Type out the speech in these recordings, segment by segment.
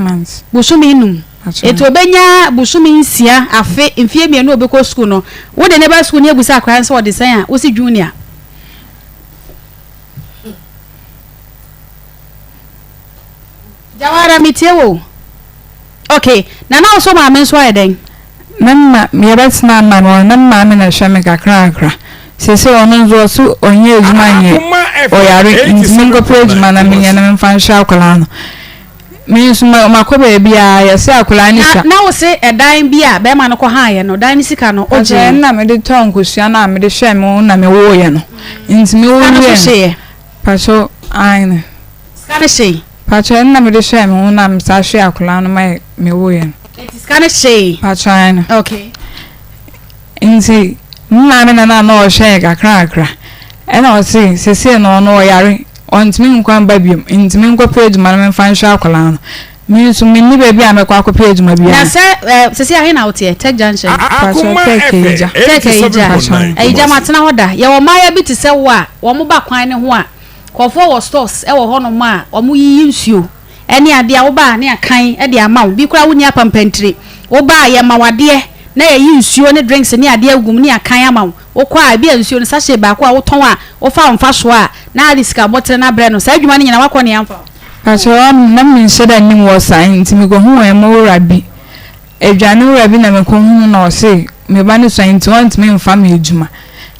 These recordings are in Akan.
months. Bosome num. Pakyɛ. Eti obenya bosome nsia, afe, mfie mmienu a obekɔ sukuu no, wode ne ba sukuu ne abusa akwadaa no sɛ ɔde sɛn a, wosi junior. Jawara metie wo o. Ok, na na wo so maame nso ayɛ dɛn? Me ma yɛbɛtena ama no na me maame na ɛhwɛ me kakrakra. Seesei ɔno nso ɔso ɔnyɛ adwuma nyɛ ɔyare nti menkɔpɛ adwuma na menyɛ na memfa nhwɛ akwadaa no. Me nso ma makɔ baabi a yɛsɛ akwadaa no sua. Na wo se ɛdan bi a bɛrima no kɔ haeɛ no, dan no sika no ogyee? Ɛno na mede tɔɔ nkosua no a mede hwɛɛ me ho na mewooeɛ no. Nti mewo Sika no wieɛ nso no. hyeeɛ? Pakyɛw, aane. Sika no hyee? Pakyɛw, ɛno na mede hwɛɛ me ho na mesan hwɛɛ akwadaa no ma mewoeɛ no. Nti sika no hyee? Pakyɛw, aane. Okay. Nti me maame na na na ɔhwɛ yɛn kakrakra. Ɛna ɔse sesei no ɔno ɔyare, ɔntumi nkɔ mba biom, nti menkɔpɛ adwuma na memfa nhwɛ akwadaa no. Me nso menni baabi a mɛkɔ akɔpɛ adwuma Na biara. sɛ eh, sesei ahe na woteɛ? Tech Junction? Pakyɛw, Tech Ayigya. Tech Ayigya. Pakyɛw. Ayigya matena hɔ da. Yɛwɔ mmaayewa bi te sɛ wo a wɔn ba kwan no ho a, nkurɔfoɔ wɔ stores wɔ hɔnom a wɔyiyi nsuo. Ɛne adeɛ a woba a ne akan de ama wo, bi koraa wonni apampantire, woba a yɛma wo adeɛ na yɛyi nsuo ne drinks ne adeɛ agu mu ne akan ama wo, wokɔ a ebi a nsuo no sachet baako a wotɔn a wofa wo mfasoɔ a na ade sika bɔtere no abrɛ no, saa adwuma no nyinaa woakɔ ne amfa wo. Pakyɛ na menhyɛ da nnim wɔ saa nti mekɔhuu ɛmo wura bi, aduane wura bi na mekɔhuu na ɔse me ba no sua nti ɔntumi mfa me adwuma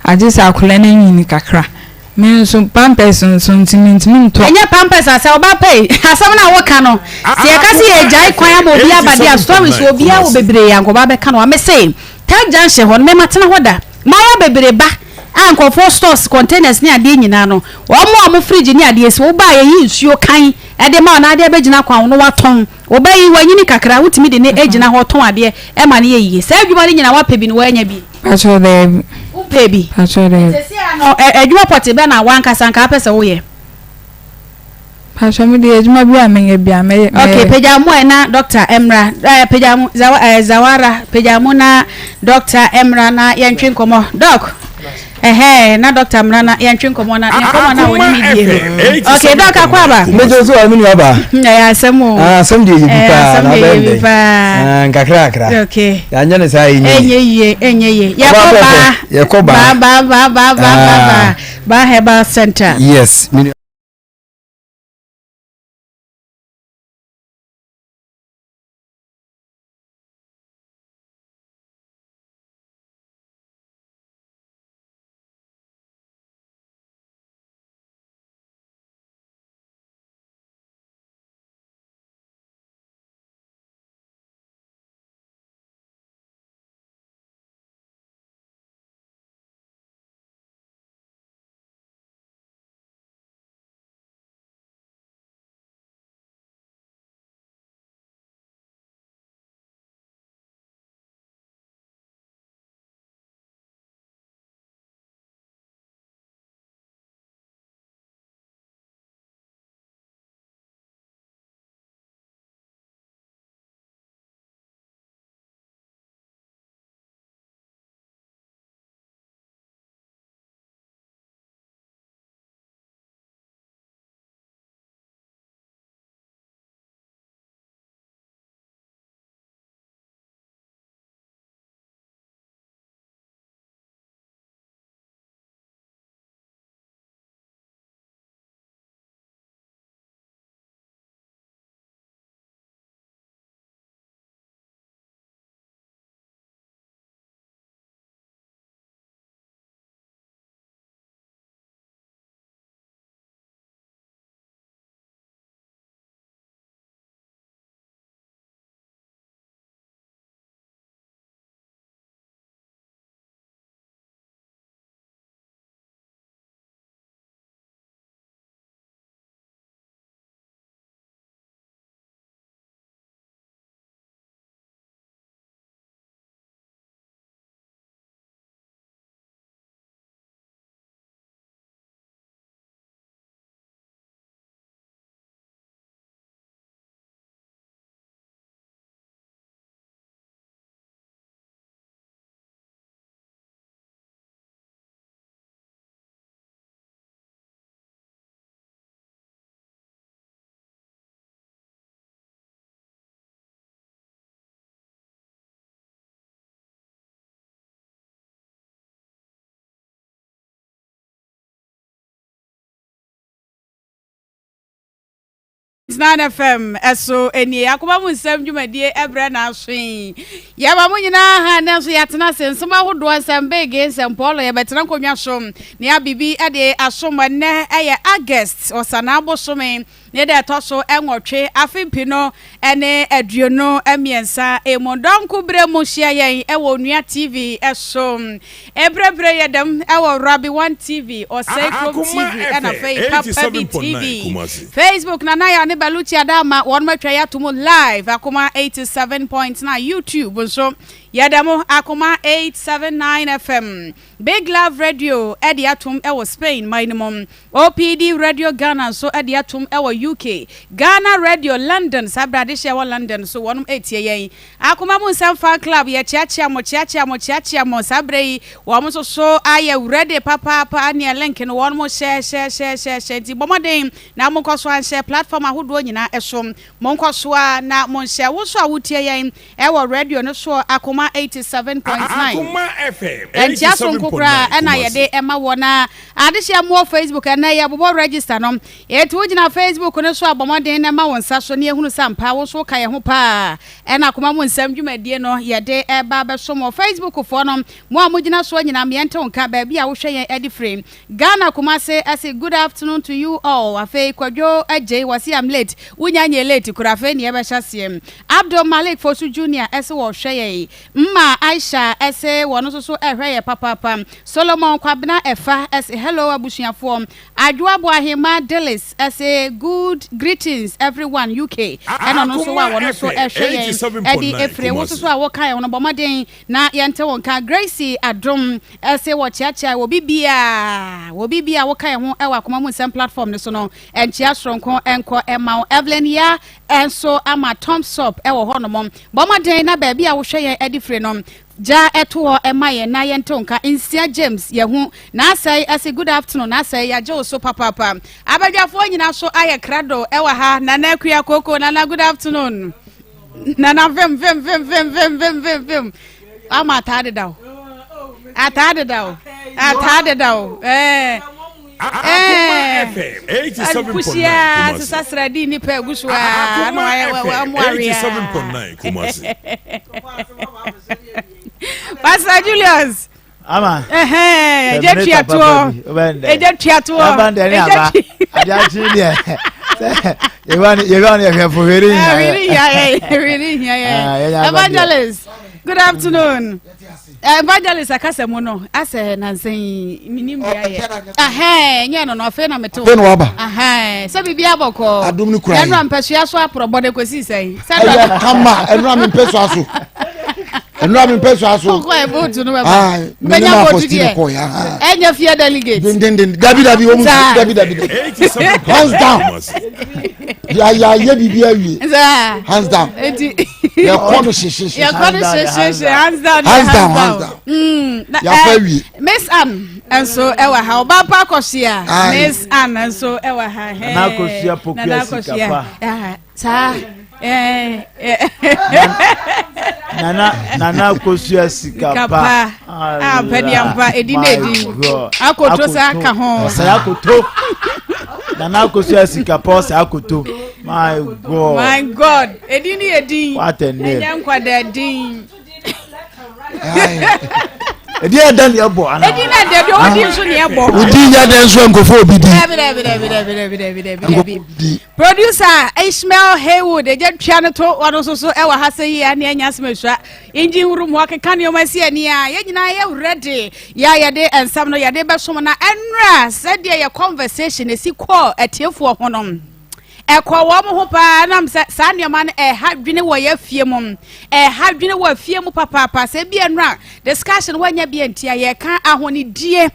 agye sɛ akwadaa no anyini kakra. Me nso pampers nso nti mentumi ntɔ. Ɛnyɛ pampers asɛm ɔba pɛ yi asɛm no a woka no sɛ yɛka sɛ yɛgyae kwan ama obi aba de a stories obiara wɔ bebree a nkɔba bɛka no a mese Tech junction hɔ no me matena hɔ da mmayewa bebree ba a nkurɔfoɔ stores containers ne adeɛ nyinaa no wɔn a wɔn fridge ne adeɛ si woba a yɛyi nsuo kan de ma wo na adeɛ bɛgyina kwan wo no watɔn wo ba yi wanyini kakra wotumi de ne gyina hɔ tɔn adeɛ ma no yɛ yie saa adwuma no nyinaa wapɛ bi no woanya bi. Pakyɛw daabi. Wompɛ bi? Pakyɛw daabi. Sɛsɛ a no adwuma pɔtee bɛn na wankasa nka apɛ sɛ woyɛ? Pakyɛw me deɛ adwuma bi a menyɛ bi a mɛyɛ. Okay, pagya mu ɛ na doctor ɛmra ɛɛ pagya mu zawa ɛɛ zawara pagya mu na doctor ɛmra na yɛntwe nkɔmɔ doc. Ɛhɛɛ na doctor mmra na yɛntwe nkɔmmɔ na yɛn nkɔmmɔ na wɔne me die no. Okay, doc akɔ aba. Mɛgye so a me nua ba. Ɛyɛ asɛm o. Ah, asɛm deɛ yɛ bi paa na abɛn dɛ. Ah, nkakra akra. Okay. Yɛanyɛ ne saa ɛnyɛ yie. Ɛnyɛ yie, ɛnyɛ yie. Yɛkɔ baa. Yɛkɔ baa. Baa baa baa baa baa baa. Baa Herbal Center. Yes. Nine FM ɛso nie akoma mu nsɛm dwumadie ɛbrɛ na aso yi yɛma mo nyinaa ha nnɛ nso yɛatena ase nsɛm ahodoɔ nsɛm bege nsɛm pɔɔlɔ yɛbɛtena nkonnwa so nea biribi ɛde asom ɛnnɛ ɛyɛ August ɔsanaa bosome ne da ɛtɔ so nwɔtwe afe mpino ne 23 mu. Dɔnko berɛ mu hyia yɛn wɔ Onua TV so. Mprempren yɛ dɛm wɔ Rabi One TV, Ɔsɛe Kurom TV ɛna afei Papa Bi TV. Facebook Nana Yaa ne Baluchi Adama wɔnom atwa yɛ ato mu live Akoma 87.9 YouTube nso yɛ dɛm Akoma 879 FM. Big Love Radio de atom wɔ Spain man no mu. OPD Radio Ghana nso de atom wɔ UK. Ghana Radio London, saa berɛ adehyeɛ wɔ London nso wɔnom retie yɛn. Akoma mu nsɛm fan club yɛkyeakyea mo, kyeakyea mo, kyeakyea mo saa berɛ yi wɔn nso so ayɛ ready papaapa neɛ link no wɔnom hyɛ hyɛ hyɛ hyɛ hyɛ nti bɔ mmɔden na monkɔ so anhyɛ platform ahodoɔ nyinaa so. Monkɔ so ara na monhyɛ. Wo nso a wotie yɛn Ɛwɔ radio no soɔ Akoma 87.9. Akoma FM Nkyea soronko koraa 87.9 ɛna Kumasi. yɛde ɛma wɔ na adehyeɛ moɔ Facebook ɛnɛ yɛbobɔ register no enti wo gyina Facebook no so a bɔ mmɔden na ma wo nsa so na yɛhunu sɛ ampa wo nso woka yɛn ho paa ɛna akoma mu nsɛm dwumadie no yɛde ɛba abɛso mo Facebook foɔ no mo a mogyina soɔ nyinaa meɛnte wo nka baabi a wohwɛ yɛn adi firi Ghana Kumase ɛse good afternoon to you all afei Kwadwo Agyei wɔse I'm late wonya nyɛ late koraa afei ne yɛbɛhyɛ aseɛ Abdul Malik Fosu Junior ɛse wɔhwɛ yɛn Mma Aisha ɛse wɔno nso so ɛhwɛ yɛ papaapa Solomon Kwabena Ɛfa ɛse hello abusuafoɔ Adwoa Boahema Dillis ɛse good greetings everyone UK ɛna ɔno nso a Akoma wɔno nso FM ɛhwɛ yɛn ɛde 87.9 efire wo nso Kumasi. so a woka yɛn ho no bɔ mmɔden na yɛnte wo nka Gracie Adom Ɛse wɔkyeakyea wɔ bibia wɔ bibia woka yɛn ho wɔ akoma mu nsɛm platform no so no nkyea soronko nkɔ ɛma wo Evelyn ya nso ama thumbs up wɔ hɔ nom bɔ mmɔden na baabi a wohwɛ yɛn adi firi no gya ɛto hɔ ɛma yɛn na yɛnte nka nsia James yɛho na asɛe ɛse good afternoon na asɛe yɛagye wo so papaapa abadwafoɔ nyina so ayɛ krado ɛwɔ ha Nana Akua Koko Nana good afternoon Nana vim vim vim vim vim vim vim vim ama ataa deda o ataa deda o ataa deda o ɛɛ ɛɛ kusia sisa sradi nipa egu so aa na wayɛ wɔn awia Pastor Julius. ama ɛgya tua toɔ ɛgya tua toɔ ɛba deɛ ne aba adeɛ akyi deɛ sɛ yehowa ne yehowa ne yɛhwɛ fo hwere hia yɛ hwere hia yɛ hwere hia yɛ evangelist good afternoon evangelist akasa mu no asɛ nansa yi minim deɛ ayɛ ahɛn nyɛ no no afei na mete afei na waba ahɛn sɛ biribi abɔkɔ adum ne kura yi ɛnura mpɛsua so aporɔbɔ de kɔsi sɛn ɛyɛ kama ɛnura mi mpɛsua so ɛnura mi mpɛ so aso. Kɔkɔ ɛ vote no bɛ ba. Bɛnya vote deɛ. Ɛnyɛ fia delegate. Dendenden dabi dabi wɔn mu dabi dabi dabi. Hands down. Yà yɛ bibi awie. Hands down. Yɛ kɔ no hyehyehye. Yɛ kɔ no hyehyehye hands down. Hands down hands down. Mm, Yà fɛ wie. Miss Ann nso ɛwɔ ha ɔbaa pa akɔhyia. Miss Ann nso ɛwɔ ha. Nana akɔhyia pokuya sikapa. Saa ɛɛ. Nana Nana Akosua sika pa. Ah, pɛdiampa edi na edi. Akoto sa ka ho. Ɔsɛ akoto. Nana Akosua sika pa ɔsɛ akoto. My God. My God. Edi ni edi. What a name. Ɛnyɛ nkwadaa din. ɛdi yɛ dɛ ni ɛbɔ ana. ɛdi na dɛ bi odi nso ni ɛbɔ. odi yɛ dɛ nso nkofo obi di. dɛbi dɛbi dɛbi dɛbi dɛbi dɛbi dɛbi dɛbi producer Ishmael Haywood ɛgya tua no to ɔno nso so ɛwɔ ha sɛ yie ne anya asɛm asua engine room hɔ keka nneɛma si ani a yɛn nyinaa yɛ ready yɛ a yɛde nsɛm no yɛde bɛsom na ɛnora sɛdeɛ yɛ conversation esi kɔɔ atiefoɔ ho no. Ɛkɔ wɔn ho paa nam sɛ saa nneɛma no ɛha dwene wɔ yɛ afie mu. Ɛha dwene wɔ afie mu papaapa. Sɛ ebi ɛnora discussion wɔanya bi ntia yɛka ahonidie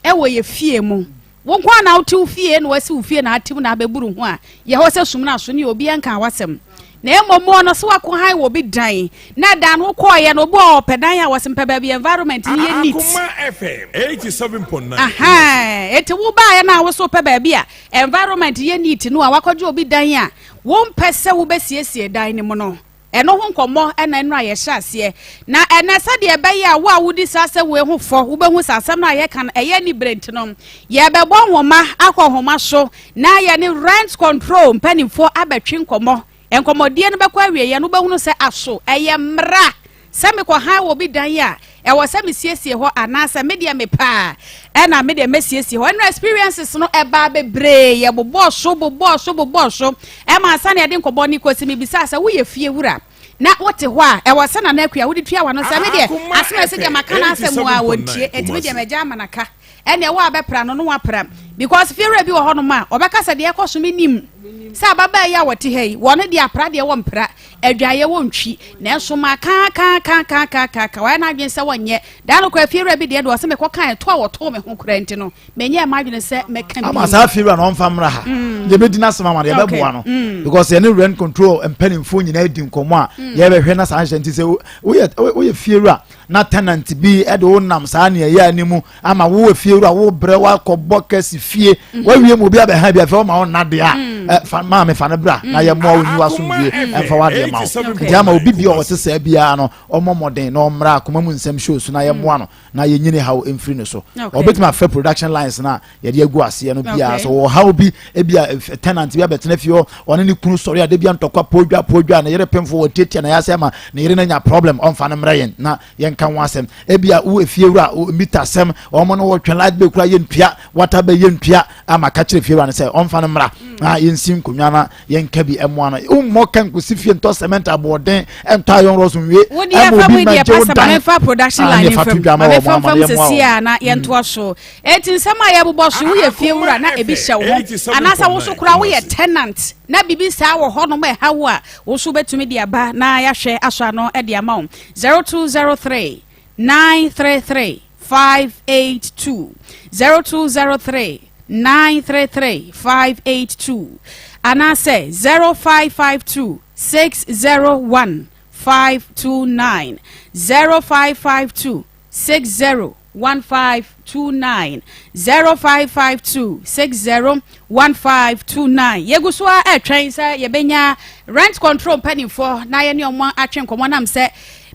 ɛwɔ yɛ fie mu. Wo nko na wote wo fie na wasi wo fie na atem na abɛburu ho a yɛ hɔ sɛ sum no aso ne obi ɛnka w'asɛm. Na mmom mo no sɛ wako han wɔ obi dan na dan no wokɔɔyɛ no obi wɔ ɔpɛ dan a wɔse mpɛ baabi environment no yɛ neat. Akoma FM 87.9. Ahaa, eti wo baeɛ no a wo so pɛ baabi a Environment yɛ neat no a wakɔgye obi dan a wompɛ sɛ wobɛsiesie dan no mu no. Ɛno ho nkɔmmɔ na nnora yɛhyɛ aseɛ. Na ɛnnɛ, sɛdeɛ ɛbɛyɛ a wo a wodi saa asɛm wei ho fɔ, wobɛhu sɛ asɛm no a yɛka no ɛyɛ anibere nti no, yɛrebɛbɔ nhoma akɔ nhoma so na yɛne Rent Control mpanimfoɔ abɛtwe nkɔmmɔ. Nkɔmmɔdie no bɛkɔ awieeɛ no, wobɛhunu sɛ aso ɛyɛ mmara sɛ mekɔhan wɔ obi dan a, ɛwɔ sɛ mesiesie hɔ anaasɛ me deɛ mepɛ a ɛna me deɛ mɛsiesie hɔ. Ɛno experiences no ɛbaa bebree, yɛbobɔɔ so, bobɔɔ so, bobɔɔ so. Ɛma ansa na yɛde nkɔmmɔ no kɔsi, mebisaa sɛ woyɛ fie wura na wote hɔ a, ɛwɔ sɛ Nana Akua wode tua w'ano sɛ me deɛ asɛm a ɛsɛ deɛ maka no asɛm a wɔntie, ɛnti me deɛ magya ama no aka. Ɛnneɛ wo a bɛpra no no wapra because fiewura bi wɔ hɔnom a ɔbɛka sɛ deɛ ɛkɔ so menim sɛ ababaa yi a wɔte ha yi wɔn deɛ apra deɛ wɔmpra adwaeɛ wɔntwi nanso ma ka ka ka ka ka ka ka wɔayɛ n'adwene sɛ wɔnyɛ daa no koraa fiewura bi deɛ deɛ ɔsɛ mekɔ kan ɛto a wɔtoo me ho koraa nti no menyɛ m'adwene sɛ mɛka bi ama saa fiewura na ɔmfa mmra ha mm. yɛbɛdi n'asɛm ama no yɛbɛboa no mm. because yɛne rent control mpanimfoɔ nyinaa di nkɔmmɔ a mm. yɛbɛhwɛ na saa nhyɛ nti sɛ woyɛ woyɛ fiewura na tenant bi de wo nam saa nea ɛyɛ ani mu ama wo efiewura wo brɛ wakɔbɔ kɛse fie mhm. wawie mu obi abɛha bi afei ɔma wo nna deɛ a mm. fa maame fa no bra na yɛ mmoa wo nyi wasomdue ɛmfa wadeɛ ma wo nti ama obi bi a ɔte saa biara no ɔmmɔ mmɔden na ɔmmra akoma mu nsɛm show so na yɛ mmoa no na yɛnyini haw mfiri no so ɔbɛtumi afrɛ production lines no a yɛde agu aseɛ no biara sɛ ɔwɔ haw bi ebi a tenant bi abɛtena fie hɔ ɔne ne kunu sɔre a de bia ntɔkwa podwa podwa ne yere pemfo wɔ tiatia na yɛasɛ ama ne yere no anya problem ɔmfa no mmerɛ yɛn na yɛnka ho asɛm ebi a wo efie wura mita asɛm wɔn no wɔtwɛn light bill kura yɛntua water bill yɛntua ama ka kyerɛ fie wura no sɛ ɔmfa no mmra na yɛnsi nkonnwa na yɛnka bi ɛmoa no wommɔ ka nkosi fie ntɔ cement aboɔden ɛntɔ ayɔn rɔs nwie ɛma obi ma gye wo dan production line fam ma mefa mfam sisi a na yɛntoa so Enti nsɛm a yɛbobɔ so yi, woyɛ fiewura na ebi hyɛ wo ho, anaasɛ wo nso koraa woyɛ tenant na biribi saa wɔ hɔnom a ɛha wo a, wo nso wobɛtumi de aba na yɛahwɛ asɔ ano de ama wo. 0203 933 582 0203 933 582 anaasɛ 0552 601 529 0552 60 1529 0552 60 1529 Yɛgu so ara ɛretwɛn sɛ yɛbɛnya rent control mpanimfoɔ na yɛne wɔn atwe nkɔmmɔ nam sɛ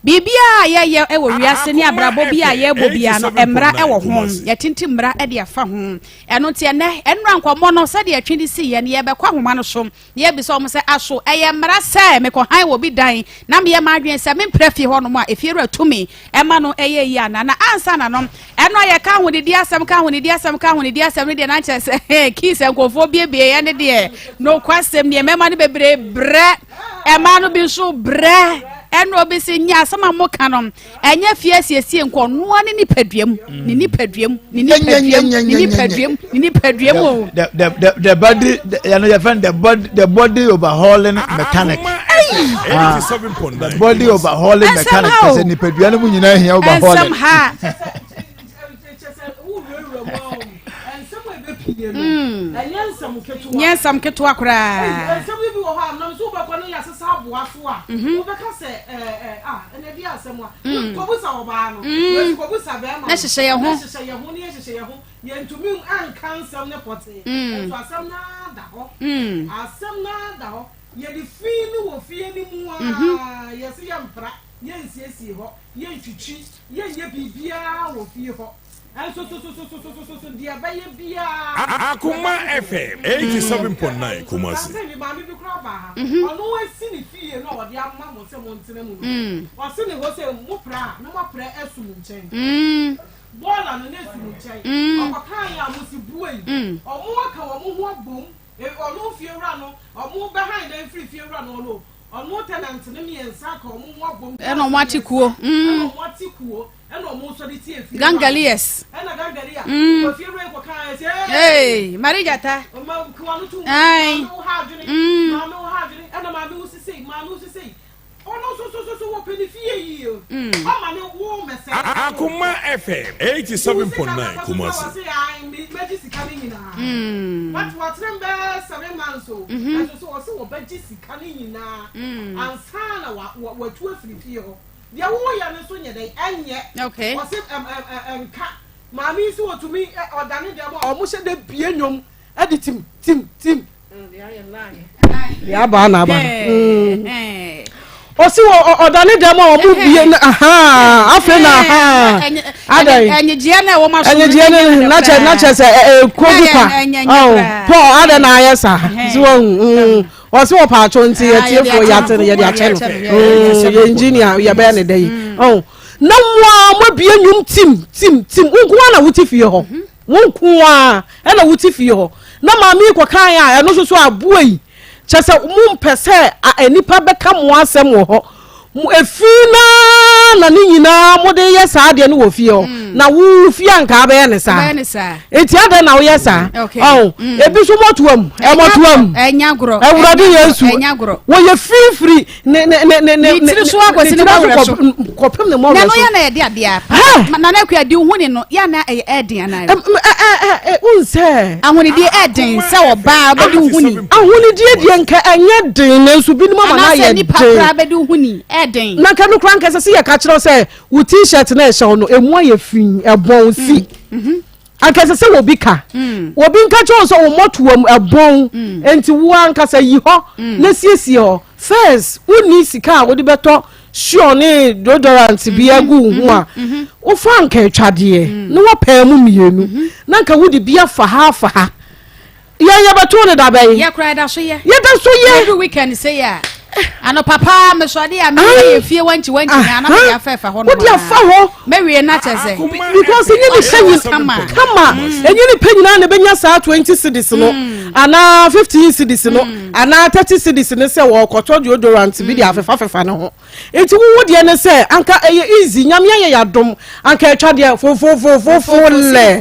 biribiara a yɛyɛ wɔ wiase ne abrabɔ bi a yɛrebɔ biara no mmara wɔ ho yɛtintim mmara de afa ho ɛno nti ɛnɛ ɛnora nkɔmmɔ no sɛdeɛ ɛtwe de si yɛ no yɛbɛkɔ ahoma no so Na yɛbisa wɔn sɛ, Aso ɛyɛ mmara sɛ mekɔhan wɔ obi dan na meyɛ m'adwene sɛ mempra fie hɔnom a efiewura tumi ma no yɛ yie anaa? Na ansa na no, ɛno a yɛka ahonidi asɛm, ka ahonidi asɛm, ka ahonidi asɛm no deɛ na nkyerɛ sɛ hee, keys a nkurɔfoɔ biebieeɛ no deɛ, nokwasɛm nie, mmarima no bebree brɛ, mmaa no bi nso brɛ. Ɛna obi se, nyɛ asɛm a moka no, Ɛnyɛ fie asiesie nko, ɔno ara ne nipadua mu, ne nipadua mu, ne nipadua mu, ne nipadua mu, ne nipadua mu o. The the the the body yɛn yɛ fɛn the body the body overhauling mechanic. Ah, the body overhauling mechanic kɛsɛ nipadua no mu nyinaa hia overhauling. Nsɛm ha. Nyɛ nsɛm ketewa koraa. Na hyehyɛ yɛn ho. Akoma FM 87.9 Kumasi. Ɛna ɔmo ate kuo. Gangalias. Mm. Hey, Marie Jata. Ai. Mm. Mm. Akoma FM 87.9 Kumasi. Mm. Mm-hmm. Mm. Deɛ woyɛ no nso nyɛ dɛn? Ɛnyɛ. Okay. Ɔse ɛm ɛm ɛ nka. Maame yi sɛ ɔtumi ɛ ɔdane dɛm a ɔmo hyɛ da bie nnwom ɛde tim tim tim. Deɛ aba na aba no. Ɔsi wɔ ɔda ne dɛm a ɔmo bie na ahaa afei na ahaa adan ɛnyegyeɛ na ɛwɔ ma so ɛnyegyeɛ ne na kyɛ na kyɛ sɛ ɛɛ kogu kwa ɔn Paul adan na ayɛ saa si wɔn ɔsi wɔ paatwo nti yɛtiefoɔ yɛate no yɛde akyɛ no yɛ engineer yɛbɛyɛ ne dɛ yi ɔn na mo a mo abie nnwom tim tim tim nko ara na wote fie hɔ wo nko ara ɛna wote fie hɔ na maame yi kɔ kan a ɛno nso so aboa yi. Kyerɛ sɛ, mompɛ sɛ nnipa bɛka mo asɛm wɔ hɔ. Mo efi no ara na ne nyinaa mode yɛ saa adeɛ no wɔ fie hɔ. Mm. Na wo fie anka abɛyɛ ne saa. Enti adɛn na woyɛ saa? Ɔn, mm. ebi nso mɔtoam, ɛmɔtoam. Awurade Yesu. Wɔyɛ firifiri ne ne ne ne ne tiri so akɔsi ne mɔwerɛ so kɔpem ne mɔwerɛ so. Na no yɛ na yɛde adeɛ a. Nana Akua di hu ne no yɛ na ɛyɛ ɛɛden anaa. Ɛ ɛ ɛ nsɛ. Ahonidie ɛɛden sɛ ɔbaa bɛdi hu ni. Ahonidie deɛ nka ɛnyɛ den nanso binom ama no ayɛ den. Anaasɛ nipa koraa bɛdi hu ni ɛɛden. Na nka no koraa nka ɛsɛ sɛ yɛka kyerɛ sɛ wo t-shirt na ɛhyɛ wo no emu ayɛ fi ɛbɔn si. Mm-hmm. Anka ɛsɛ sɛ obi ka. Mm. Obi nka kyerɛ wo sɛ wo mmɔtoam ɛbɔn mm. nti wo ankasa yi hɔ mm. na siesie hɔ. First, wonni sika a wode bɛtɔ sure ne deodorant bi mm-hmm. agu wo ho a mm-hmm. Mm-hmm. wofa anka atwadeɛ na woapaa mu mmienu na anka wode bi afa ha afa ha. Yɛn yɛbɛtoo no da bɛn? Yɛ koraa yɛda so yɛ. Yɛda so yɛ. Every weekend sɛ yɛ a. Anɔpa paa mesɔre a meyɛ yɛ fie wankyi wankyi na ana mede afa ɛfa hɔ no. Wode afa hɔ. Mɛwie na kyɛ sɛ. Because enye ne pɛ nyina kama enye ne pɛ nyinaa na ebenya saa 20 cedis no mm. anaa 15 cedis no mm. anaa 30 cedis no sɛ wɔkɔtɔ deodorant bi de mm. afefafefa ne ho. Nti wo wo deɛ ne sɛ anka ɛyɛ easy nyame ayɛ yɛ adom anka atwa deɛ fofofofofo lɛ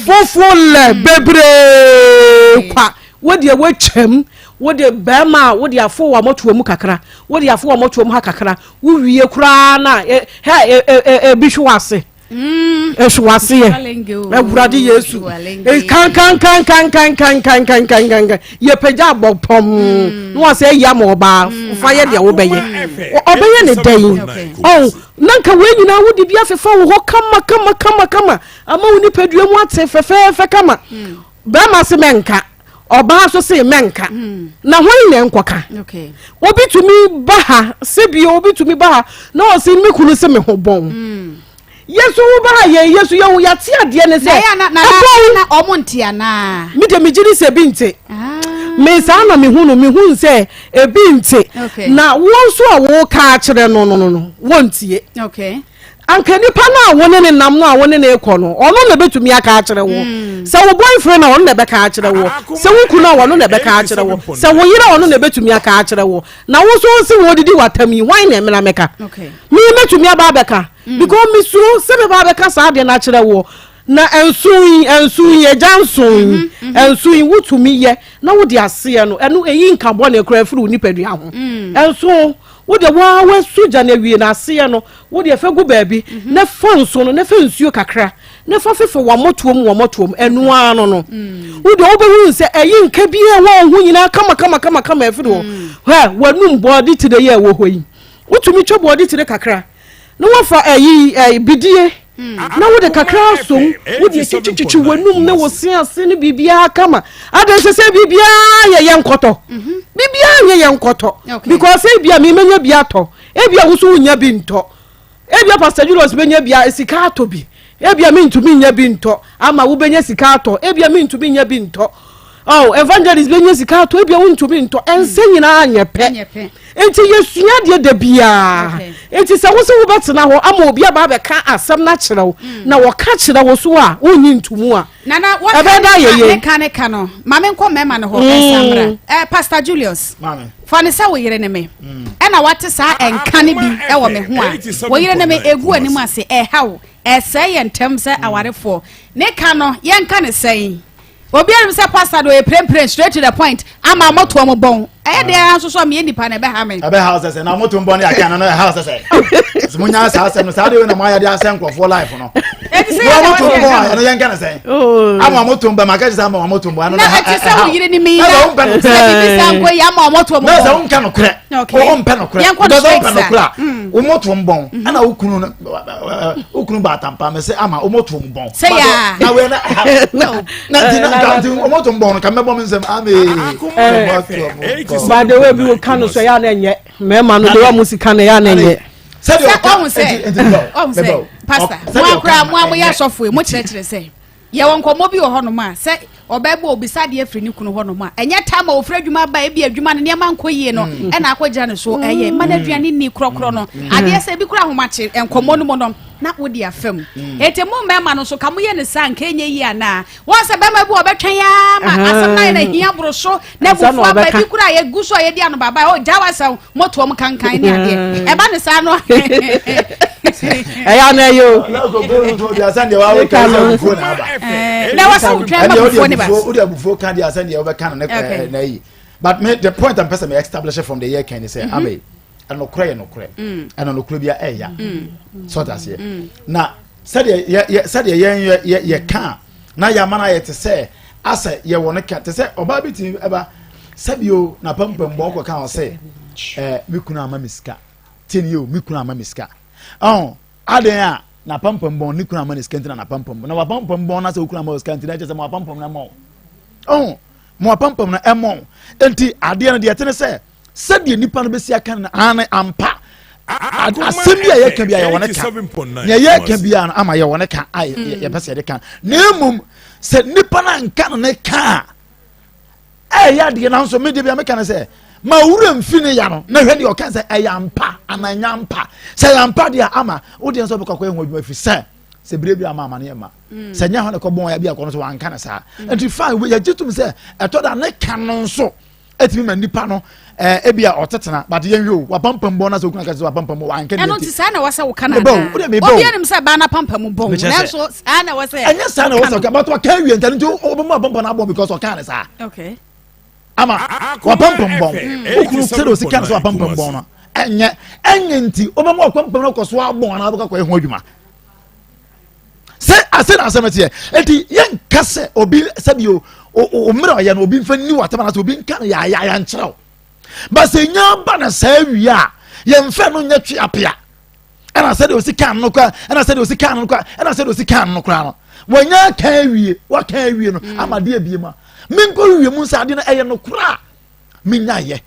fofo lɛ mm. bebree kwa wo deɛ woatwam wo de bɛrima a wo de afo wɔ amɔtoa mu kakra wo de afo wɔ amɔtoa mu ha kakra wo wie koraa na hɛ ebi hwe wase ɛhwe waseɛ awurade yesu kankankankankankankankankankan yɛpagya abɔ pɔm na wasɛ ayi ama ɔbaa fa yɛ deɛ wobɛyɛ ɔbɛyɛ ne dɛn ɔn na nka wei nyinaa wode bi afefa wo hɔ kama kama kama kama ama wo nipadua mu ate fɛfɛɛfɛ kama bɛrima se mɛnka ɔbaa nso se mɛnka hmm. na hwan na nkɔka obi tumi ba ha sɛbio obi tumi ba ha na ɔse me kunu se me ho bɔn hmm. yɛso wo ba ha yɛn yɛso yɛho yɛate adeɛ ne sɛ ɛbɔn na ɔmo nte anaa me deɛ megye di sɛ ebi nte ah. me saa na mehu no mehu sɛ ebi nte na wɔn nso a wɔka akyerɛ no no no wɔntie Anka nipa no a wo ne no nam no a wo ne no rekɔ no, ɔno na ebetumi aka akyerɛ wo. Mm. Sɛ wo boyfriend a ɔno na ɛbɛka akyerɛ wo. Sɛ wo kunu a ɔno na ɛbɛka akyerɛ wo. Sɛ wo yere a ɔno na ebetumi aka akyerɛ wo. Na wo nso wo se wɔdidi w'atam yi, hwan na ɛmena mɛka? Me mɛtumi aba abɛka. Mm. Because mesuro sɛ mɛba abɛka saa adeɛ no akyerɛ wo. Na nso yi, nso yi, agya nso yi, mm-hmm, mm-hmm. nso yi, wotumi yɛ na wode aseɛ no, ɛno ɛyi nka bɔne koraa firi wo nipadua ho. Mm. Nso Wo deɛ waa woasu gya no awie no aseɛ no wo deɛ fa gu baabi mhm. na fa nsuo no na fa nsuo kakra na fa fefa wɔn mmɔtoam wɔn mmɔtoam ɛno ara no no mm. wo deɛ wobɛhu sɛ ɛyi nka bi a wɔn ho nyinaa kama kama kama kama afiri hɔ mm. hɛ wɔnum bɔɔde tire yɛ ɛwɔ hɔ yi wotumi twa bɔɔde tire kakra na wafa ɛyi ɛyi bidie na wode kakra asom wode twitwitwi w'anum ne wo se ase ne biribiara kama adɛn sɛ sɛ biribiara yɛ yɛ nkɔtɔ mhm. biribiara nyɛ yɛ nkɔtɔ because ebia memenya bi atɔ ebia wo so wonya bi ntɔ ebia pastor Julius bɛnya bi sika atɔ bi ebia mentumi nya bi ntɔ ama wobɛnya sika atɔ ebia mentumi nya bi ntɔ Oh, evangelist bɛnya sika atɔ ebia wontumi ntɔ ɛnsɛ mm. nyinaa nyɛ pɛ nti yɛsua deɛ da biara nti sɛ wo sɛ wobɛtena hɔ ama obi aba abɛka asɛm no akyerɛ wo mm. na wɔka kyerɛ wo so a wonnye ntomu a ɛbɛyɛ da yɛyɛ ne ka ne ka no ma menkɔ mmarima no hɔ mm. ɛnsa mmra eh, pastor julius fa ne sɛ wo yere ne me ɛna wate saa ɛnka ne bi ɛwɔ me ho a wo yere ne me ɛgu anim ase ɛha wo ɛsɛe yɛ ntɛm sɛ awarefoɔ ne ka no yɛnka ne sɛn Obiara nim sɛ pastor de ɔyɛ prempren straight to the point ama moto ɔmo bɔn. Ɛyɛ deɛ ara nso so a meyɛ nipa na ɛbɛha me. Ɛbɛha wo sɛsɛ na moto mbɔn ne aka no no ɛha wo sɛsɛ. Sɛ monya saa asɛm no saa deɛ na moayɛ de asɛ nkurɔfoɔ life no. Wɔn mo to mbɔ a ɛno yɛn ka ne sɛn. Ama wɔn to mbɔ ma kɛse sɛ ama wɔn to mbɔ ano na ɛte sɛ wo yere ni mi na sɛ bibi sa nko yi ama wɔn to mbɔ. Na sɛ wɔn nka no korɛ. Wɔn mpɛ no korɛ. Yɛn kɔ no straight sa. Wɔn mpɛ no korɛ a wɔn to mbɔ ɛna wo kunu wo kunu ba atampa mɛ sɛ ama wɔn to mbɔ. Sɛ yaa. Na wei na na nti na nti wɔn to mbɔ no ka mɛbɔ mi nsɛm ame. By the way bi wo ka no so ya na ɛnyɛ mɛɛma no de wa mu sika na ya na ɛnyɛ. Sɛ ɔhu sɛ ɔhu sɛ pastor mo akora mo a moyɛ asɔfo yi mo kyerɛkyerɛ sɛ yɛwɔ nkɔmmɔ bi wɔ hɔnom a sɛ ɔbɛbɔ obisa adeɛ afiri ne kunu hɔnom a ɛnyɛ tam a ofiri adwuma ba ebi adwuma no nneɛma nkɔ yie no ɛna akɔgyina ne so ɛyɛ ma no aduane ni korɔkorɔ no adeɛ sɛ ebi kura ahomakye nkɔmmɔ no mu no na wode afa mu eti mo mmarima no nso ka mo yɛ ne saa nka enye yie anaa wɔn sɛ bɛrima bi wɔ ɔbɛtwɛn aa ma asɛm no ayɛ na hia boro so na abufuo aba ebi kura a yɛgu so a yɛdi ano baaba ɔ gya wasɛm motoɔ mu kankan ne adeɛ ɛba ne saa no ɛyɛ ana ɛyɛ o na ɛwɔ sɛ wotwɛn ma abufuo ne ba wode abufuo ka deɛ asɛn deɛ wobɛka no ne na yi but me the point I'm person me establish from the year kan ne sɛ abe ɛnokorɛ yɛ nokorɛ ɛna nokorɛ bi a ɛya sɛ ɔte aseɛ na sɛdeɛ yɛ yɛ sɛdeɛ yɛn yɛ yɛ yɛ ka na yɛama no ayɛ te sɛ asɛ yɛwɔ no ka te sɛ ɔbaa bi tumi ɛba sɛbio na pampam bɔ ɔkɔ ka ɔsɛ ɛɛ me kunu ama me sika tie ne yɛ o me kunu ama me sika ɔn adan a na pampam bɔn ne kunu ama ne sika nti na na pampam bɔn na wapampam bɔn na sɛ okunu ama sika nti na ɛkyɛ sɛ mo apampam na ɛmɔ ɔn mo apampam na ɛmɔ nti adeɛ no deɛ ɛte ne sɛ sɛdeɛ nipa no bɛsi aka no aane ampa asɛm bi a yɛka bi a yɛwɔ ne ka nea yɛka bi a no ama yɛwɔ ne ka a mm. yɛpɛ sɛ yɛde ka na mmom sɛ nipa no anka no ne ka a ɛyɛ adeɛ nanso me deɛ bi a meka no sɛ ma wura mfi ne ya no na hwɛ deɛ ɔka sɛ ɛyɛ ampa anaa ɛnyɛ ampa sɛ ɛyɛ ampa deɛ ama wodeɛ nso wobɛkɔ akɔyɛ ho adwuma firi sɛ sɛ bere bi ama amaneɛ ma mm. sɛ nyɛ hɔ ne kɔbɔn ya bi akɔ no so wanka no saa mm. nti fine yɛgye tom sɛ ɛtɔ da ne ka no nso etumi ma nipa no ɛɛ eh, ebi a ɔtetena but yɛn hwɛ o wapampam bɔn na sɛ okuna kɛse wapampam bɔn wanka ne ɛno ti saa na wɔsɛ woka na ana obi anim sɛ baa na pampam bɔn nanso saa na wɔsɛ ɛnyɛ saa na wɔsɛ ɔka but ɔka awie ntɛn nti ɔbɛmu apampam na abɔn because ɔka ne saa okay ama wapampam bɔn okunu sɛ de osi ka ne sɛ wapampam bɔn no ɛnyɛ ɛnyɛ nti ɔbɛmu apampam no kɔ so abɔn anaa ɔbɛkɔ akɔ ɛho adwuma sɛ ase na asɛm teɛ eti yɛnka sɛ obi sɛbi o o mmerɛ ɔyɛ no obi nfa ni w'atam anaasɛ obi nka no yaayaaya nkyerɛw ba sɛ nya ba na saa wie a yɛnfɛ no nyɛ twe apea ɛna sɛdeɛ osi kan no kora ɛna sɛdeɛ osi kan no kora ɛna sɛdeɛ osi kan no kora no wɔnya kan awie wɔka awie no mm. ama adeɛ abie mu a menkɔ wie mu nsa adeɛ no ɛyɛ no kora menya yɛ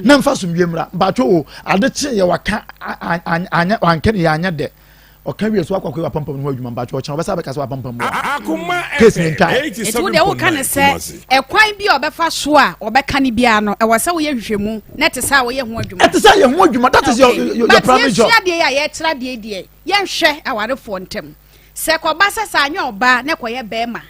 na nfa somdwe mmra mpatsɔ o ade kye yɛ waka anyɛ wanka ne yɛ anyɛ dɛ ɔka wie so akɔ akɔ wapampam ne ho adwuma mpatsɔ ɔkyɛn ɔbɛsa abɛka sɛ wapampam mu a case ne ntwa. Eti wo deɛ woka ne sɛ ɛkwan bi a ɔbɛfa so a ɔbɛka ne biara no ɛwɔ sɛ woyɛ hwehwɛmu na ɛte sɛ a woyɛ ho adwuma. Ɛte sɛ yɛ ho adwuma that is your your, your primary job. But yɛsua adeɛ yɛ a yɛkyerɛ adeɛ deɛ yɛnhwɛ awarefoɔ ntam sɛ kɔba sɛ sɛ anyɛ ɔbaa na ɛkɔyɛ bɛrima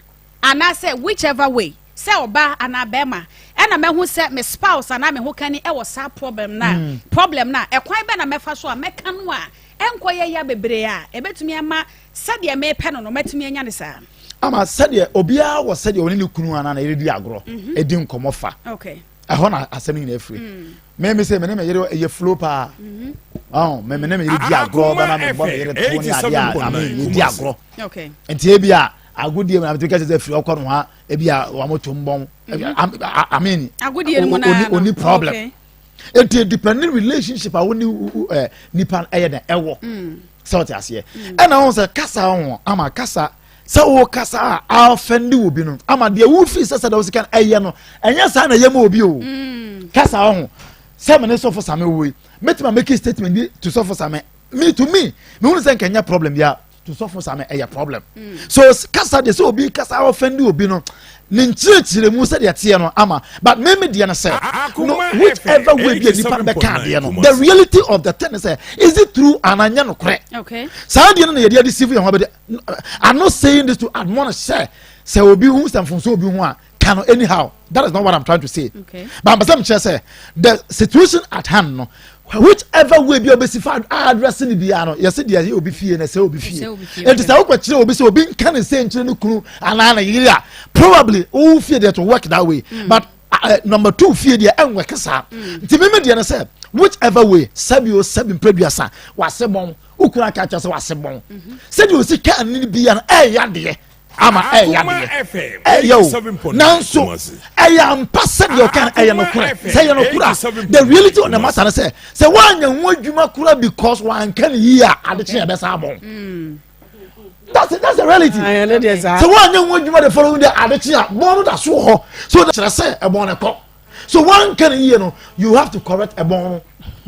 anaasɛ whichever way Sɛ ɔbaa anaa bɛɛma ɛna mɛhu sɛ me spouse anaa me hokani ɛwɔ saa problem no a, mm. problem no a, ɛkwan bɛ na mɛfa so a mɛka no a ɛnkɔ yɛ ya bebree a ɛbɛtumi ama sɛdeɛ mepɛ no no mɛtumi anya ne saa. Ama sɛdeɛ obiara wɔ sɛdeɛ ɔne ne kunu anaa ne yere di agorɔ mhm. ɛdi nkɔmmɔ fa. Ɛhɔ na asɛm no nyinaa firi. Mm. Me me sɛ me ne me yere ɛyɛ flow paa. Mhm. Ɔn me me ne me yere di agorɔ bɛma me bɔ me yere to ne adeɛ a ame yɛ di agorɔ. Nti ebi a agodie mu na metumi kɛsɛ sɛ firi ɔkɔ no ha ebi a wɔn to mbɔn mhm. I mean oni problem nti depending relationship a wɔne ɛ nipa ɛyɛ dɛ ɛwɔ mm. sɛ ɔte aseɛ mm. ɛna wɔn sɛ kasa ho ama kasa sɛ wo kasa a afɛndi wo bi no ama deɛ wofi sɛ sɛ deɛ wosi kan ɛyɛ no ɛnyɛ saa na ɛyɛ ma obi o mm. kasa ho sɛ mene sɔfo same wo yi mɛtuma make statement bi to sɔfo same me to me mehunu sɛ nkɛnyɛ problem bia to sɔfo same ɛyɛ problem mm. so kasa deɛ sɛ obi kasa ɔfɛndi obi no ne nkyerɛkyerɛ mu sɛdeɛ teɛ no ama but mímí deɛ no sɛ no whichever way bi a nipa no bɛka adeɛ no the reality of the thing sɛ is it true anaa nyɛ nokorɛ saa deɛ no na yɛde ade sifu yɛn ho abɛde i'm not saying this to admonish sɛ sɛ obi hu sɛ mfomso obi ho a ka no anyhow that is not what i'm trying to say okay. but mpɛ sɛ mekyerɛ sɛ the situation at hand no whichever way bi a obesi fa address ni biara no yɛsɛ deɛ ɛyɛ obi fie na ɛsɛ obi fie nti sɛ wokɔ kyerɛ obi sɛ obi nka ne sɛ nkyerɛ ne kunu anaa ne yere a probably wo fie deɛ to work that way mm. but uh, number two fie deɛ ɛnwɛke saa mm. nti mímí deɛ no sɛ whichever way sɛbi o sɛbi mpɛduasa wase bɔn. Wo kunu aka akyerɛ sɛ wase bɔn. Sɛdeɛ osi kaa ne bia no ɛyɛ adeɛ ama ɛyɛ adeɛ ɛyɛ o nanso ɛyɛ ampa sɛdeɛ ɔka no ɛyɛ nokorɛ sɛ ɛyɛ nokorɛ a the reality on the matter no sɛ sɛ woanyɛ ho adwuma kora because wanka ne yie a ade kye ɛbɛsa abɔn mm. that's that's the reality sɛ woanyɛ ho adwuma the following day ade kye a bɔn no da so wɔ hɔ so kyerɛ sɛ ɛbɔn no kɔ so wanka ne yie no you have to correct ɛbɔn no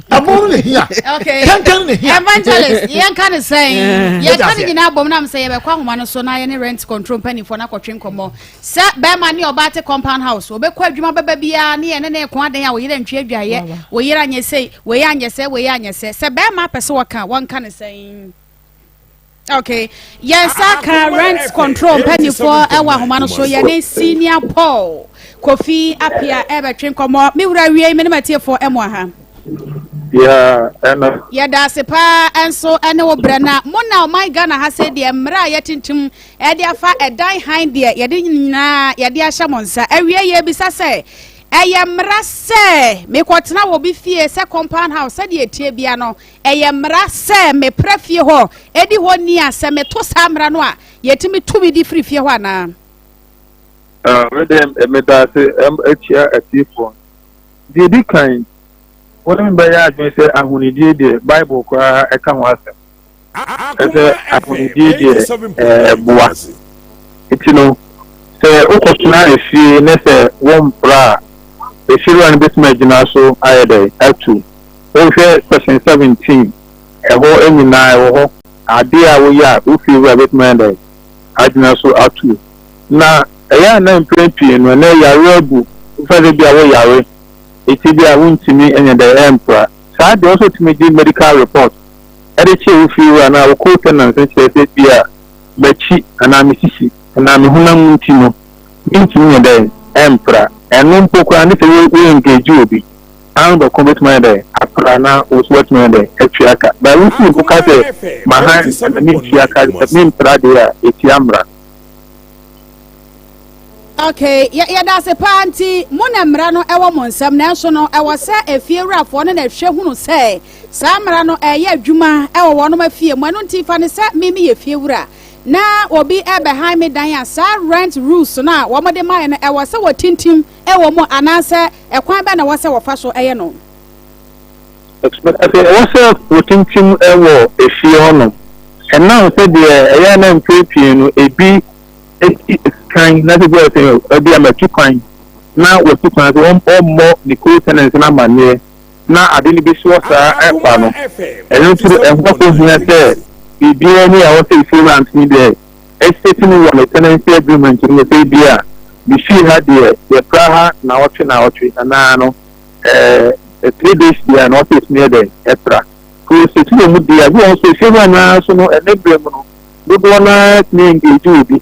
ɛbɔn no na hia kankan na hia. Evangelist yɛn ka ne sɛn yɛn ka ne nyinaa bɔm nam sɛ yɛbɛkɔ ahoma no so na yɛne rent control mpanimfoɔ no akɔtwe nkɔmmɔ sɛ bɛrima ne ɔbaa te compound house wɔbɛkɔ adwuma bɛba biara ne yɛne ne ko adan a wɔyere ntwe adwaeɛ wɔyere anyɛ sei wɔyɛ anyɛ sɛ wɔyɛ anyɛ sɛ sɛ bɛrima apɛ sɛ wɔka wɔnka ne sɛn. Okay, yɛn nsa ka rent control mpanimfoɔ ɛwɔ ahoma no so yɛne senior Paul Kofi Apia ɛbɛtwe nkɔmmɔ me wura wie me ne matiefoɔ ɛmo aha. Yɛda ase paa nso ɛne wo brɛ na mo na ɔman Ghana ha sɛ deɛ mmerɛ a yɛtintim ɛde afa ɛdan han deɛ yɛde nyinaa yɛde ahyɛ mo nsa awie yɛbisa sɛ ɛyɛ mmara sɛ mekɔtena wɔ bi fie sɛ compound house sɛdeɛ ɛtie bia no Ɛyɛ mmara sɛ mepra fie hɔ di hɔ ni a, sɛ meto saa mmara no a, yɛtumi tu me di firi fie hɔ anaa? Me deɛ, meda ase akyia atiefoɔ. Deɛ ɛdi kan, wo ne me bɛyɛ adwene sɛ ahonidie deɛ, Bible koraa ɛka ho asɛm. Ɛsɛ ahonidie deɛ ɛboa. Nti no, sɛ wokɔtena efie ne sɛ wompra a, efiewura no bɛtumi agyina so ayɛ dɛn atu Wohwɛ section 17, ɛhɔ nyinaa ɛwɔ hɔ. Adeɛ a woyɛ a wo fiewura bɛtumi ayɛ dɛn agyina so atu. Na ɛyɛ a na mprɛn pii no ɛnɛ yareɛ abu, wofa sɛ bi a woyare, eti bi a wontumi nyɛ dɛn ɛmpra. Saa deɛ ɔsɛ wotumi gye medical report ɛde kyerɛ wo fiewura anaa wo co-tenant no kyerɛ sɛ bi a m'akyi anaa me sisi anaa me honam nti no mentumi nyɛ dɛn ɛmpra. Ɛno mpo koraa ne sɛ wo engage obi. Ano dɔ ko bɛtumi ayɛ dɛ apra na wo nso woatumi ayɛ dɛ atua ka. But wo sii bo ka sɛ mahan na mentua ka, mempra deɛ a, ɛtia mmara. Okay, yɛ yɛda ase paa nti mo na mmara no ɛwɔ mo nsam nanso no ɛwɔ sɛ efiewurafoɔ no na ɛhwɛ hunu sɛ saa mmara no ɛyɛ adwuma ɛwɔ wɔnom afie mu ɛno nti fa no sɛ me meyɛ fiewura na obi ɛbɛhan me dan a saa rent rules no a wɔde maeɛ no ɛwɔ sɛ wɔtintim wɔ mu anaasɛ ɛkwan bɛn na ɛwɔ sɛ wɔfa so yɛ no? Afei ɛwɔ sɛ wɔtintim wɔ efie hɔnom. Ɛnam sɛ deɛ ɛyɛ a na mprɛ pii no ebi si kan na sɛ bi a sɛ ebi a matu kwan na watu kwan so wɔmmɔ ne co-tenants no amanneɛ na ade no bi soɔ saa ɛfa no, ɛno nti no ɛho akɔhia sɛ biribiara ni a ɛwɔ sɛ efie wura no deɛ Estate no wɔ ne tenancy agreement no mu sɛ ebia me fie ha deɛ yɛpra ha naawɔtwe naawɔtwe anaa no ɛɛ 3 days biara na ɔsɛ etumi yɛ dɛn ɛpra. So estate wɔ mu deɛ bi wɔ hɔ nso efie wura no ara so no ɛnɛ berɛ mu no dodoɔ no ara tumi engage obi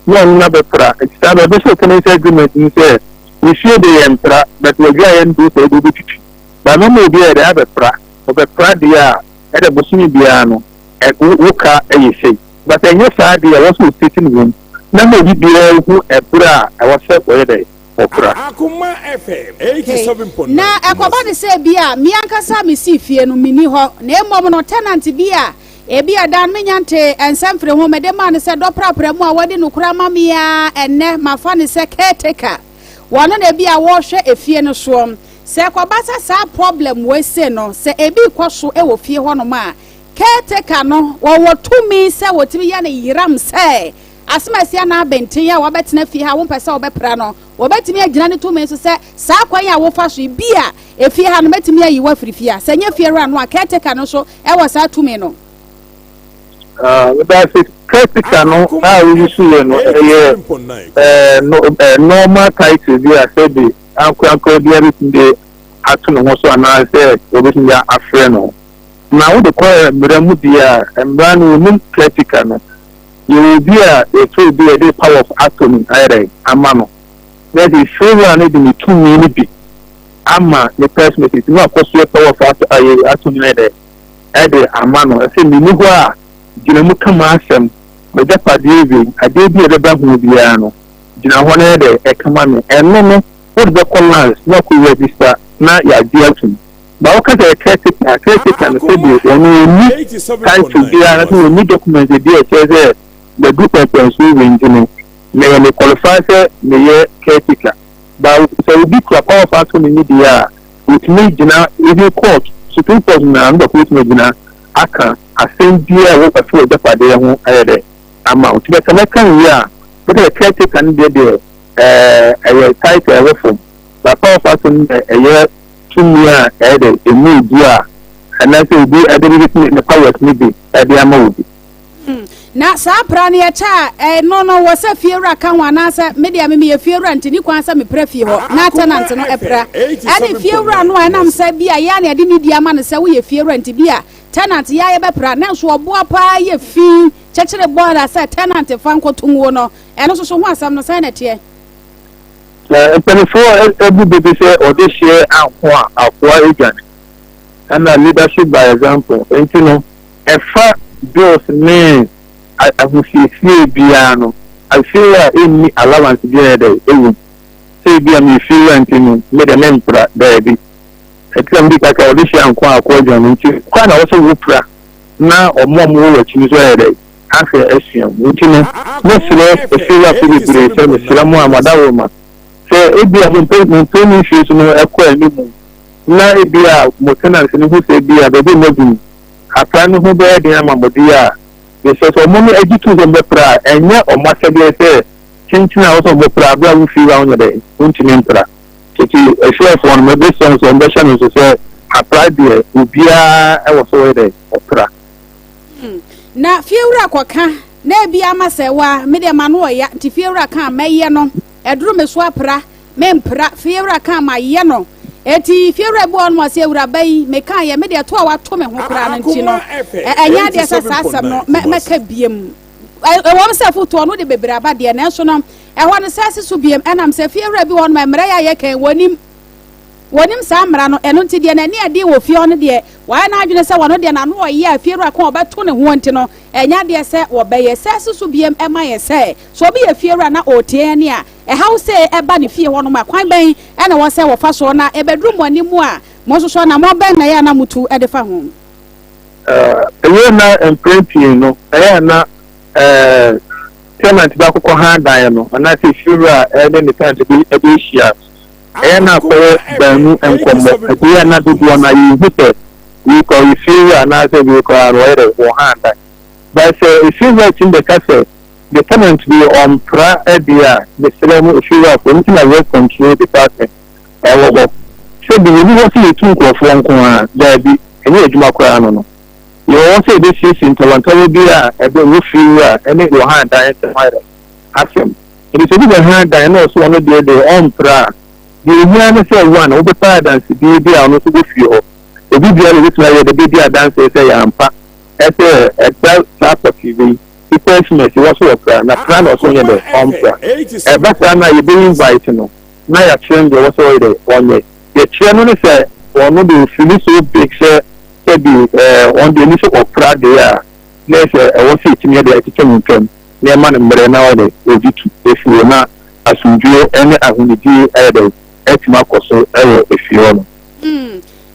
na ɔno no abɛpra. Nti saa bɛ ɛbɛhyɛ tenancy agreement mu sɛ me fie deɛ yɛmpra but wadwaeɛ no deɛ sɛ wode wobɛtwitwi. But mɛma obi ayɛ dɛn abɛpra. Ɔbɛpra deɛ a ɛdɛ bosome biara no ɛ wo wo ka yɛ sei. But ɛnyɛ saa deɛ ɛwɔ sɛ ɔstate no wom na ma obi biara hu ɛberɛ a ɛwɔ sɛ ɔyɛ dɛn? Ɔpra. Akoma FM Okay. 87.9 Na ɛkɔba Kumasi. no sɛ bi a me ankasa a mesii fie no menni hɔ, na mmom no tenant bi a ebi a daa no menya ntee nsɛm mfiri ho, mede maa no sɛ dɔprapra mu a wadi nokorɛ ama me ara ɛnnɛ mafa no sɛ caretaker. Wɔno na ebi a wɔrehwɛ efie no soɔ. Sɛ ɛkɔba sɛ saa problem wei sei no, sɛ ebi rekɔ so wɔ fie hɔnom a, Caretaker no, wɔwɔ tumi sɛ wɔtumi yɛ no yeram sɛ asomasi anaa abenten a wabɛtena fie ha a wompɛ sɛ wobɛpra no. Wɔbɛtumi agyina ne tumi so sɛ saa kwan a wofa so yi, bi a efie ha no mɛtumi ayi wo afiri fie ha. Sɛ ɛnyɛ fiewura no a, caretaker no nso wɔ saa tumi no. Ah, meda ase. Caretaker no a woyi so yɛ no, ɛyɛ eh, no, eh, normal title bi a sɛbi ankorankora biara bɛtumi de ato ne ho so anaasɛ wɔbɛtumi de afrɛ no. Na wode kɔ mmara mu deɛ a, mmara no wɔnim caretaker no. Yɛwɔ obi a yɛfrɛ obi a yɛde power of attorney ayɛ dɛn ama no. Na ɛsɛ fiewura no de ne tumi no bi ama ne person nti na wakɔsoɛ power of attorney no ayɛ dɛn ɛde ama no. Ɛsɛ menni hɔ a gyina mu ka m'asɛm, m'agyapadeɛ wei, adeɛ bi a ɛbɛba ho biara no, gyina hɔ na yɛ dɛn ɛka ma me. Ɛno no wode bɛkɔ lands na wakɔ register na yɛagye atom. Ba woka sɛ caretaker a, caretaker no sɛdeɛ ɔno ɔnni title biara anaasɛ wɔnni document bi a ɛkyerɛ sɛ madu pɛmpɛnsoɔ wei nti no, meyɛ me qualify sɛ meyɛ caretaker. But sɛ obi kura power of attorney no deɛ a, wɔtumi gyina even court, Supreme Court nyinaa no baako bɛtumi agyina aka asɛm biara a ɛwɔ ɛfa w'agyapadeɛ ho ayɛ dɛ ama wo. Nti bɛsɛ mɛka no wie a, bɛka sɛ caretaker no deɛ deɛ ɛɛ ɛyɛ title a ɛwɔ fam. But power of attorney no deɛ ɛyɛ tumi a ɛyɛ dɛ ɛmu edu a anaasɛ obi ɛde bɛtumi ne powers no bi ɛde ama obi. Na saa pra no yɛkyɛ a, ɛno no wɔ sɛ fiewura ka ho anaasɛ me deɛ me meyɛ fiewura nti ne kwan sɛ mepra fie hɔ na tenant no pra. Ɛne fiewura no a ɛnam sɛ bi a yɛ a na yɛde nidi ama no sɛ woyɛ fiewura nti bi a tenant yɛ a yɛbɛpra nanso ɔboa paa yɛ fi kyekyere bɔɔla sɛ tenant fa nkɔto nguo no ɛno nso so ho asɛm no sɛn na ɛteɛ? Na mpanimfoɔ bu bɛ bi sɛ ɔdehyeɛ anko a akoa adwane ɛna leadership by example nti no ɛfa bills ne ahosiesie biara no, afie a ɛnni allowance biara yɛ dɛ ɛwom. Sɛ ebia meyɛ fiewura nti no, me deɛ mempra, daabi. Ɛte sɛ mede kaka ɔde hyia nko a akɔ adwuma no nti, kwan na ɛwɔ sɛ wopra na wɔn a wɔwɔ w'akyi no nso ayɛ dɛ ahwɛ asua wo. Nti no, mɛsrɛ afiewurafo bebree sɛ mesrɛ mo a mo adaworoma sɛ ebia mo mpanin mfie so no kɔ anim na ebia mo tenants no hu sɛ ebia baabi a moadu no, Apra no ho bɛyɛ den ama mo de a, mesrɛ sɛ wɔn no gye tom sɛ wɔbɛpra a, ɛnyɛ wɔn asɛdeɛ sɛ kyenkyen a ɛwɔ sɛ wɔpra berɛ a wo fie wura wonyɛ dɛn, wontumi mpra. Tete asuafoɔ no, mɛbɛsrɛ wɔn sɛ wɔbɛhyɛ no nso sɛ apra deɛ obiara wɔ sɛ ɔyɛ dɛn, ɔpra. Na fiewura kɔka, na ebia ama sɛ wa, me deɛ m'ano ɔya, nti fiewura ka a mɛyɛ no, ɛduru me so apra, Mempra, fiewura kaa mayɛ no. Enti fiewura bi wɔ hɔnom a ɔse, Awuraba yi, mekaeɛ, me deɛ to a wato me ho koraa no nti no, ɛnyɛ adeɛ sɛ saa asɛm no mɛka biom. Ɛwom sɛ afotuo no de bebree aba deɛ, nanso no, ɛhɔ no sɛ asi so biom, ɛnam sɛ fiewura bi wɔ hɔnom a mmara yi a yɛka yi, wɔnim. Wɔnim saa mmara no, ɛno nti deɛ n'ani ɛden wɔ fie hɔ no deɛ, wayɛ n'adwene sɛ wɔno deɛ n'ano ɔyɛ a fiewura ko a ɔbɛto ne ho nti no, ɛnyɛ adeɛ sɛ wɔbɛyɛ. Sɛ asi so biom ɛma yɛ sɛ, sɛ obi yɛ fiewura na ɔretie yɛn a, Ɛhaw sei ɛba ne fie hɔnom a, kwan bɛn na ɛwɔ sɛ wɔfa so? Na ɛbɛduru mo anim a, mo nso so anammɔn bɛn na ɛyɛ a na motu de fa ho? Ɛyɛ na mprɛn pii no, ɛyɛ a na tenant bi akokɔ han dan no anaasɛ efiewura a ɛne ne tenant bi de ahyia no, ɛyɛ na akɔyɛ baanu nkɔmmɔ. Ɛyɛ a na dodoɔ no ara yɛhu sɛ wei koraa ɔyɛ fiewura anaasɛ wei koraa no ɔyɛ dɛ wɔhan dan. But sɛ efiewura tumi bɛka sɛ The tenant bi ɔmpra deɛ a, mesrɛ mo efiewurafoɔ, ɛno nti na rent control department ɛwɔ hɔ. Sɛbi yɛnni hɔ sɛ yɛtu nkorɔfoɔ nko ara, daabi, ɛnyɛ adwuma koraa no no. Yɛwɔ hɔ sɛ yɛbɛsiesie ntawantawa bi a ɛbɛ wɔ fiewura ɛne deɛ ɔhan dan ntam ayɛ dɛn asɛm. Nti sɛ obi bɛhan dan na ɔse ɔno deɛ deɛ ɔmpra a, deɛ ɛhia ne sɛ one, wobɛpɛ adansedie bi a ɔno nso wɔ fie hɔ. Obi biara bɛtumi ayɛ dɛ bɛdi adanseɛ sɛ ɛyɛ ampa sɛ ɛda saa pɔtee wei. Christmas wɔ so ɔpra na pra na ɔso nyɛ dɛ ɔmpra. Ɛba saa no a yɛbɛ invite no na yɛakyerɛ no deɛ ɛwɔ sɛ ɔyɛ dɛ ɔnyɛ. Yɛkyerɛ no ne sɛ ɔno deɛ ɔfili so big sɛ sɛbi ɛɛ ɔno deɛ ɔni sɛ ɔpra deɛ a na ɛsɛ ɛwɔ sɛ yɛtumi yɛ dɛ ɛkyekyɛ no ntɛm na yɛma no mmerɛ na ɔyɛ dɛ ɔdi tu ɛfiri hɔ na asomdwoeɛ ne ahonidie ayɛ dɛ atumi akɔ so wɔ efie hɔ no.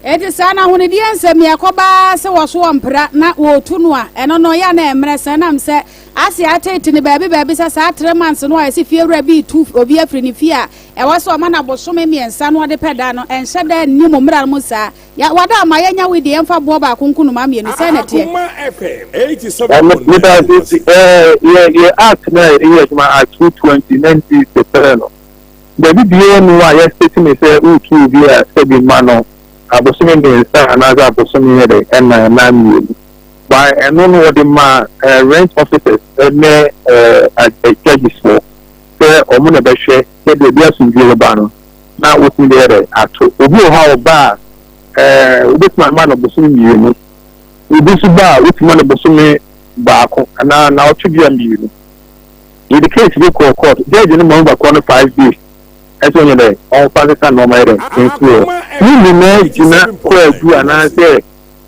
Enti saa no ahonidie nsɛm yi ɛkɔba ara sɛ wɔso wɔmpra na wɔretu no a, ɛno no yɛ a na ɛmmerɛ sɛn nam sɛ ase ateete no baabi baabi sɛ saa tre months no a yɛse fiewura bi retu obi afiri ne fie a ɛwɔ sɛ ɔma no abosome mmiɛnsa na ɔde pɛ da no ɛnhyɛ da nni mo mmara no mu saa. Ya wada ama yɛanya wei deɛ yɛmfa boɔ baako nku nnomaa mmienu sɛn na ɛteɛ? Akoma FM 87.9 Meda ase Kumasi. Yɛ yɛ act no a yɛde yɛ adwuma act 220 1963 no Baabi biara nni hɔ a yɛastate no sɛ woretu obi a sɛbi ma no abosome mmiɛnsa anaasɛ abosome yɛ dɛn ɛnan anaa mmienu. By ɛno no wɔde ma rent officers ne judges foɔ sɛ wɔn na ɛbɛhwɛ sɛ baabi asomdwie bɛba no na wɔtumi de yɛ dɛn ato. Obi wɔ hɔ a ɔba a wobɛtumi ama no bosome mmienu, obi nso ba a wotumi ma no bosome baako anaa naawɔtwe bia mmienu. Yɛde case bi kɔɔ court, judge no ma onipa korɔ no 5 days ɛsɛ ɔnyɛ dɛ ɔnfa nsesa nnoɔma yɛ dɛ nsi hɔ. Ne nyinaa gyina kwaadu anaasɛ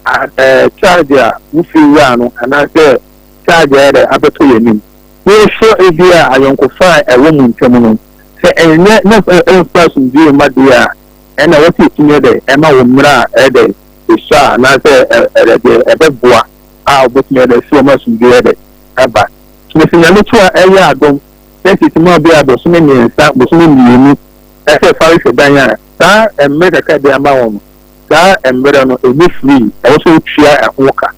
ɛɛ charge a wo fie wura no anaasɛ charge a ɛyɛ dɛ abɛtɔ yɛn anim. Na yɛhwɛ ebi a ayɔnkofa a ɛwɔ mo ntam no, sɛ ɛnyɛ na ɛmfa asomdwoeɛ mma deɛ a, ɛna ɛwɔ sɛ yɛtumi yɛ dɛ ɛma wo mmerɛ a ɛyɛ dɛ ɛsua anaasɛ ɛɛ deɛ ɛbɛboa. a wɔbɛtumi ayɛ dɛ si wɔn asomdwoeɛ yɛ dɛ ɛba. Mese Nyame to a ɛyɛ adom na sisi mu a bia bosome mmiɛnsa, bosome mmienu ɛsɛ fa hwehwɛ dan a, saa mmerɛ kakra de ama wɔn no, saa mmerɛ no ɛnyɛ free, ɛwɔ sɛ wotua ɛho ka.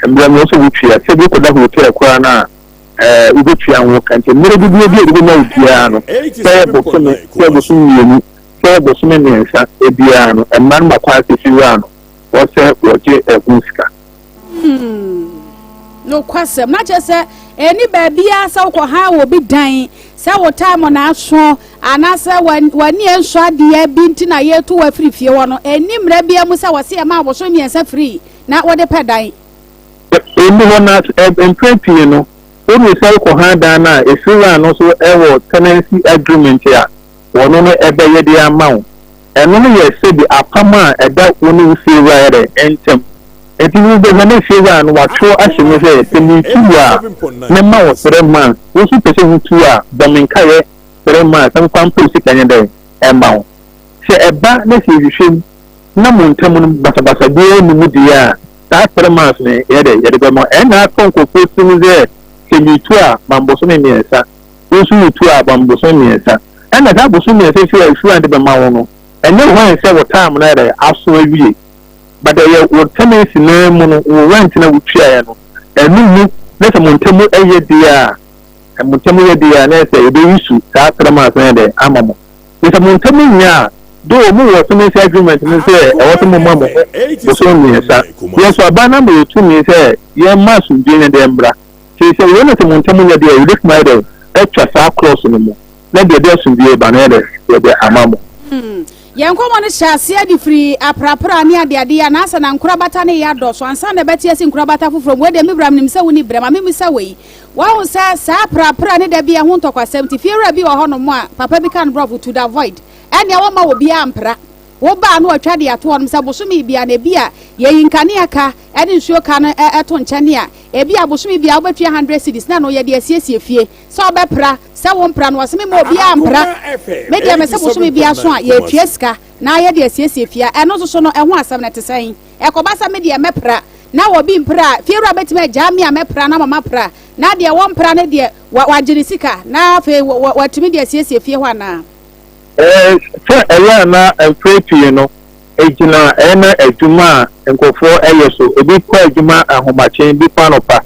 Mmerɛ no ɛwɔ sɛ wotua, sɛ bi wokɔda hotel koraa no a, ɛɛ wobɛtua ho ka. Nti mmerɛ dodoɔ bi a yɛde bɛma wo biara no, sɛ ɛyɛ bosome, sɛ ɛyɛ bosome mmienu, sɛ ɛyɛ bosome mmiɛnsa biara no, mma no ma kwan sɛ fiwura no, wɔ sɛ wɔgye ɛho sika. Hmm, nokwasɛm. Na kyerɛ sɛ ɛni baabiara sɛ wokɔ ha wɔ bi dan sɛ wo time na aso anaasɛ w'ani nsɔ adeɛ bi nti na yɛtu wɔ afiri fie hɔ no, ɛni mmerɛ biara mu sɛ wɔse yɛma abosom mmiɛnsa firi na wɔde pɛ dan. Ɛnni hɔ na mprɛ pii no woduru sɛ wokɔ ha dan no a ɛfiri no nso wɔ tenancy agreement a wɔno no ɛbɛyɛ de ama wo. Ɛno no yɛ sɛbi apam a ɛda wo ne wo fiewura yɛ dɛn ntam. Enti wobɛhwɛ na fiewura no watwerɛ ahyɛ mu sɛ, sɛ meretu wo a, mɛma wo three months. Wo nso wopɛ sɛ wotu a, bɔ me nkaeɛ three months na memfa mpa wo sika nyɛ dɛn mma wo. Sɛ ɛba na sɛ yɛhwehwɛ mu na mo ntam no basabasa biara nni mu deɛ a, saa three months no yɛ dɛn yɛde bɛma wo. Ɛnna atɔ nkurɔfoɔ tirim sɛ, sɛ meretu a, ma me bosome mmiɛnsa. Wo nso woretu a, ma me bosome mmiɛnsa. Ɛna saa bosome mmiɛnsa yi a Shuan de bɛma wo no, ɛnyɛ hwan sɛ wo term no ayɛ dɛn aso awie, but ɛyɛ wo tenancy no ara mu no, wo rent no a wotuaeɛ no, ɛno mu na sɛ mo ntam yɛ deɛ a, mo ntam yɛ deɛ a, na ɛyɛ sɛ yɛbɛyi su saa three months no ayɛ dɛn ama mo. Na sɛ mo ntam nyɛ a, though mo wɔ tenancy agreement no sɛ ɛwɔ sɛ moma mo ho bosome mmiɛnsa, yɛn nso aban no ama yɛ tumi sɛ yɛmma asomdwoeɛ nyɛ dɛn mmra. Nti sɛ wei na sɛ mo ntam nyɛ deɛ a, yɛbɛtumi ayɛ dɛn atwa saa clause no mu. Na deɛ ɛde asomdwoeɛ ba no yɛ dɛ, yɛde ama mo. Yɛn nkɔmmɔ no hyɛɛ aseɛ de firi aprapra ne adeade yi anaasɛ na nkorabata ne yɛ adɔɔso ansa na ɛbɛte asi nkorabata foforɔ mu. Wei deɛ me wura menim sɛ wonni berɛ, ma memmisa wei. Woahu sɛ saa aprapra ne da bi ɛho ntɔkwasɛm nti fiewura bi wɔ hɔnom a papa bi ka no borɔfo to the void ɛnneɛ wɔmma obiara mpra. Wo ba a na wɔatwa de ato hɔnom sɛ bosome biara no ebia yɛyi nkanea ka ne nsuo ka no to nkyɛne a, ebia bosome biara wobɛtua hundred cedis na ɛno yɛde asiesie fie. Sɛ wobɛpra, sɛ wompra no, wɔse memma obiara mpra. Me deɛ mese bosome biara so a yɛtua sika na yɛde asiesie fie a, ɛno nso so no ɛho asɛm no ɛte sɛn? Ɛkɔba sɛ me deɛ mɛpra na obi mpra a, fiewura bɛtumi agyaa me a mɛpra no ama mapra na deɛ wɔmpra no deɛ wagye ne sika na afei watumi de asiesie fie hɔ anaa? Sɛ ɛyɛ a na mprɛ pii no ɛgyina ɛyɛ na adwuma a nkurɔfoɔ yɛ so. Ebi kɔ adwuma ahomakye, ebi kɔ anɔpa.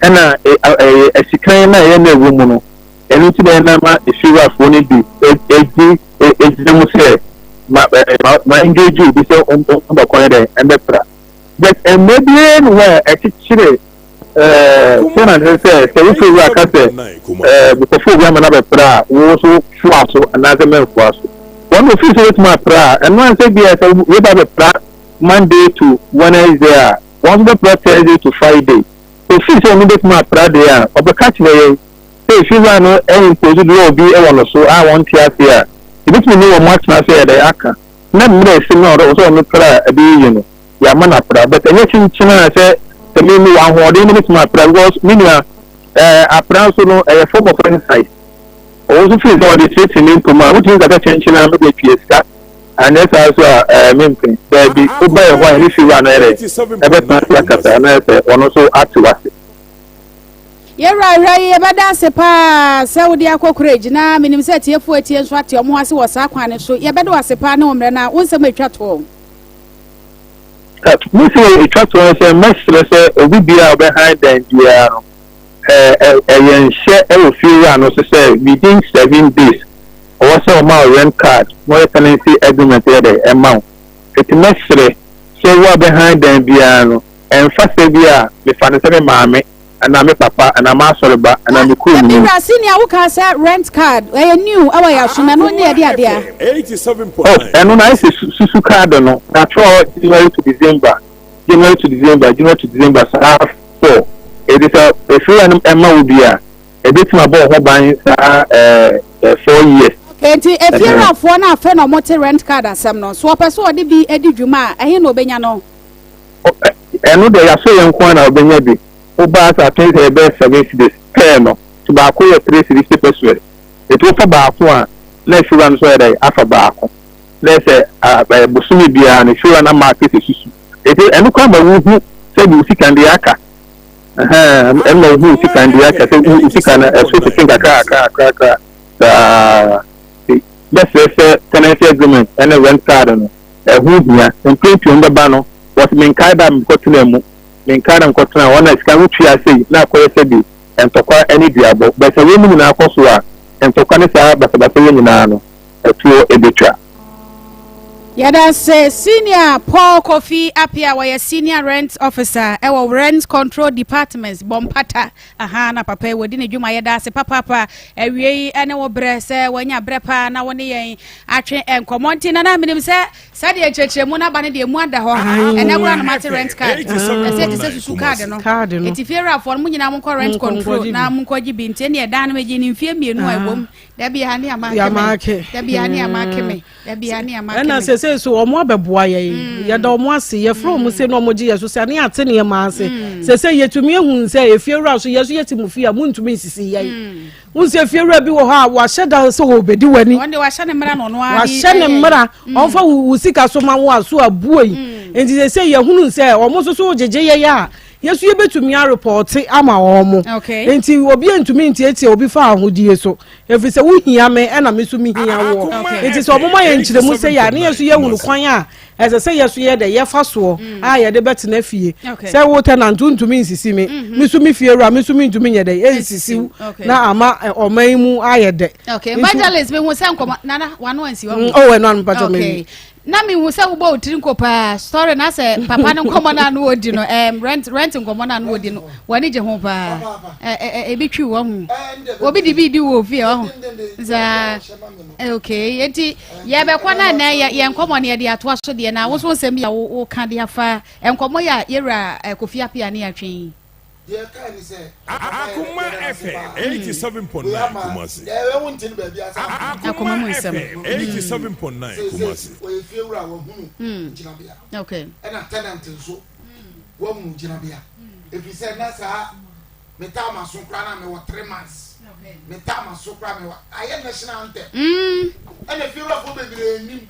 Ɛna ɛyɛ asikan no a ɛyɛ na ɛwɔ mu no, ɛno nti na ɛyɛ na ama efiewurafoɔ no bi di gyina mu sɛ ma ma ma engage obi sɛ ɔmmɛkɔ yɛ dɛn ɛmmɛpra. But mmerɛ biara nni hɔ a ɛkyekyere tenant no sɛ sɛ wo fiewura ka sɛ mekɔfa obi ama no abɛpra a, wo nso foa so anaasɛ mɛmfoa so. Wɔn ofii sɛ wobɛtumi apra a, ɛno ara sɛ bia sɛ wei ba bɛpra Monday to Wednesday a, wɔn nso bɛpra Thursday to Friday. Ofii sɛ ɔno bɛtumi apra deɛ a, ɔbɛka kyerɛ yɛn sɛ efiewura no impose law bi wɔ no so a wɔnte aseɛ a, yɛbɛtumi ne wɔn atena ase ayɛ dɛn aka na mmerɛ a ɛsɛ mu a ɔwɔ sɛ ɔno pra a ɛbɛyɛ yie no, yɛama no apra. But ɛnyɛ kyenkyen a sɛ sɛ me mewɔ ahoɔden no mɛtumi apra because me nua eh, apra nso no ɛyɛ form of exercise. Ɔwɔ nso firi sɛ ɔde tietie ne mpom a, wotumi nka sɛ kyenkyen a mede atua sika anyɛ saa nso a eh, mempene. Daabi, woba yɛ hɔ a yɛne fiewura no yɛ dɛ ɛbɛtena ase akasa na ayɛ sɛ ɔno nso ate w'ase. Yɛwura awura yi yɛbɛda ase paa sɛ wode akɔ courage na menim sɛ atiefoɔ atie nso ate ɔmo ase wɔ saa kwan no so. Yɛbɛda wo ase paa ne wo mmerɛ na wo nsɛm a ɛtwa toɔ. Me sɛ ɛtwa toɔ no sɛ mɛsrɛ sɛ obi biara a ɔbɛhan dan biara no ɛyɛ nhyɛ wɔ fiewura no so sɛ within 7 days ɔwɔ sɛ ɔma wo rent card na ɔyɛ tenancy agreement yɛ dɛ ɛma wo. Enti mɛsrɛ sɛ wo a bɛhan dan biara no ɛmfa sɛ bi a mefa no sɛ me maame anaa me papa anaa m'asɔreba anaa me kurom ni. Wura senior wo kaa sɛ rent card ɛyɛ new ɛwɔ yɛ asom ɛno ne yɛde adeɛ a. Oh, ɛno na ayɛ sɛ susu card no na atwerɛ hɔ January to December, January to December, January to December saa four. Enti sɛ efiri no ɛma wo bi a, ebetumi abɔ wo ho ban saa ɛɛ 4 years. Okay, nti efiewurafoɔ no afei na wɔte rent card asɛm no so ɔpɛ sɛ ɔde bi di dwuma a, ɛhe na ɔbɛnya no? Ɛno deɛ yɛaso yɛn nko ara na ɔbɛnya bi. Wobaa sɛ atwɛn sɛ yɛbɛyɛ 7 cedis pɛɛ no, nti baako yɛ 3 cedis pesewas. Nti wofa baako a, na efiewura no nso ayɛ dɛ afa baako. Na ɛsɛ bosome biara no efiewura no ama akɛse susu. Nti ɛno koraa ma wohu sɛdeɛ wo sika no deɛ aka. Ɛhɛn, ɛma wohu sika no deɛ aka sɛ wo sika no ɛso tete nkakra kakra kakra kakra saa. Nti bɛsrɛ sɛ tenancy agreement ɛne rent card no ɛho hia. Mpɛn pii wɔn bɛba no wɔse menkae da a mekɔtenaa mu, menkae da a mekɔtenaa hɔ na sika no wotua sei na akɔyɛ sɛbi ntɔkwa ɛne duabɔ. But sɛ weinom nyinaa kɔ so a, ntɔkwa ne saa basabasayɛ nyinaa no ɛtoɔ ɛbɛtwa. Yɛda ase Senior Paul Kofi Appiah wɔyɛ Senior Rent Officer ɛwɔ Rent Control Department bɔ mpata aha na papa yi wɔdi ne dwuma yɛda ase papaapa awie yi ɛne wo brɛ sɛ wanya brɛ paa na wo ne yɛn atwe nkɔmmɔ nti nana menim sɛ sɛdeɛ nkyerɛkyerɛmu no aba no deɛ mu ada hɔ ɛnɛ koraa no mate rent card ɛsɛ te sɛ susu card no ɛti fie wurafoɔ no mo nyinaa monkɔ rent control na monkɔgye bi nti ɛne ɛdan no megye ne mfie mmienu a ɛwom Dabi a ne ama ake me. Dabi a ne ama ake me. Dabi a ne ama ake me. Ɛna sese so wɔn abɛboa yɛn. Mm. Yɛda wɔn ase. Yɛfrɛ wɔn se na wɔn gye yɛ so sɛ ne ate nneɛma ase. Mm. Sese yɛtumi ehu sɛ efiewura so yɛ so yɛte mu fie a muntumi nsisi yɛn. Mm. N sɛ efiewura bi wɔ hɔ a wahyɛ da sɛ wɔbɛdi w'ani. Wɔn de wahyɛ ne mmara na ɔno ara. Wahyɛ ne mmara. Ɔnfa wo sika so ma wo a so abuo yi. Nti sese yɛhunu sɛ wɔn nso so gyegye yɛn a yɛn nso yɛbɛtumi arepɔte ama wɔn. Okay. Nti obi ntumi ntiatia obi fa ahodie so ɛfiri sɛ wohia me ɛna me nso mehia woɔ. Okay. Nti sɛ ɔmoma yɛn nkyerɛmu sɛ yɛ a ne yɛn nso yɛhunu kwan a ɛsɛ sɛ yɛ so yɛ dɛ yɛfa soɔ mm. a yɛde bɛtena fie. Okay. Sɛ wo tenant wontumi nsisi me, mm-hmm. me nso me fie wura me nso mentumi nyɛ dɛ ɛnsisi wo na ama ɔman yi mu ayɛ dɛ. Okay. Evangelist mehu sɛ nkɔmɔ nana wano ansi hɔ. Mm, oh, ɛno ano mpatwɔ me. Na me hu sɛ wobɔ wo tiri nko paa story na sɛ papa no nkɔmɔ no ano ɔdi no um, rent rent nkɔmɔ no ano ɔdi no w'ani gye ho paa ebi twi wɔ ho obi de bi di wɔ fie wɔ ho saa okay eti yɛbɛkɔ na nɛ yɛ yɛn nkɔmɔ no yɛde atoa so deɛ na woso nsɛm bi a woka de afa nkɔmɔ yɛ a yɛwura Kofi Appiah ne yɛatwe yi. Deɛ ɛkae ne sɛ, Akoma FM 87.9 Kumasi. Akoma mu nsɛm. FM 87.9 Kumasi. Ɔyɛ fiewura a wahunu gyinabea. Okay. Ɛna tenant nso wahunu gyinabea. Ɛfiri sɛ na saa metaa ma so koraa na mewɔ 3 months. Metaa ma so koraa mewɔ ayɛ national anthem. Ɛna fiewurafoɔ bebree nim.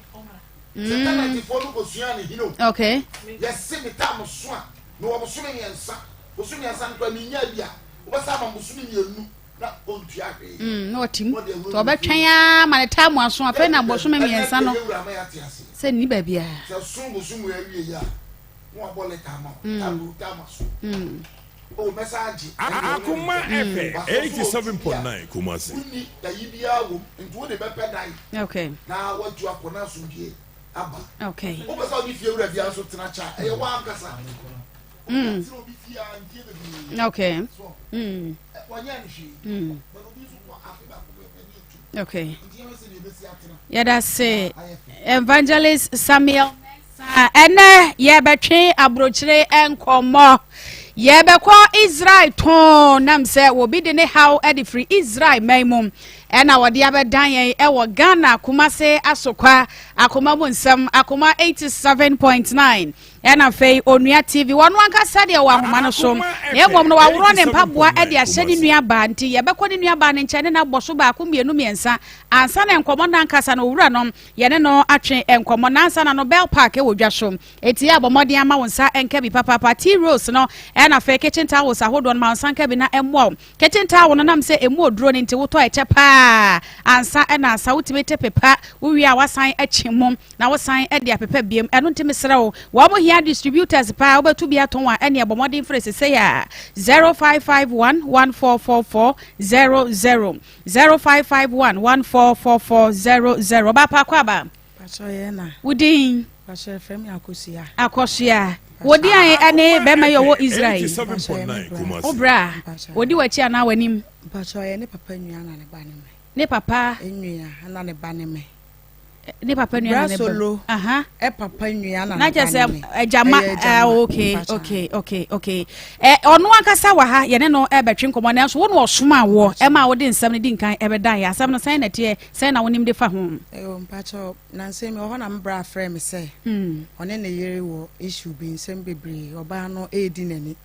Sɛ tenantfoɔ no kɔsua ne hene o. Okay. Yɛse metaa mo so a mewɔ bosome 3. Bosome 3 no koraa menyaa bi a wobɛsa ama bosome 2 na ɔntua hwee. Na ɔte mu. Nti ɔbɛtwɛn ara ma ne taa mu aso afei na bosome 3 no sɛ nni baabiara. Sɛ so bosome awie yi a na wabɔ lɛta ama wo. Taa taa ma so. O mɛsa agye. Akoma FM 87.9 Kumasi. Wonni ayi biara wom nti wode bɛpɛ dan. Okay. Na watu akɔ na asomdwie aba. Okay. Wopɛ sɛ wode fie wura biara nso tena kyɛ a ɛyɛ w'ankasa. Okay. Okay. Yɛda se Evangelist Samuel Mensah. Ɛnɛ yɛbɛtwe aburokyire nkɔmmɔ. Yɛbɛkɔ Israel tɔn nam sɛ obi de ne haw de firi Israel man mu ɛna wɔde abɛdan yɛn ɛwɔ Ghana Kumase Asokwa Akoma mu nsɛm Akoma 87.9 Ɛna afei Onua TV, ɔno ankasa deɛ ɔwɔ ahoma no so, na mmom no waworɔ ne mpaboa de ahyɛ ne nua baa, nti yɛbɛkɔ ne nua baa no nkyɛn ne no abɔ so baako mmienu mmiɛnsa ansa na nkɔmmɔ no ankasa no owura no yɛne no atwe nkɔmmɔ na ansa na no Bell Park wɔ dwa so. Enti yɛ abɔ mmɔden ama wo nsa nka bi papaapa. Tea rolls no ɛna afei kitchen towels ahodoɔ no ma wo nsa nka bi na ɛmmoa wo. Kitchen towel no nam sɛ ɛmu oduro no nti wotɔ ɛkyɛ paa ansa ɛna ansa wotumi te pepa wowie a wasan akyi mu na wo san de apepa biem ɛno nti mesrɛ wo wɔn hia distributors paa wobɛtu bi atɔn a ɛneɛ bɔ mmɔden frɛ sesei a 0551 1444 00 0551 1444 00 ɔbaa pa akɔ aba wo din Akosua wo din a ɛne bɛrima yi ɔwɔ Israel wo bra ɔdi w'akyi anaa w'anim ne papa nua na ne ba ne me ne papa nua na ne ba Brasolo ɛ papa nua na na ne kyerɛ ba sɛ ne me agyama Ɛyɛ agyama okay mpakyɛ. okay okay okay ɛ ɔno ankasa wɔ ha yɛne no ɛbɛtwe nkɔmɔ nanso wo na ɔsoma woɔ ɛma wode nsɛm no di nkan ɛbɛdan yɛ asɛm no sɛn na ɛteɛ sɛn na wonim de fa ho Ɛwɔ mpakyɛ nansa mi wɔ hɔ na me bra frɛ me sɛ ɔne ne yere wɔ issue bi nsɛm bebree ɔbaa no ɛredi n'ani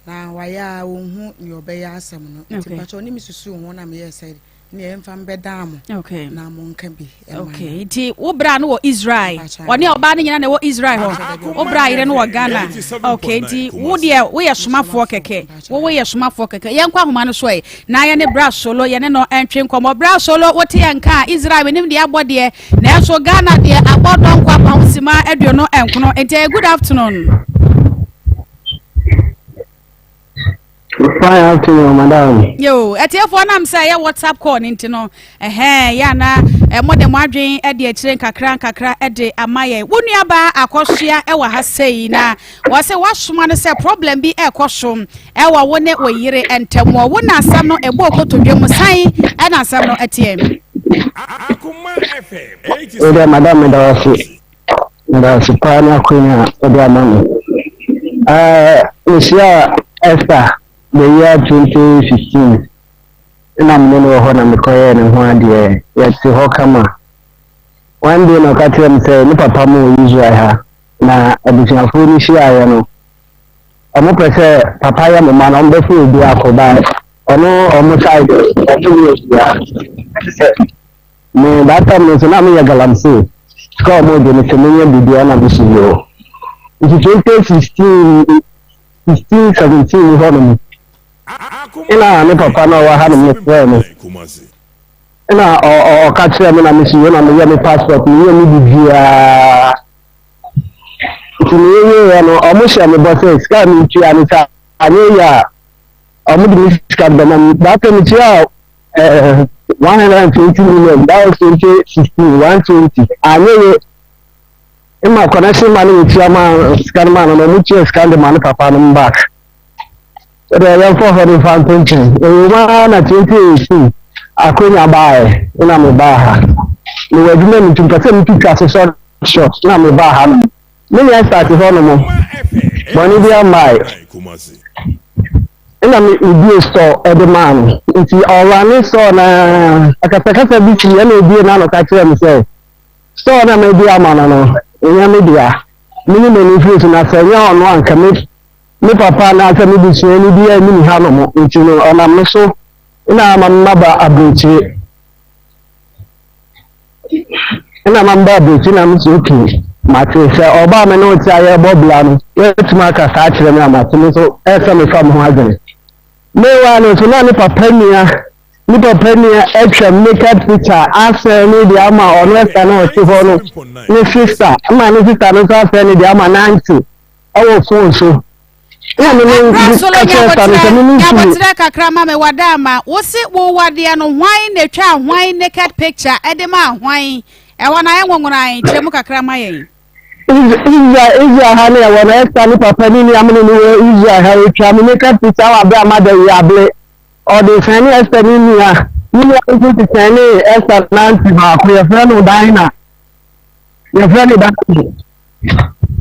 na wayɛ a ɔnhu nea ɔbɛyɛ asɛm no nti Okay. mpakyɛ ɔne me susuw ho na meyɛɛ sɛ. Ne yɛmfa mbɛdaa mo okay. na mo nka bi okay. Nti wo bra no wɔ Israel, ɔne ɔbaa no nyina na ɛwɔ Israel hɔ, wo bra yere no wɔ Ghana. Okay, nti wo deɛ woyɛ somafoɔ kɛkɛ, wo woyɛ somafoɔ kɛkɛ. Yɛnkɔ ahoma no so ɛ na yɛne bra solo yɛne no ɛntwe nkɔmmɔ. Bra solo, wote yɛn nka a, Israel menim deɛ abɔ deɛ, nanso Ghana deɛ abɔ dɔnkɔ apa ho sima 29. Nti ɛyɛ good afternoon. Fine afternoon, madam. Yo, atiefoɔ nam sɛ ɛyɛ WhatsApp call ne nti no, ɛhɛn yɛ ana mo de mo adwen de akyire nkakra nkakra de ama yɛn. Wo nuabaa akɔsoa wɔ ha sei na wɔsɛ wasoma no sɛ problem bi ɛkɔ so ɛwɔ wo ne wo yere ntam. Wɔ wo na asɛm no ɛbɔ okotodwe mu san ɛna asɛm no ɛteɛ. Wo deɛ madam meda wo ase. Meda ase paa ne akwanya a wode ama me. Uh, mehyiaa Esther the year 2015 na mene no wɔ hɔ na mekɔyɛɛ ne ho adeɛ. Yɛte hɔ kama. One day na ɔka kyerɛ me sɛ ne papa mu wɔ Israel ha na abusuafoɔ no hyiaeɛ no ɔmo pɛ sɛ papa yɛ mo ma no ɔmo bɛfo obi akɔ ba ɔno ɔmo side ɔmo yɛ obiara sɛ Me that time no nso na meyɛ galamsey sika a wɔn gye no sɛ menya biribi a na me so yoo nti 2016 16 17 hɔ nom ɛna ne papa no a ɔwɔ ha nom no frɛɛ me ɛna ɔka kyerɛ me na me so yoo na meyɛ me passport meyɛ me biribiara nti meyɛ wieɛ no ɔmo hyɛ me bɔ sɛ sika a metua no sɛ anyɛ yie a ɔmo de me sika bɛma me that time metua eh, 120 million that was 2016 120 anyɛ ye mma connection ma no yɛtua ma sika no ma no na ɔmo tua sika no de ma no papa no back ɛdɛ yɛmfa hɔ no mfa nto nkyɛn ɛwɔ mu ara na 2018 akonya baeɛ na mebaa ha mewɔ adwuma mu nti mpɛ sɛ metwitwa so short short na mebaa ha no Me nua start hɔ nom bɔne bi ambae nna me mebue store de maa no nti ɔrane store no ara akasakasa bi sii ɛna obue n'ano ka kyerɛɛ me sɛ store no a mabue ama no no ɛnyɛ me dea menyi m'ani mfiri so na sɛ ɛnyɛ ɔno a nka me me papa anaasɛ me busuani bi annim ha nom nti no ɔnam no so na ama me maba aburokyire. Ɛna ma mba aburokyi na mese okay mate sɛ ɔbaa me ne wo te a yɛrebɔ bla no woatumi aka saa akyerɛ me a mate me nso ɛsɛ mefa me ho adwene. Meanwhile no nso na ne papa nua ne papa nua atwa naked picture asɛn ne de ama ɔno ɛsa na ɔte hɔ no ne sister ma ne sister no nso asɛn ne de ama n'aunty ɛwɔ phone so. Na me ne Bra solo ka kyerɛ Esther no sɛ me ne ntumi. nyabotrɛ kakra ma me wada ama wo se wo wadeɛ no hwan na etwaa hwan naked picture ɛde maa hwan ɛhɔ no ayɛ nwonworan kyerɛ mu kakra ma yɛn. Israel Israel ha ne ɛwɔ no Esther ne papa ne nua mene ne wɔ Israel ha otwa me naked picture wɔ abere a mada yi abere ɔde sɛn ne Esther ne nua ne nua nso te sɛn ne Esther nante baako yɛfrɛ no Dinah yɛfrɛ no Dinah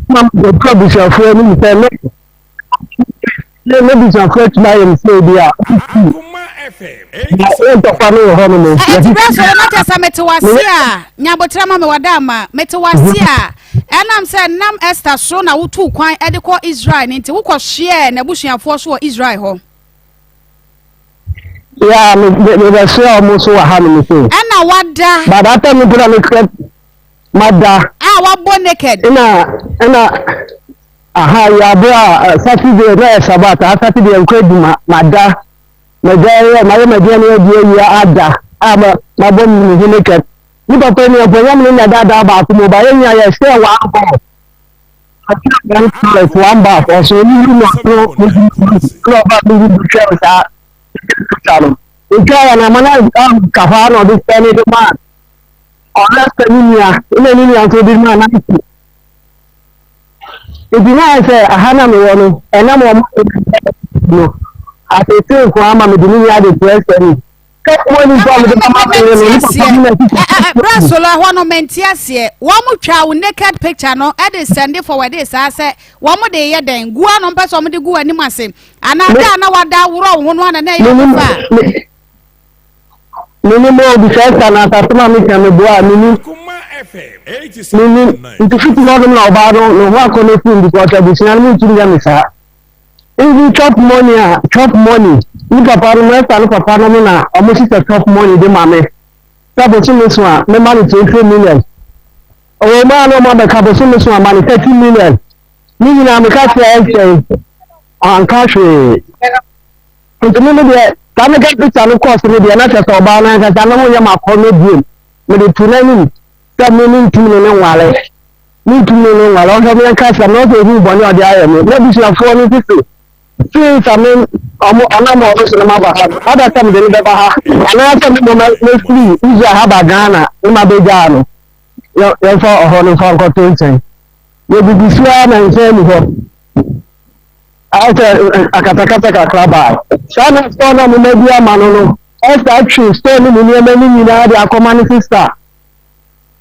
ma mekɔ abusuafoɔ anim sɛ me me m'abusuafoɔ atumi ayɛ me sɛ bi a na ntɔkwa no wɔ hɔ nom. Ɛti berɛ sɔrɔ na kyɛ sɛ mete wase a nyabotrɛ ma me wada ama mete wase a ɛnam sɛ nam Esther so na wotuu kwan de kɔ Israel no nti wokɔ hyeɛ n'abusuafoɔ so wɔ Israel hɔ. Yeah, me me me bɛsoa ɔmo so wɔ ha nom sɛ. Ɛna wada. But that time mpo na mekura mada. A wabɔ naked. Ɛna ɛna aha yɛ abere a Saturday na yɛ Shabbat a Saturday nkɔ adwuma mada magya yɛ mayɛ m'aduane adi awia ada a ma mabɔ me ho naked. Ne papa ni ɔpɔ nyam ne nya daadaa baako mu ba yɛ nya yɛ share one ball. Ɔkyerɛ one toilet one bath ɔso ne hu na ɔno ɛna ɔba mi hu twɛm saa picture no. Otwa yɛ na ama na kafa na ɔde sɛ ne de maa Ɔno sɛ ne nua, ɛna ne nua nso de maa n'ante. Nti na ayɛ sɛ aha na mewɔ no, ɛnam wɔn no, atete nko ama mede me nua de brɛ sɛ ni. Sɛ wɔn nipa mede bama me no, ne papa mu na ɛsisi. Brɛ solo ɛhɔ no mente aseɛ. Wɔn twa wo naked picture no ɛde sɛnde forward saa sɛ wɔn de yɛ dɛn gu ano mpɛ sɛ wɔn de gu anim ase anaa da a na wada worɔ wo ho no ana na ɛyɛ wɔn fa. Menim o, bisa Esther na asase ma meka meboa a menim. Menim. Nti fiti hɔ nom na ɔbaa no ne ho akɔ no fim because abusua no mentumi nyɛ me saa. Even chop money a chop money. Ne papa no, Esther no papa no na ɔmo hyehyɛ chop money de ma me. Sɛ bosome so a, mema no 20 million. Ɔwɔ mu a na ɔmo abɛka bosome so a ma no 30 million. Ne nyinaa meka kyerɛ Esther yi, anka hwee. Nti me me deɛ, saa meka picture no kɔɔ so no deɛ, na kyerɛ sɛ ɔbaa no ankasa ne ho nyɛ m'akɔnnɔ bio. Mede to n'anim sɛ me mentumi ne no nware. Mentumi ne no nware. Ɔhwɛ me nka asɛm na ɔsɛ ohuu bɔne a ɔde ayɛ me. N'abusuafoɔ no nso se, since a me ɔmo ɔnam ɔmo so na maba ha no, ada sɛ mede no bɛba ha anaasɛ me mmom mɛfiri Israel ha ba Ghana na mabɛgyaa no. Yɛmfa ɔhɔ no mfa nkɔto nkyɛn. Yɛdidi so ara na nkyɛn ni hɔ. Ayɛ sɛ akatakata kakra baa. Saa na store no a mema bi ama no no, Esther atwe store no mu nneɛma no nyinaa de akɔma ne sista.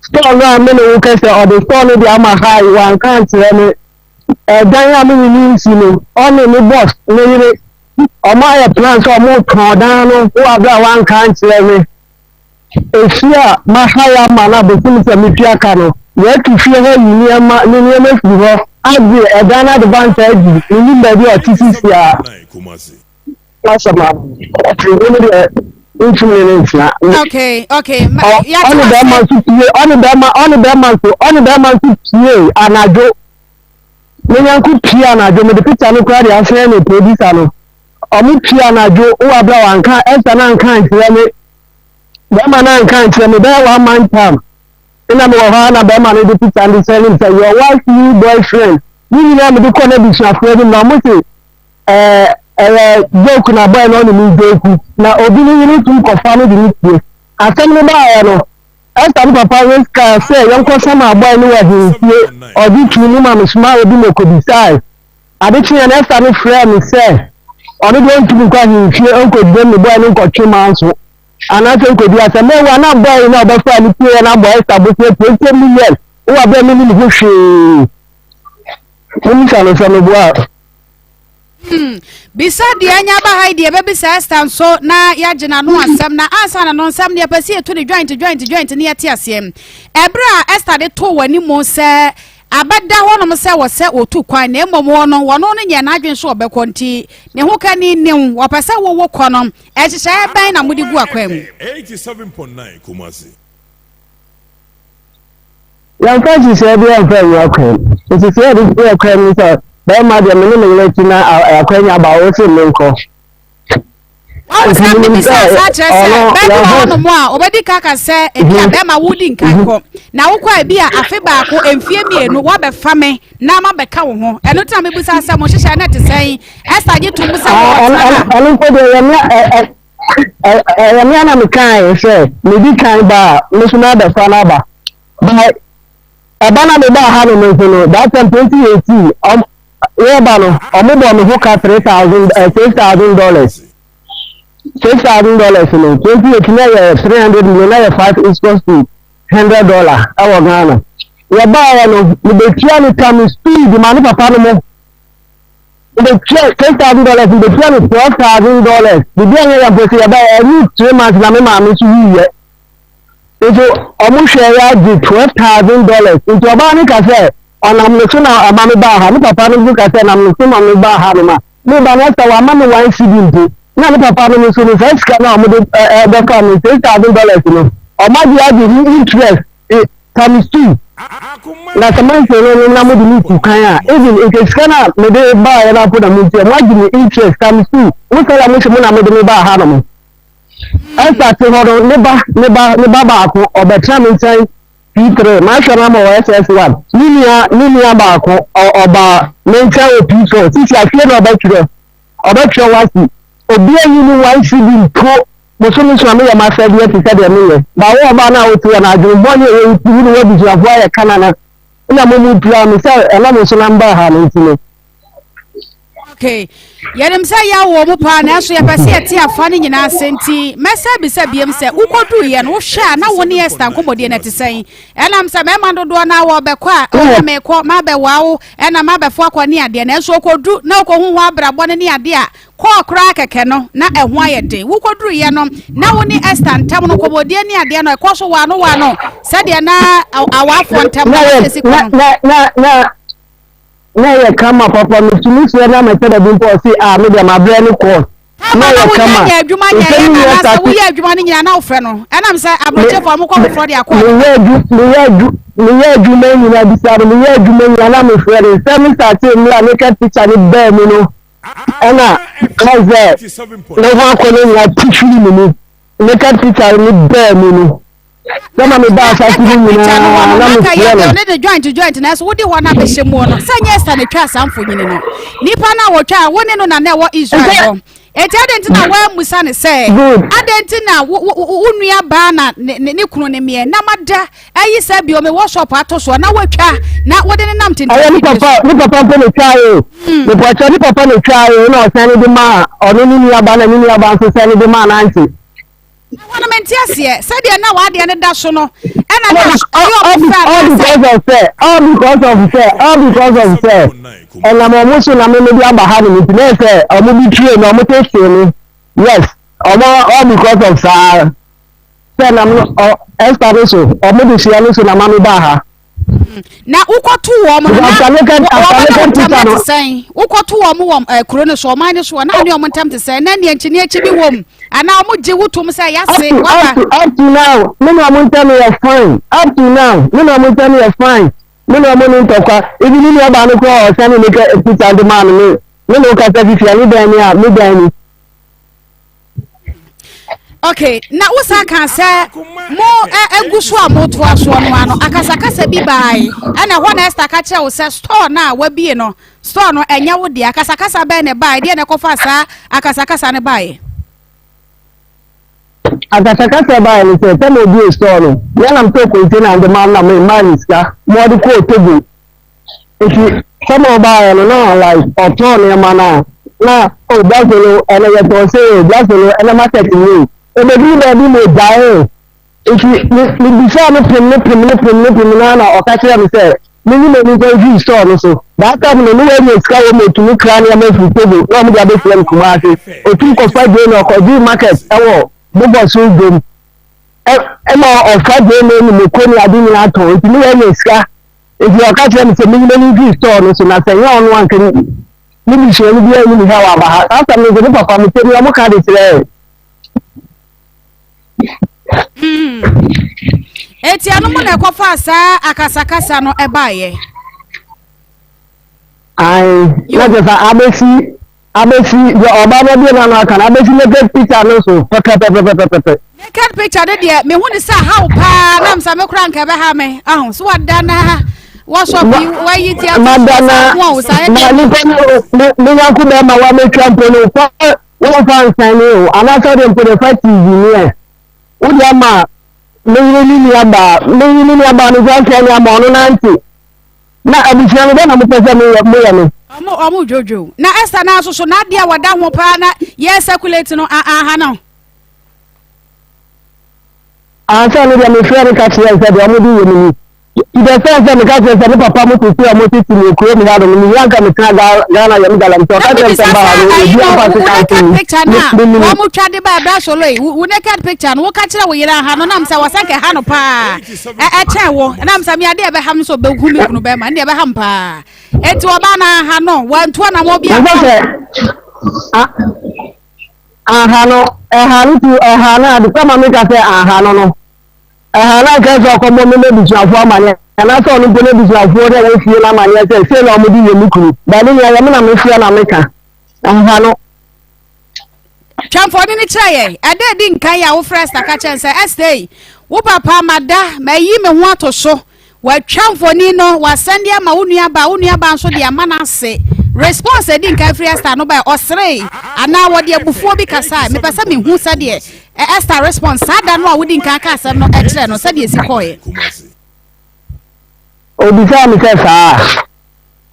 Store no a me ne wo kɛsɛ ɔde store no de ama ha yi, wanka ankyerɛ me. Ɛdan a me ne no resi no, ɔne ne boss ne yere, wɔn ayɛ plan sɛ wɔretɔn dan no wɔ abere a wanka ankyerɛ me. Efie a mahire ama no a bosome sɛ metua ka no, yɛatu fie hɔ ayi nneɛma ne nneɛma afiri hɔ agye ɛdan no ade bansa adi. Mennim baabi a ɔte sisi a. Asɛm a ɔte ho no deɛ ntumi ne no ntena. Okay, okay. Ɔne bɛrima nso pie, ɔne bɛrima, ɔne bɛrima nso, ɔne bɛrima nso pie anadwo. Ne nyanko pie anadwo, mede picture no koraa de asɛn ne producer no. Ɔmo pie anadwo, wɔ abira wanka, Esther no anka ankyerɛ me. Bɛrima no anka ankyerɛ me, bɛyɛ one month time. Nna mewɔ hɔ ara na bɛrima no de picture no de sɛn me sɛ your wife new boyfriend. Ne nyinaa mede kɔ n'abusuafoɔ anim na ɔmo se ɛɛ ɛyɛ joke na boy no ɔne me joke na obi ne yere tum kɔfa no de ne pie. Asɛm no baeɛ no, Esther ne papa Ruth kaa sɛ yɛnkɔ sama boy no wɔ ahemfie. Ɔgye too mu ma mesomaa obi ma ɔkɔbisae. Ade kyeeɛ no, Esther no frɛɛ me sɛ ɔno deɛ ɔntumi nkɔ ahemfie nkɔgyina ne boy no nkɔtwe manso anaasɛ nkɔdi asɛm. Mɛwu a na boy no a ɔbɛfaa no pieeɛ no abɔ Esther bosea 20 million wɔ berɛ a mennim ho hwee. Mommisa no sɛ meboa a. Hmm. Bisa deɛ anya aba ha yi deɛ ɛbɛbisa Esther nso na yɛagye n'ano asɛm na ansa na no nsɛm no yɛpɛ sɛ yɛtu ne joint joint joint ne yɛte aseɛ. Ɛberɛ a Esther de too w'anim sɛ abɛda hɔnom sɛ wɔ sɛ wɔtu kwan na mmom wɔ no wɔno no nyɛ n'adwene so ɔbɛkɔ nti ne ho ka ni new wɔpɛ sɛ wowo kɔ no ɛhyehyɛeɛ bɛn na mode gu akwan mu? 87.9 Kumasi. Yɛmfa nhyehyɛe biara mfa ngu akwan mu. Nhyehyɛe a yɛde gu akwan mu ne sɛ, barima deɛ me ne me yere akyi na akwannya aba a, wose menkɔ. Wahu Nti sɛ menim mebisa sɛ saa kyerɛ sɛ ɔno bɛbi wɔ yɛmfa hɔnom a ɔbɛdi ka ka sɛ ebi a bɛrima wodi nkan kɔ na wokɔ a ebi a afe baako mfie mmienu woabɛfa me na mabɛka wo ho ɛno nti na mebisa sɛ mo nhyehyɛe no te sɛn Esther gye tom sɛ Ah, wowɔ ɛno tena ɛno- ha ɛno mpo deɛ ɛyɛ mea ɛ- ɛ- ɛ- ɛyɛ mea na mekae sɛ medi kan ba a me nso mabɛfa no aba. But ɛba na mebaa ha nom nso no that time 2018 ɔm yɛba no ɔmo bɔ me ho ka 3000 eh, 6000 dollars 6000 dollars no 2018 na yɛ 300 million na yɛ 5 is equals to 100 dollar ɛwɔ Ghana yɛbaeɛ no mebetua no ka me speed ma ne papa no mo mebetua 6000 dollars mebetua no 12000 dollars biribi anyɛ yɛ mpo sɛ yɛbaeɛ ɛne 3 months na me maame nso wuiɛ Nso ɔmo hwɛɛ yɛ agye $12,000. Nti ɔbaa no ka sɛ ɔnam ne so na ɔma me baa ha. Ne papa no nso ka sɛ ɛnam ne so ma me baa ha nom a me ba no ɛsɛ wamma me one cedi mpo. Na ne papa nom nso no saa sika no a ɔmo de ɛbɛfa me $6,000 no ɔmo agye agye ho interest times two. Na sɛ manfrɛ no no na mode me tu kwan a even nka sika no a mede baeɛ no mpo na montua moagye me interest times two. Mo sɛla mo se mo na mode me baa ha nom. Esther te hɔ no, ne ba, ne ba, ne ba baako, ɔbɛtena me nkyɛn P3, mahwɛ no ama wɔ SS1. Ne nua, ne nua baako, ɔ, ɔba me nkyɛn wɔ P4. Sisi afie na ɔbɛtwerɛ, ɔbɛtwerɛ wasi. Obi ayi ne one cedi mpo, bosome so a meyɛ m'asɛdeɛ te sɛ deɛ meyɛ. Ba wo ɔbaa no a wote hɔ no, adwene bɔne a ɛwɔ wo ti, wo ne w'abusuafoɔ ayɛ kanana, na mo mu pira me sɛ ɛnam wo so na mbaa ha no nti no. Okay. Yɛnim sɛ yaw wɔ mu paa nanso yɛpɛ sɛ yɛte afa no nyinaa ase nti mɛsɛ bisa biam sɛ wokɔduiɛ no wohwɛ a na wo ne Esther nkɔmmɔdie no ɛte sɛn? Ɛnam sɛ mmarima dodoɔ no a wɔbɛkɔ a ɔna mekɔ mabɛwaa wo ɛna mabɛfo akɔ ne adeɛ nanso ɔkɔdu na ɔkɔhu hɔ abrabɔ no ne adeɛ a kɔɔ koraa kɛkɛ no na ɛho ayɛ den. Wokɔduruiɛ no na wo ne Esther ntam no nkɔmmɔdie ne adeɛ no ɛkɔ so waano waano sɛdeɛ na awaafoɔ ntam no ɛsi kɔ no. Na ɛyɛ kama papa metumi frɛ na mɛtɛ da bi mpo ɔse ah me deɛ mabrɛ ne course. Na Tama na yɛ wonya kama. nyɛ adwuma nyɛ Nsɛm yɛ nyɛ anaasɛ starte. woyɛ adwuma no nyinaa na wofrɛ no ɛnam sɛ Me aburokyefoɔ a mokɔ foforɔ de akɔ meyɛ adwu meyɛ adwu meyɛ adwuma nyinaa bisa no meyɛ adwuma nyinaa na mefrɛ no nsɛm no startee mmerɛ a naked picture no baa mu no ɛna na sɛ ne ho akɔ no nyinaa ti firi me mu naked picture no baa mu no sɛ ma mebaa asase no naked picture no hɔ nyinaa no na na nka mefrɛ yɛ no deɛ ɔne de joint joint na ɛso wode hɔ no abɛhyɛ mu no sɛ nyɛ Esther na ɛtwaa saa mfonyini no nipa no a wɔtwaa wo ne no na na ɛwɔ Israel Sɛ hɔ enti adɛn nti na woammusa ne sɛ good adɛn nti na wo wo- wo wo nua baa na ne ne ne kunu ne meɛ na mada ayi sɛ bio mewɔ shop ato soɔ na woatwa na wode ne nam ɛyɛ ne tentafidie so papa ne papa mpo na otwa o mepɔkyɛ ne papa na otwa o na ɔsan ne de maa ɔno ne nuaba na ne nuaba nso san ne de maa n'ante Ɛhɔ no mente aseɛ sɛdeɛ na w'adeɛ no da so no ɛna na all ɛyɛ all ɔmo fɛ all anaasɛ because of sɛ all because of sɛ all because of sɛ ɛnam ɔmo so na me me de aba ha nom nti na yɛ sɛ ɔmo bi tue no ɔmo tete me yes ɔmo all because of saa sɛ nam no ɔ ɛsta no so ɔmo de hyia no so na ma me ba ha. Na wokɔto wɔn no Because na after naked wɔn after ne naked wɔn ntam picture te no sɛn? Wokɔto wɔn wɔ eh, kuro no so ɔman no so na ne wɔn ntam te sɛn? Na nea nkyene akyi bi wɔ mu anaa wɔn gye wo tom sɛ up yase to up waba? to up to now me na ɔmo ntam yɛ fine up to now me na ɔmo ntam yɛ fine me na ɔmo ne ntɔkwa ebi ne nua baa no koraa ɔsɛn ne naked picture de maa no me me na ɔkasa fifi a ne dan ni a me dan ni. Okay, na wosan ka sɛ mo agu so a motoa soɔ no ano akasakasa bi bae ɛna ɛhɔ na Esther ka kyerɛ wo sɛ store no a wabie no store no ɛnyɛ wo deɛ akasakasa bɛn na ɛbae deɛ na ɛkɔfa saa akasakasa no baeɛ Akasakasa baeɛ no sɛ sɛ na obie store no yɛnam tɔ container de ma na me maa ne sika ma ɔde kɔɔ Togo Nti sɛdeɛ ɔbaeɛ no na like ɔtɔn nneɛma no a na oh Blackstone no ɛnɛ yɛtɔn sei o Blackstone no ɛnɛ market ni o ɛbɛduru baabi ma ɔgyaee nti me mebisaa no pem ne pem ne pem ne pem no na ɔka kyerɛ me sɛ menyi m'ani nkɔ mfiri store no so that time no ne wanya sika wɔ mu ɔtumi kra nneɛma firi Togo na ɔmo de abɛfira no Kumasi ɔtumi kɔfa gyeene ɔkɔgyee market ɛwɔ bobɔ so dwom ɛma ɔfa gyeene ne mako ne ade nyinaa tɔn nti ne wanya sika Enti ɔka kyerɛɛ me sɛ menyi m'ani mfiri store no so na sɛ ɛnyɛ ɔno a anka ne busuani biara nni me ha wɔ aba ha. Saa asɛm no nso me papa mepɛ ni wɔka de kyerɛɛ. Mm. Eti ɛno mu na ɛkɔfaa saa akasakasa no ɛbaeɛ. Ae, na kyerɛ sɛ abɛsi Abesi deɛ ɔbaa no abue n'ano aka no abesi naked picture no so pɛpɛpɛpɛpɛpɛ. Naked picture no deɛ mehu ne sɛ ahaw paa na msa me koraa nka ɛbɛha me aho so wada na wɔsɔ bi wayi ti ato so sa ho a saa na nipa no me yanko bɛrima wa metwa mpo no fa wɔmfa nsan ne o anaasɛ wode mpo de fa tv ne ɛ wode ama me yere ne nuabaa me yere ne nuabaa no nso asɛn ne ama ɔno nante Na abusua no, dɛn na mopɛ sɛ meyɛ moyɛ me? Ɔmo ɔmo dwodwo. Na Esther naa nso so n'adeɛ a wɔda ho paa na yɛ circulate no aha no. Ansa no deɛ mefrɛ no ka kyerɛ sɛ deɛ ɔmo de yɛ me ni. To the extent sɛ meka kyerɛ sɛ me papa mo tete a ɔmo tete me kuro mu ha no mehia nka metena Ghana yɛ me galamsey. Ɔka kyerɛ me sɛ mba ha no obi amfa se ka nto naked picture na wɔn twa de ba ɛbra solo yi wo naked picture no woka kyerɛ wo yere aha no nam sɛ wɔsɛ nka ɛha no paa ɛkyɛn wo nam sɛ me adeɛ ɛbɛha me sɛ ɔbɛhu me kunu bɛrima ɛne ɛbɛha me paa eti ɔbaa no aha no wantu anamɔ bi ama aha no ɛha no tu ɛha no ade kama mi ka sɛ aha no no ɛha no anka sɛ ɔkɔbɔ me n'abusuafoɔ amaneɛ anaasɛ ɔno mpo n'abusuafoɔ na ɛwɔ fie no amaneɛ sɛ sei na wɔde yɛ me kunu ba ne nua yɛ me na mefrɛ na meka ɛha no Twa mfoni no kyerɛ yɛn. Ɛda edi nkan a wofrɛ Esther ka kyerɛ no sɛ, Esther ei, wo papa mada, mayi me ho ato so. Watwa mfoni no, wasan de ama wo nuabaa, wo nuabaa nso de ama n'ase. Response a edi nkan firi Esther no bae, ɔseree anaa wɔde abufuo bi kasae. Mepɛ sɛ mehu sɛdeɛ Esther response saa da no a wodi nkan ka asɛm no kyerɛ no, sɛdeɛ esi kɔeɛ. Obisaa me sɛ saa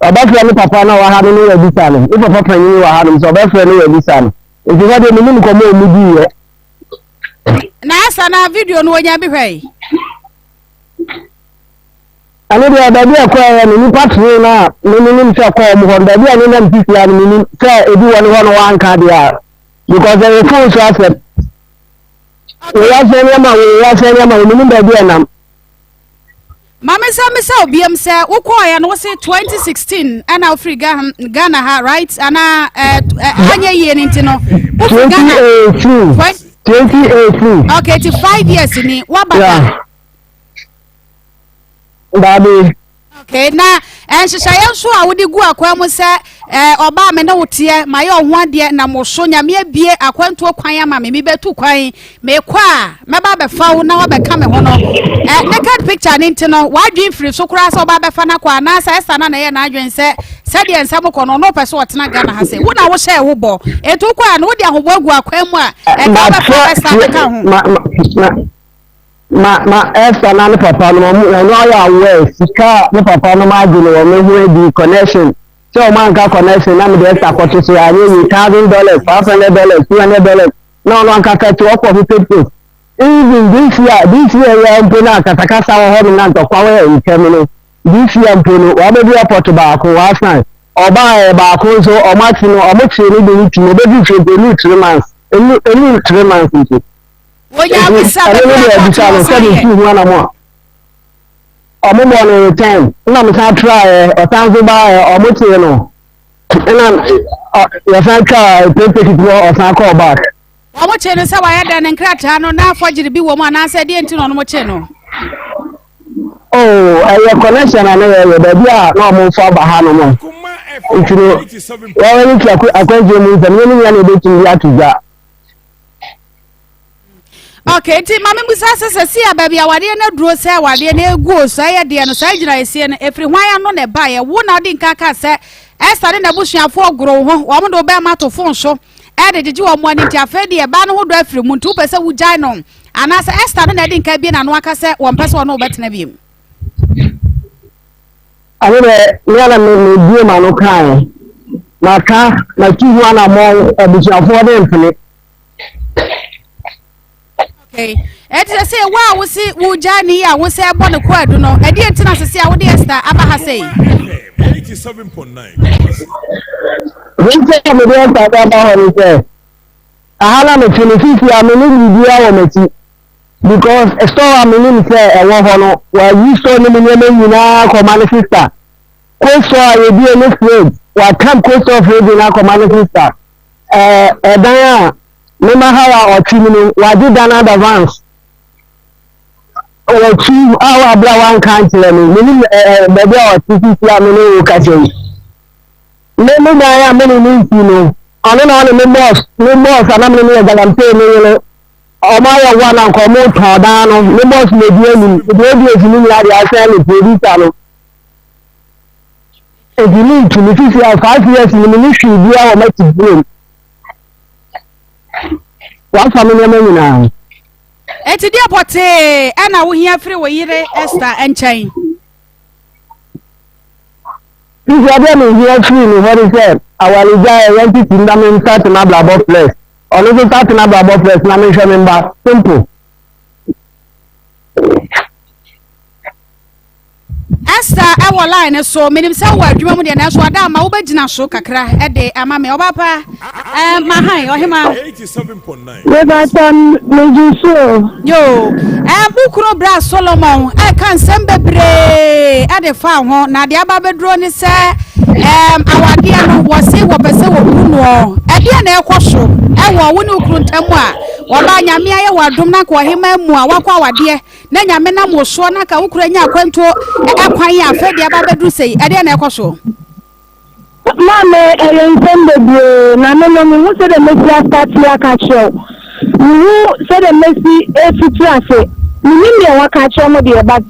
a, ɔbɛfrɛ ne papa na ɔwɔ ha no ne wabisa no. Ne papa panyin wɔ hanom sɛ ɔbɛfrɛ no wabisa no. Nti hɔ deɛ menim nkɔmmɔ a wɔn diiɛ. Na Esther na video no wɔnya bi hwɛe. Ɛno deɛ baabi a ɛkɔɛ no nipa tee no a me menim sɛ ɛkɔɔ wɔn hɔ no baabi a ne nam sisi a no menim sɛ ebi wɔ ne hɔ no wanka deɛ a because ɛyɛ phone so asɛm. Wei asɛn nneɛma wei asɛn nneɛma wei menim baabi a ɛnam. Ma me nsa mmisa wo biam sɛ wokɔɔeɛ no wose 2016 ɛna wofiri Ghana ha right anaa anyɛ yie no nti no wofiri Ghana 2018 2018 okay ti 5 years ni woaba da Daabi. Okay, na nhyehyɛeɛ nso a wode gu akwan mu sɛ ɔbaa me ne wo teɛ mayɛ ɔho adeɛ na mo so nyame abie akwantuo kwan ama me mebɛtu kwan mekɔ a mɛba abɛfa wo na wabɛka me ho no eh, naked picture ne nti no w'adwen firi so koraa sɛ ɔba abɛfa no akɔ anaasɛ ɛsa na na ɛyɛ n'adwen sɛ sɛdeɛ nsɛm kɔ no ɔno ɔpɛ sɛ ɔtena Ghana ha sɛ wo na wohyɛɛ wo bɔ ɛnti wokɔ a no wode ahoboa gu akwan mu a ɛka wobɛfa ɛsa bɛka ho Ma ma Esther na ne papa no wɔn wɔn ayɛ aware sika a ne papa no agye no wɔn ho adi connection sɛ wɔn anka connection na mede Esther kɔto so anyɛ yie $1,000, $500, $200 na ɔno ankasa ti ɔkɔ fifty post even this year this year yɛ mpo na akasakasa wɔ hɔ no na ntɔkwa wɔ ntɛm no this year mpo no wɔabɛdu airport baako wɔasan ɔbaa baako nso wɔn akyi no wɔn kyerɛ no de ne ti wɔbɛdu fie mpo enu 3 months enu enu 3 months nso. Wonya bisa ɛno ne deɛ bisa no sɛde nsi ho anam a ɔmo bɔ no return na mo san traeɛ ɔsan so baeɛ ɔmo kyee no ɛna yɛsan twaa plane ticket no ɔsan kɔɔ back. Wɔn kyee no sɛ wayɛ dɛn ne nkrataa no na afɔgyere bi wɔ mu anaasɛ deɛ nti na ɔmo kyee no. Oh, ɛyɛ connection a na yɛyɛ baabi a na ɔmo nfa ba ha no no nti no wɔn ani tua akwantuo mu nsɛm yɛn ne nyɛ na ebetumi de ato dwa. Okay, nti maame musa sɛ sɛ si a baabi awadeɛ no aduro sɛ awadeɛ no egu o sɛ ɛyɛ deɛ no saa gyinaeɛsie no efiri hwan ano na ɛbaeɛ wo na ɔde nka ka sɛ Esther ne n'abusuafoɔ goro wo ho wɔn de wo bɛrima ato fon so ɛde gyegye wɔn ani nti afei deɛ ɛbaa no ho dɔ afiri mu nti wopɛ sɛ wogyae no anaasɛ Esther no na ɛde nka bie n'ano aka sɛ wɔn pɛ sɛ ɔne wo bɛtena biem. Ɛno deɛ me ara na mebue m'ano kaeɛ maka matu ho anammɔn abusuafoɔ de mpene. Okay. Ɛti sɛ sɛ wo a wosi wogya ne yi a wosɛ ɛbɔ ne kɔ adu no ɛdeɛ nti na sese a wode Esther aba ha sɛ yi. Nti a mede Esther aba hɔ ne sɛ aha na mete no sisi a me ne biribiara wɔ m'akyi because store a menim sɛ ɛwɔ hɔ no wayi store no mu nneɛma nyinaa kɔma ne sister cold store a yɛbie ne fridge wakam cold store fridge no akɔma ne sister ɛɛ ɛdan a mema ha a ɔte mu no wagye dan advance wɔtu a wabra wanka nkyerɛ me menim ɛɛ baabi a ɔte sisi a me ne wo kasa yi me me dan a me ne ne nsi no ɔno na ɔne me boss me boss a na me ne yɛ galamsey ne yere ɔmo ayɛ wa na nka ɔmo tɔn dan no me boss na edi anim deɛ odi esi ne nyinaa deɛ asɛn ne producer no eti ne ntumi sisi a 5 years ni me ne hwee biara wɔ m'akyi bio wafa me nneɛma nyinaa. Eti deɛ pɔtee ɛna wohia firi wo yere Esther nkyɛn? Sisi adeɛ mehia firi ne hɔ ne sɛ awaregyaeɛ yɛn tete na me nsa tena abrabɔ fresh ɔno nso sa tena abrabɔ fresh na mehwɛ me mba simple. Esther ɛwɔ line no so menim sɛ wowɔ adwuma mu deɛ nanso ada ama wobɛgyina so kakra ɛde ama me ɔba pa ɛɛ mahan ɔhema. Mebata megye so o. Yo ɛɛ wo kunu bra Solomon ɛka nsɛm bebree ɛde fa ho na deɛ aba abɛduro ne sɛ ɛɛm awadeɛ no wɔse wɔpɛ sɛ wɔbu noɔ ɛdeɛ na ɛkɔ so ɛwɔ wo ne wo kunu ntam a wɔba nyame ayɛ wɔ adom na nka ɔhema mu a wakɔ awadeɛ na Nyame nam wo soɔ na anka wo kura nya akwantuo kwan a afei deɛ aba abɛduru sei, ɛdeɛn na ɛkɔ soɔ? Maame, ɛyɛ nsɛm bebree, na me no, menhu sɛdeɛ mɛsi astate aka akyerɛ wo. Menhu sɛdeɛ mɛsi afiti ase. Mennim deɛ waka akyerɛ mo deɛ, but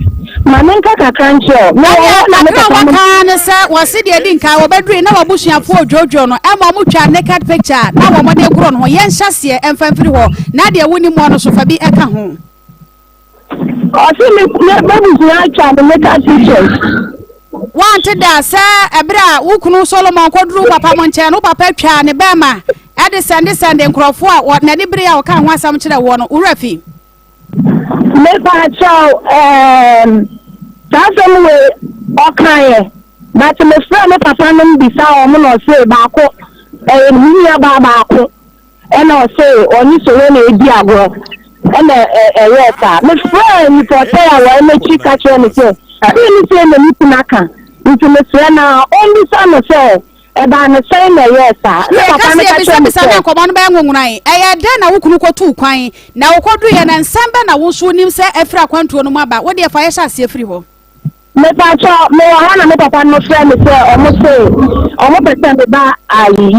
ma menka kakra nkyerɛ wo. Mewɔ hɔ na me Kakra a papa mo. waka ara ne sɛ wɔse deɛ ɛdi nkan wɔbɛdurui na w'abusuafoɔ redwoodwoo no ɛma wɔtwaa naked picture na wɔde goro no ho. Yɛnhyɛ aseɛ mfa mfiri hɔ na deɛ wonim hɔ no so fa bi ka ho. Ɔse me me m'abusua atwa me makeup pictures. Woante da sɛ ɛberɛ a wo kunu Solomon kɔduruu wo papa mo nkyɛn no, wo papa twaa ne bɛɛma de sɛndesɛnde nkurɔfoɔ a wɔ n'ani beree a ɔkaa ho asɛm kyerɛɛ woɔ no, wo werɛ fi? Mepaakyɛw ɛɛm saa asɛm wei ɔkaeɛ but mefrɛɛ me papa nom bisaa wɔn na ɔse baako ɛyɛ me nua baa baako. Ɛna ɔse ɔne Solone redi agorɔ ɛna ɛyɛɛ saa. Mefrɛɛ nipa ɔsɛe a wɔn akyi ka kyerɛɛ me sɛ Sei ne sei na me kunu aka, nti mesrɛ no a ɔmmisa no sɛ ɛbaa no sɛn na ɛyɛɛ saa. Ne Afei papa ka no sɛ ka kyerɛɛ me yɛbisabisa na sɛ. nkɔmmɔ no bɛyɛ nwonworan. Ɛyɛɛ dɛn na wo kunu kɔtuu kwan, na wokɔduiɛ no, nsɛm bɛn na wo nso wonim sɛ afiri akwantuo no mu aba? Wo deɛ fa yɛhyɛ aseɛ firi hɔ. Mepakyɛw, mewɔ ha na me papa no frɛ me sɛ ɔmo se ɔmo pɛ sɛ meba ayi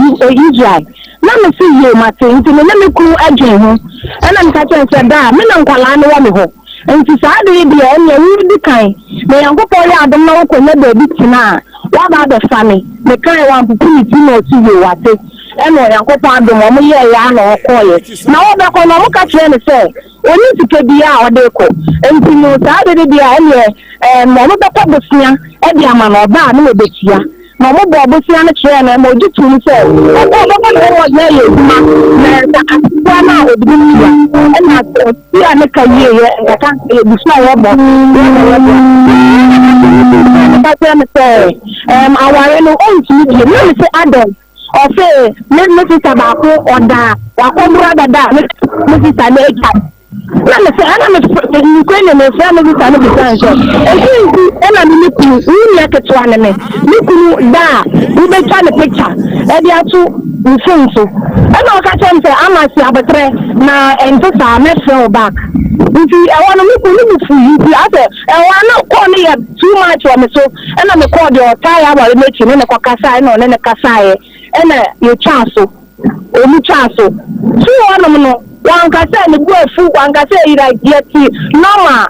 Israel. Na me se yio mate, nti me ne me kunu dwen ho. Ɛna meka kyerɛ no sɛ daa me na nkwadaa no wɔ me hɔ. Nti saa ade yi deɛ ɛneɛ wo di kan, na Nyankopɔn yɛ adom na wo kɔ nya baabi tena a, woaba abɛfa me. Mekae wampopo ne ti na ɔse yio wate. Ɛna Onyankopɔn adom ɔmo yɛɛyɛ ara na ɔkɔeɛ. Na ɔbɛkɔ no ɔmo ka kyerɛɛ no sɛ. Ɔnni sika biara a ɔde rekɔ, nti no saa ade no deɛ ɛnneɛ ɛɛm wɔbɛkɔ bosea de ama no, ɔba a ne wɔbɛtua. Na wɔbɔɔ bosea no kyerɛɛ no ma ɔgye toom sɛ ɔkɔ ɔbɛkɔ ne hɔ na ayɛ adwuma, na sɛ asetra no a ɔde bɛtua. Ɛna ɔtuaa ne ka wieeɛ, nkakrankakra yɛgu so a yɛbɔ, yɛ na yɛbɔ. Na ɔka kyerɛɛ me sɛ ɛɛm aware no ɔntumi bio. Na mese adɛn? Ɔse me me sista baako ɔda wakɔbora dada a me me sista no atwa na me sɛ ɛna me nukuri ne me frɛ me sista no bisa no sɛ ɛsi nti ɛna me me kunu wo nua ketewa ne me me kunu da a wobɛtwa ne picture ɛde ato wo phone so ɛna ɔka kyerɛ me sɛ ama si abotrɛ na ɛnte saa mɛfrɛ wo back nti ɛhɔ no me kunu ne me fui nti asɛ ɛhɔ a na kɔɔ no yɛ too much wɔ me so Ɛna me kɔɔ deɛ ɔtaa yɛ aware no akyi ne no kɔ kasaeɛ ɛna ɔne no kasaeɛ ɛna yɛtwaa so ɔmu twaa so firi hɔ nom no wanka sɛ ne bo afu wanka sɛ yira yɛte normal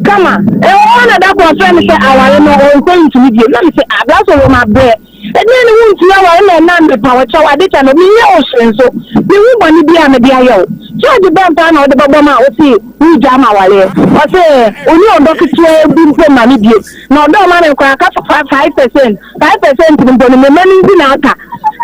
kama ɛwɔ hɔ na da koro ɔfrɛ me sɛ aware no ɔnkɔ ntumi bio na me sɛ abla so wɔ ma brɛ ɛdeɛ ne wo ntumi aware na ɛna mepa wo kyɛw ade kyɛ no menyɛ wo hwee nso mehu bɔne bi a mede ayɛ wo charge bɛn paa na wode bɛbɔ ma wo se wogya ma awareɛ ɔse ɔni ɔdɔ ketewa bi mpo ma me bio Na ɔdɔ ɔma me koraa ka 5%, 5% no mpo no me mma no nti na aka.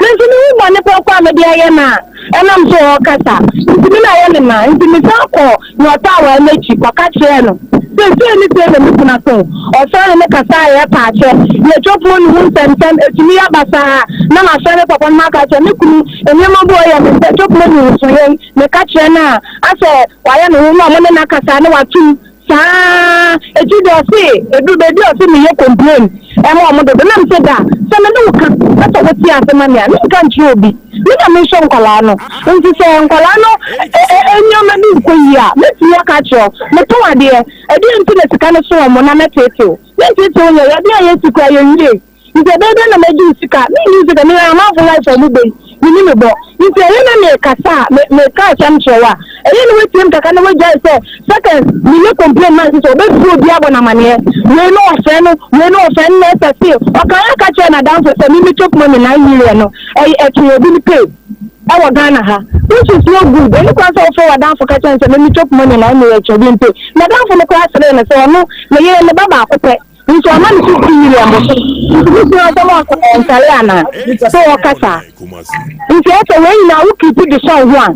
Me nso mehu bɔne prɛko a mede ayɛ no a ɛnam so ɔrekasa nti me na ayɛ me ma nti mesan kɔɔ nea ɔtɔ aware no akyi kɔka kyerɛɛ no sɛ sei ne sei na me kunu ato. Ɔfrɛ ne me kasaeɛ paakyɛ yɛtwa pono ne ho nsɛmnsɛm ɛtumi yɛ basaa na mafrɛ me papa no maka akyerɛ me kunu nneɛma bi ɔyɛ me sɛ twɛ pono ne nso yɛn meka kyerɛ no a asɛ wayɛ ne ho na ɔmo ne no akasa na watom Saa ara, akyiri deɛ ɔse ɛduru baabi a ɔse meyɛ complain ɛma ɔmo dodo na mese da sɛ me ne wo ka na sɛ wote ase ma me a menka nkyerɛ obi me na menhwɛ nkwadaa no nti sɛ nkwadaa no nneɛma bi nkɔ yie a mɛtumi aka akyerɛ wo metɔn adeɛ ɛdeɛn nti na sika no so ɔmo na mɛteetew menteetew nyɛ yadeɛ a yɛsi koraa yɛnwie Nti ɛbɛyɛ dɛn na magye wo sika? Menni wo sika, meyɛ amanfo life a ɔmo bɔ yi, menni me bɔ. Nti ɛyɛ na mekasa a, me meka asɛm kyerɛ wo a, ɛyɛ na woatie me kakra na woagyae sɛ second meyɛ complain ma nti sɛ ɔbɛfrɛ obi abɔ no amaneɛ, wei no ɔfrɛ no, wei no ɔfrɛ no na ɛsɛ se ɔkae aka kyerɛɛ n'adamfo sɛ me me chop money 9 million no ɛyɛ ɛtwe obi ne pay ɛwɔ Ghana ha which is no good, ɛni kwan sɛ wofrɛ w'adamfo ka kyerɛ no sɛ me me chop money 9 million ɛtwe obi ne pay. N'adamfo no koraa seree no sɛ ɔno ne yere ne ba baako pɛ. Nso ɔma ne so ti William so. Nti me sua sɛ ɔkɔ ɔnsɔre anaa? So ɔkasa. Nti ɛsɛ wei nyinaa wo keep de sɔn ho a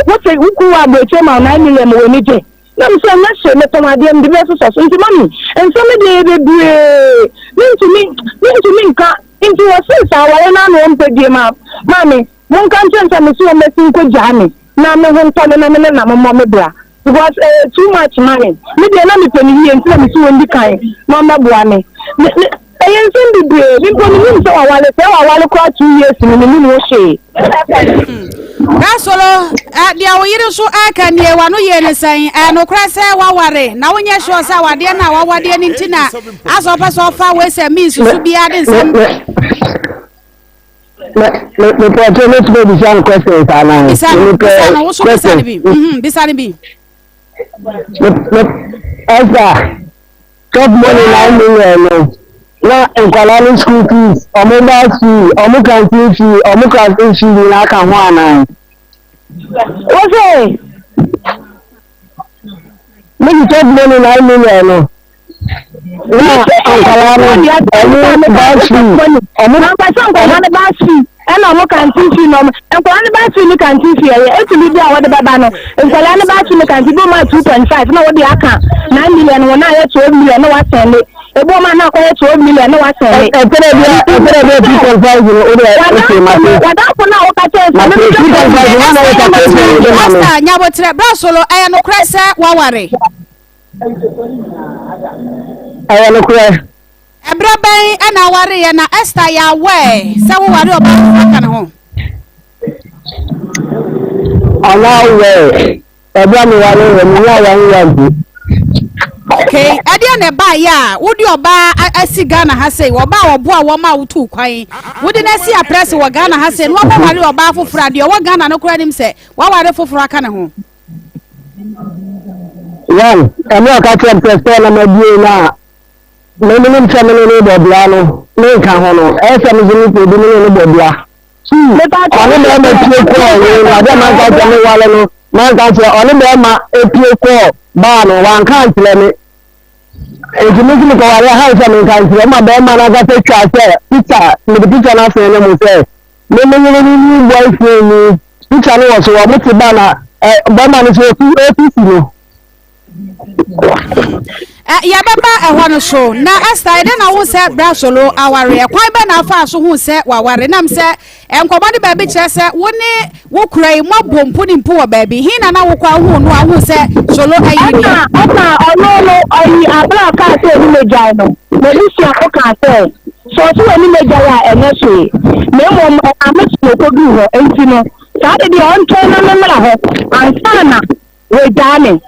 wote wo kuw aburokyire ma wo 9 million ma w'ani gye. Na me sɛ nyɛ hwee metɔn adeɛ mede bɛsosɔ so. Nti mami nsɛm no deɛ yɛ bebree mentumi mentumi nka. Nti wɔse sɛ aware no ano ɔmpɛ biem a maame Monka nkyerɛ no sɛ mese ɔmmɛsi nkɔgyaa me na me ho ntɔ me na me ne nam mmɔ me bra because ɛyɛ too much ma me. Me deɛ na mepɛ no yie nti na mese ɔndi kan na ɔmmɛboa me. Me me ɛyɛ nsɛm bebree me mpo menim sɛ wawale sɛ wawale koraa 2 years ni menim ho hwee. Kasolo, eh, deɛ wo yere nso ɛka nie, w'ano yie ne sɛn? Ɛyɛ nokorɛ sɛ waware, na wonyɛ sure sɛ awadeɛ no a wawadeɛ no nti na asɛ ɔpɛ sɛ ɔfa wei sɛ means so biara de nsɛm mepɛ mɛtumi abisa no questions anaa bisa no bisa no woso bisa no bi mhm, bisa no bi ɛsa top money 9 million no na nkwadaa no school fees ɔmo bus fee ɔmo canteen fee ɔmo classroom fee nyinaa ka ho anaa wose mesi top money 9 million no na nkwadaa no ɔmo bus fee ɔmo ankasa nkwadaa no bus fee ɛna ɔmo canteen fee na ɔmo nkwadaa no bus fee ne canteen fee ɛyɛ etumi bi a wɔde bɛba no nkwadaa no bus fee ne canteen bi ɔmo a 2.5 na wɔde aka 9 million wɔn a yɛ 12 million na wasɛn ne ebi ɔmo a na akɔyɛ 12 million na wasɛn ne. Ɛtɛrɛ bi a ɛtɛrɛ bi a 2.5 no o de o se ma se. Wadafo na ɔka kyerɛ sɛ Ma se 2.5 no na yɛ calculate de ma me. Esther nyabotrɛ bra solo ɛyɛ nokorɛ sɛ waware. Ɛyɛ nokorɛ. Ɛberɛ bɛn na awareeɛ na Esther yɛ aware sɛ woware ɔbaa foforɔ aka ne ho? Ɔnyɛ aware. Ɛberɛ a mewareeɛ, menyaa one year mpo. Okay, ɛdeɛ na ɛbaeɛ a wode ɔbaa asi Ghana ha sei, ɔbaa a ɔboa wɔn a wotuu kwan, wode no asi aprɛse wɔ Ghana ha sei, na wakɔware ɔbaa foforɔ a deɛ ɔwɔ Ghana no koraa nim sɛ waware foforɔ aka ne ho. One, ɛne ɔka kyerɛ me sɛ sɛ na mabue no a, me menim sɛ me ne no bɔ dua no, menka ho no, ɛyɛ sɛ me nso mepɛ obi me ne no bɔ dua. Two, ɔne bɛrima pie kɔɔ wei no, adeɛ manka kyerɛ me wale no, manka kyerɛ ɔne bɛrima pie kɔɔ baa no, wanka ankyerɛ me. Nti me nso mekɔware ha sɛ menka nkyerɛ ma bɛrima no ankasa twa sɛ picture, mede picture no asɛn ne mo sɛ me me yere ne new boyfriend ni, picture no wɔ so, wɔn te ba na bɛrima no so ɔfisi no. Yɛbɛba ɛhɔ no so. Na Esther, ɛdɛn na wohu sɛ Bra Solo aware? Ɛkwan bɛn na afaa so hu sɛ waware? Nam sɛ nkɔmmɔ no baabi kyerɛ sɛ wo ne wo kura yi moabɔ mpo ne mpo wɔ baabi. He na na wokɔ a wohu no a wohu sɛ Solo ayi ni? Ɛna ɛna ɔno no ɔyi abere a ɔkaa sɛ ɔne m'agyae no, n'abusuafo kaa sɛ, sɛ ɔse ɔne m'agyae a ɛnyɛ hwee, na mmom ɛmaa me so na ɔkɔduu hɔ, enti no saa de deɛ ɔntwɛn na memmra hɔ ansa na Wagyaa me.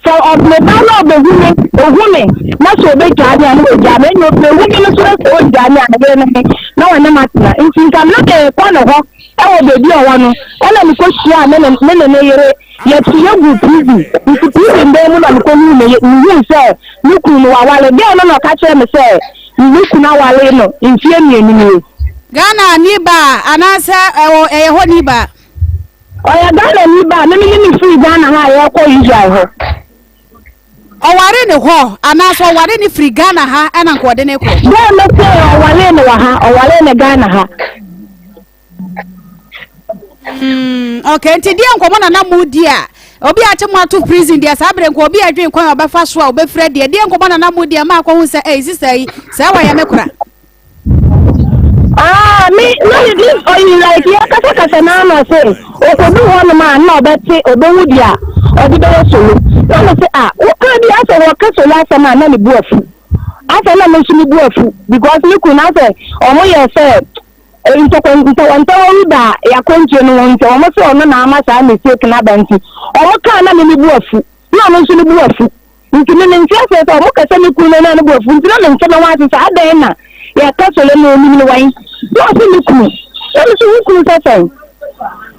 Sɛ ɔ, me ba no ɔbɛhu me, ɔhu me, na sɛ ɔbɛgyaa me a, na wagyaa me. Ɛnna ɔbɛhu me no nso na sɛ ɔngyaa me a, me yere no he, na ɔne me atena. Nti nka na meekɔ ne hɔ wɔ baabi a ɔwɔ no, ɛnna mekɔhyiaa me ne, me ne ne yere, yɛteeɛ guu prison. Nti prison dan mu na mekɔhuu me ye, mehuu sɛ me kunu no waware. Dɛn no na ɔka kyerɛɛ me sɛ me kunu aware no mfeɛ mmienu nie. Ghana ni baa anaasɛ ɛwɔ ɛyɛ hɔ ni baa? Ɔyɛ Ghanani ba a me ne no firi Ghana ha a yɛrekɔ Israel hɔ. Ɔware ne hɔ anaasɛ ɔware ne firi Ghana ha ɛna nka ɔde ne kɔ? Dɛn no sɛ ɔwaree no wɔ ha, ɔwaree no Ghana ha. Okay, nti deɛ nkɔmɔ na na mo di a obi a akye mo ato prison deɛ saa bere nka obi a adwene kwan a ɔbɛfa so a ɔbɛfira deɛ deɛ nkɔmɔ na na mo di a maa akɔhu sɛ ɛyi sista yi sɛ wɔyɛ me kora. Ah, me na me me ɔyi like yɛ kasakasa na ama sɛ okodu hɔnom a na ɔbɛte ɔbɛhu deɛ a ɔde bɛyɛ solo na me sɛ ah woka bi asɛ wɔka solo asɛm a na me bu afu asɛ na me nso me bu afu because me kunu na asɛ ɔmo yɛ sɛ ntɔkwa ntawantawɔ bi ba yɛakɔntuo no ho nti ɔmo sɛ ɔno na ama saa mistake no aba nti ɔmo kaa na me me bu afu na ɔno nso ne bu afu Nti me mente aseɛ sɛ ɔmo kasa me kunu no na ne bo afu nti na mente me ho ase sɛ adɛn na yɛka solo no onim no wan na ɔse me kunu na me so wo kunu sɛ sɛn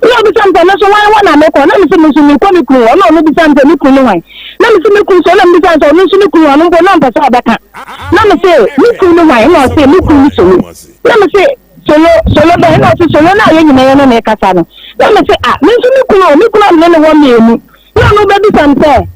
na ɔbisa me sɛ me so wan hɔ na mekɔ na me se me so mekɔ me kunu hɔ na ɔno bisa me sɛ me kunu ne wan na me se me kunu so na me bisa sɛ ɔno nso ne kunu ɔno mpo na ɔmpɛ sɛ ɔbɛka na me se me kunu ne wan na ɔse me kunu ne solo na me se solo solo bɛn na ɔse solo na yɛ nyina yɛ ne ne kasa no na me se ah me nso me kunu me kunu a me ne ne wɔ mmienu na ɔno bɛbisa me sɛ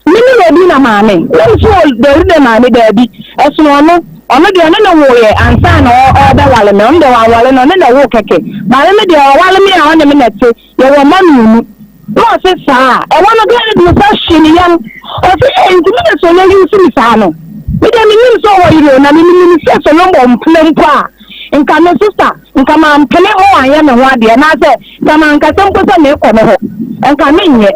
Me ne Robina maame. Na me so Doride maame? Daabi. Ɛsono ɔno. Ɔno deɛ ɔne no woeɛ ansa na ɔrebɛware me. Ɔno deɛ wanware no, ɔne na ɛwoo kɛkɛ. Maame me deɛ ɔware me a ɔne me na ɛte. Yɛwɔ mma mmienu. Na ɔse saa a? Ɛhɔ no girl no de ne nsa hwee ne yam. Ɔse ei nti me na Solo use me saa no? Me deɛ mennim sɛ ɔwɔ yere o, na me menim sɛ Solo bɔ mpena mpo a, nka me sister nka mampene ma wanyɛ me ho adeɛ anaasɛ Sɛ mankasa mpo sɛ merekɔ ne hɔ, nka menyɛ.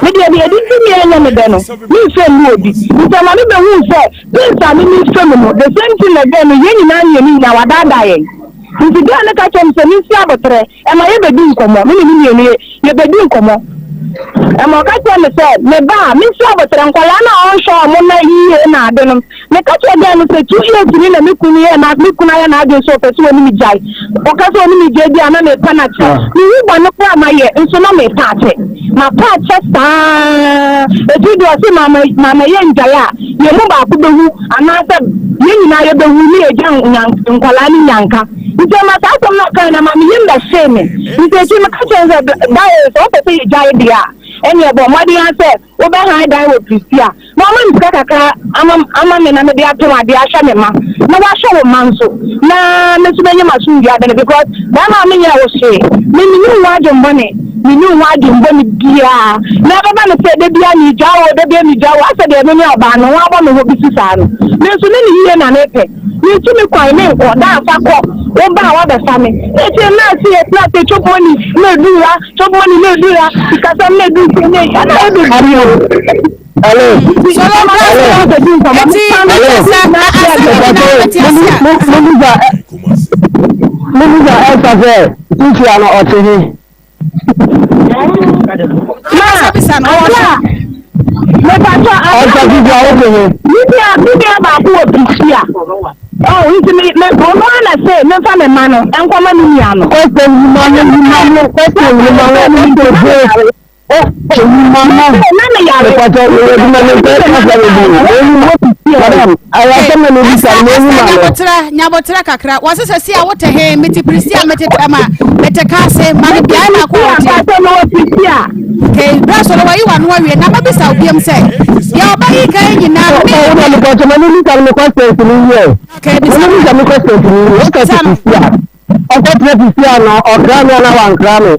Me deɛ, deɛ ɛde di me a ɛnyɛ me dɛ no, memfa mmu obi. Nti ɛma me bɛhuu sɛ, things a me merefa mu no, the same thing na girl no, yɛn nyinaa mmienu nyinaa, wadaadaa yɛn. Nti girl no ka kyerɛɛ me sɛ mensi aboterɛ, ɛma yɛbɛdi nkɔmmɔ, me ne ne mmienu yɛ, yɛbɛdi nkɔmmɔ. Ɛma ɔka kyerɛɛ me sɛ, meba a, mensi aboterɛ, nkwadaa no a ɔnhwɛ wɔn na yie na ade no, Meka kyerɛɛ girl no sɛ 2 years ni na me kunu yɛ na me kunu ayɛ n'adwene sɛ ɔpɛ sɛ ɔne me gyae. Ɔka sɛ ɔne me gyae bi a na mepa no akyɛ. Mehu bɔne koraa a mayɛ nso na mepa akyɛ. Mapa akyɛ saa ɛfiri deɛ ɔse mama mama yɛngyae a yɛn mu baako bɛwu anaasɛ yɛn nyinaa yɛbɛwu ne yɛgya nkwadaa no nyanka. Nti ɛma saa asɛm no ɔkae no ɛma me yam bɛhyee me. Nti akyiri meka kyerɛɛ no sɛ dae sɛ wopɛ sɛ yɛgyae deɛ a ɛneɛ bɔ mmɔden ara sɛ Wobɛhan dan wɔ Prestea na wɔama me sika kakra ama ama me na mede atɔn adeɛ ahwɛ me mma na woahwɛ wo mma nso na me nso manya m'asomdwoeɛ abɛn because barima a menyɛɛ wo hwee me menni wo ho adwemmɔne menni wo ho adwemmɔne biara na ɛbɛba no sɛ da biara megyaa wo da biara megyaa wo asɛ deɛ me ne ɔbaa no ho abɔ me ho bi si saa no me nso ne ne yie na mepɛ Mentu me kwan menkɔ, daa fa kɔ, wo ba a wabɛfa me. Na akyire no na ase yɛ tena ase chop money na ɛduru ha, chop money na ɛduru ha, sikasɛm na ɛduru sei na ɛyi, ɛna ayɛ bebree o. Hello. Solo Eti sɛ asɛm nyinaa bɛte ase a. Mumisa mumisa ɛsa sɛ sisi ano ɔte he. Ma bisa no ɔwɔ so. Mepatɔ Ɔsa sisi a ɔte he. Me nua me nua baako wɔ Prisia. Ɔ nti me me ɔno ara na se memfa me ma no nkɔma me nua no. Question yi ma no yi ma no question yi ma no question Nyabotrɛ kakra wɔse sɛ si a wote he mete Prisia mete Tama mete Kase ma no beae baako a woteɛ Okay, berɛ so no wayi w'ano awie na mabisa wo biam sɛ deɛ ɔbɛyi kan nyinaa no me Okay, bisa no. Ɔkɔtena fifi a na ɔkra me anaa wankra me?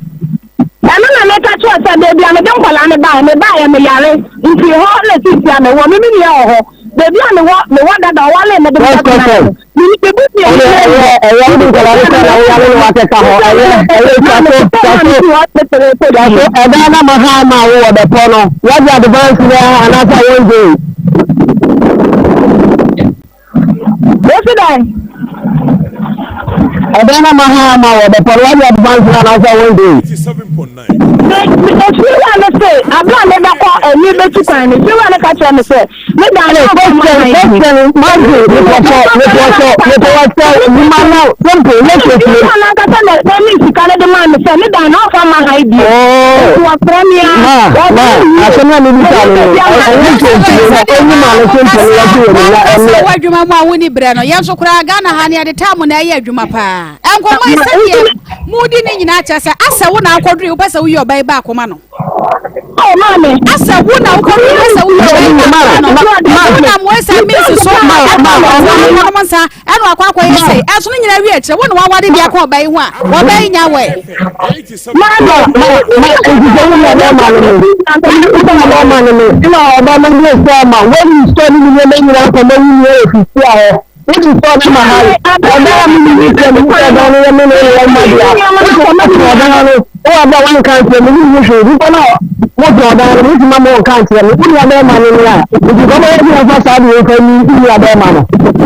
Ɛno na meka kyerɛ sɛ baabi a mede nkwadaa no baeɛ, mebaeɛ meyare nti hɔ na seesei a mewɔ, me me nua wɔ hɔ. Baabi a mewɔ, mewɔ dada ɔwaree me de me bɛtenaeɛ no, me me busuani Ɛyɛ biara nni ɛyɛ hɔ. ɛyɛ wode nkwadaa no kɔ na woyare na wakɛka hɔ ɛyɛ ɛyɛ twa so twa so twa so ɛdan na ma ha ma wo wɔ bɛpɔ no wagye advance no anaasɛ wɔngye. Wosi dɛn? Ɛdɛn na ma ha ama wɔ bɛpɔ no wagye advance no anaasɛ wɔngye. Me me efiewura no se abere a mebɛkɔ ɛni bɛtu kwan no efiewura no ka kyerɛ me sɛ me dan no ɔbɔ ma Question han bi. question magye mepɔtɔ mepɔtɔ mepɔtɔ nima no simple yɛ sɛ fie. Efiewura no ankasa na ɛne sika no de maa me sɛ me dan no ɔmfa ma han bi. Oh. Nti wɔfrɛ me a Ma wɔfrɛ ma me yie. asɛm a mebisa no no ɛnyɛ sɛ fie na ɔnyi ma no simple no yɛte wɔ ne na Wankasa ɛmmerɛ. wɔ adwuma mu a wonni berɛ no yɛn nso koraa Ghana ha ne yɛde time na ɛyɛ adwuma paa nkɔmmɔ yi sɛdeɛ modi ne nyinaa kyerɛ sɛ asɛ wo na akɔduru wopɛ sɛ woyi ɔba yi baako ma no Oh, maame. Asɛ wo na wokɔduru wopɛ sɛ woyi ɔba yi baako ma no wo nam wei sɛ means so ɛma wɔnom nsa ɛna wakɔ akɔyɛ sɛ ɛso no nyinaa wie akyerɛ wo na wawade de akɔ ɔba yi ho a ɔba yi nya wɛ Maame. Ma ma nti sɛ wo nua bɛrima no no wo nua bɛrima no no na ɔba no de sɛ ɔma wɔyi sɔ ne nneɛma nyinaa kɔma wo nua wɔ fifia hɔ Wode sɔ no ma ha yi. Ɔbaa a mene ne sɛ me sɛ ɔdan no yɛ me ne yɛ mma dea. Wode ɔbɛtena ɔdan no wo aba wanka nkyerɛ me ne hwee. Nipa no a wotena ɔdan no wotumi ama wɔnka nkyerɛ me. Wo nua bɛrima no ne a. Nti kɔbɛyɛ sɛ yɛmfa saa deɛ yɛmfa nyi wo nua bɛrima no.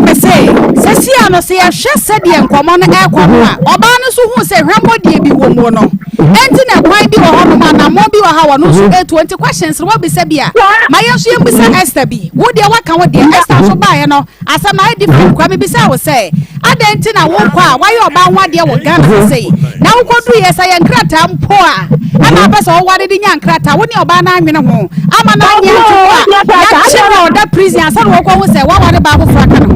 Mese, seesei no, sɛ yɛhwɛ sɛdeɛ nkɔmmɔ no rekɔ no a, ɔbaa no nso huu sɛ hwammɔdie bi wɔ mu no. Enti na kwan bi wɔ hɔnom, anammɔn bi wɔ ha a ɔno nso retu. Enti questions no woabisa bi a, ma yɛn nso yɛmmisa Esther bi. Wo deɛ woaka wo deɛ, Esther nso baeɛ no, Asɛm no ayɛ different koraa. Mebisaa wo sɛ, adɛn nti na wokɔ a woayɛ ɔbaa ho adeɛ wɔ Ghana ha sei, na wokɔduruiɛ sɛ yɛ nkrataa mpo a, ɛna wopɛ sɛ woware de nya nkrataa, wo ne ɔbaa no anwene ho ama no anyɛ nto hɔ a, yɛakye no a ɔda prison ansa na wɔkɔhu sɛ woaware baa foforɔ aka ne ho.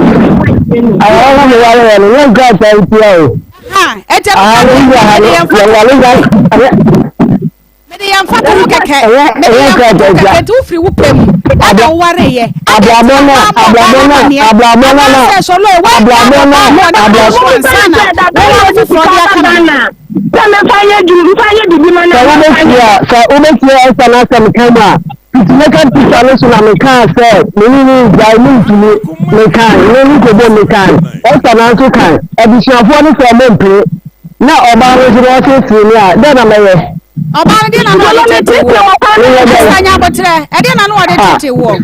Aware na meware yɛ no, nyɛ nkrataa ntia o. Ha, ɛkyɛ Ah, no ne wura ha no, mede yɛn fa yɛware ya. Mede yɛn mfatoho kɛkɛ. Mede yɛn mfatoho kɛkɛ nti wofiri wo pɛ mu ɛna wowareeɛ. Abrabɔ no abrabɔ no abrabɔ no na anaasɛ sɔlɔ yi wɔn abrabɔ no abrabɔ abrabɔ no ansa na wɔware foforɔ de aka ne ho. Sɛ mefa yɛ dwuma mfa yɛ biribi ma na Sɛ wobɛtie a sɛ wobɛtie Esther n'asɛm ka mu a fiti mɛka picture no so na mekaa sɛ me ne ne ngyae mentumi mekae me ne kɔbom mekae Esther nanso kae abusuafoɔ no sɛ ɔmo mpene na ɔbaa no nso na ɔseesee me a dɛn na mɛyɛ. Ɔbaa no deɛ na na ɔde tete woɔ. Ɛsɛ nya aboterɛ. Ɛdeɛ na na ɔde tete woɔ.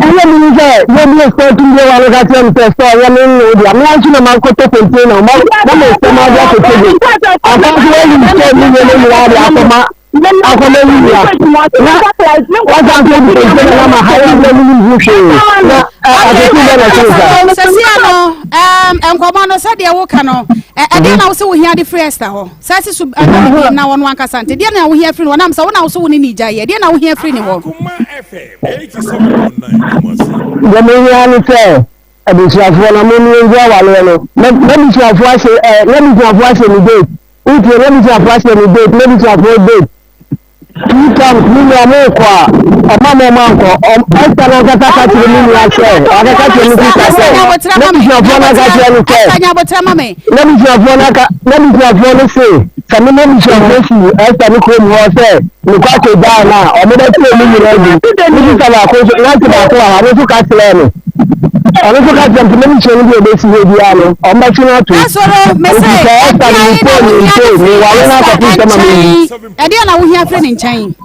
Ɛyɛ mi ni sɛ yɛbi sɛ tumi wa no ka kyerɛ mi sɛ sɛ ɔyɛ mi nne deɛ mi nso na ma nkɔtɔ container ma na ma nsɛm adi akɔtɔ bi afa nso wɔyi sɛ mi yɛ ne nyinaa de akɔma akɔma yi nua na wasan so di container na ma ha yɛ mi ni ho hwee na akɔtɔ bɛ na kyerɛ sa. Sɛsi ano nkɔmɔ no sɛdeɛ woka no ɛdeɛ na wo sɛ wohia de firi Esther hɔ sɛ si so ɛna ne na wɔn ankasa nti deɛ na wohia firi no wɔnam sɛ wo na wo so wo ne ne gya yɛ deɛ na wohia firi ne hɔ. Deɛ mehia ne sɛ abusuafoɔ na mo ne yɛngye awareɛ no m'abusuafoɔ ahyɛ ɛ n'abusuafoɔ ahyɛ me date wotie n'abusuafoɔ ahyɛ me date n'abusuafoɔ date two times me nua mo kɔ a ɔma mo ɔma nkɔ ɛsta no ankasa ka kyerɛ me nua sɛ ɔkaka kyerɛ me sista sɛ n'abusuafoɔ no aka kyerɛ no sɛ n'abusuafoɔ no aka n'abusuafoɔ no se sɛ me n'abusuafoɔ fi ɛsta no kurom hɔ sɛ mekɔ akɔgyaa no a ɔmo bɛkyerɛ me nyinaa bi me sista baako nso nante baako wɔ ha no nso ka kyerɛɛ me. Ɔno nso ka kyerɛ me sɛ m'abusua no bi a ɔbɛsi hɔ biara no, ɔmmɛtwe no atom. Asɔrɔ, mese, Enti sɛ Esther de ne ɛdeɛn na fon ne wohia nkyɛn, firi meware no Esther akɔpem sɛ ma menwu. nkyɛn? Ɛdeɛn na wohia firi ne nkyɛn?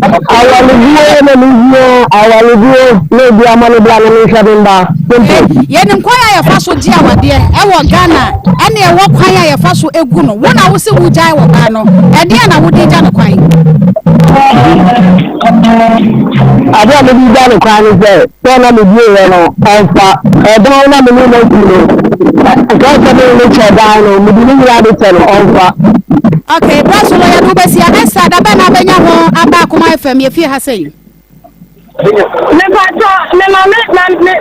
Awareguo na mehia, awareguo na obi ama no bra na menhwɛ me mma. Simple. Yɛnim kwan a yɛfa so gye awadeɛ ɛwɔ Ghana ɛne ɛwɔ kwan a yɛfa so gu no. Wo na wo se wogyae wɔ baa no, ɛdeɛn na wode gya no kwan? Adeɛ a mede gya no kwan ne sɛ, sɛ na mebieeɛ no, ɔmfa. Ɛdan na me ne no asi no, nka sɛ me ne no kyɛ dan no, mede ne nyinaa de kyɛ no, ɔmfa. Okay, bra so no yɛde wo bɛsi a. Esther, da bɛn na wobɛnya ho aba Akoma FM yɛ fie ha sei? Mepakyɛ me ma me ma me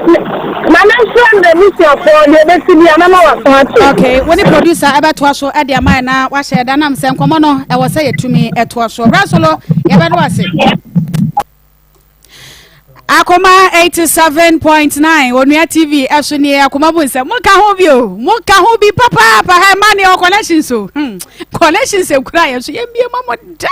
ma me nfrɛ m'abusuafoɔ deɛ ɛbɛsi bia mɛma waso ate. Okay, wo ne producer ɛbɛtoa so ɛde ama yɛn na wahyɛ ɛda nam sɛ nkɔmɔ no ɛwɔ sɛ yɛtumi ɛtoa so. Bra solo yɛbɛdo ase. Akoma 87.9 Onua TV ɛso nie akoma bu nsɛm mo ka ho bi o mo ka ho bi papaapa ha ɛma ne ɔ connections o hmm connections ekura yɛn so yɛn bie ma mo da.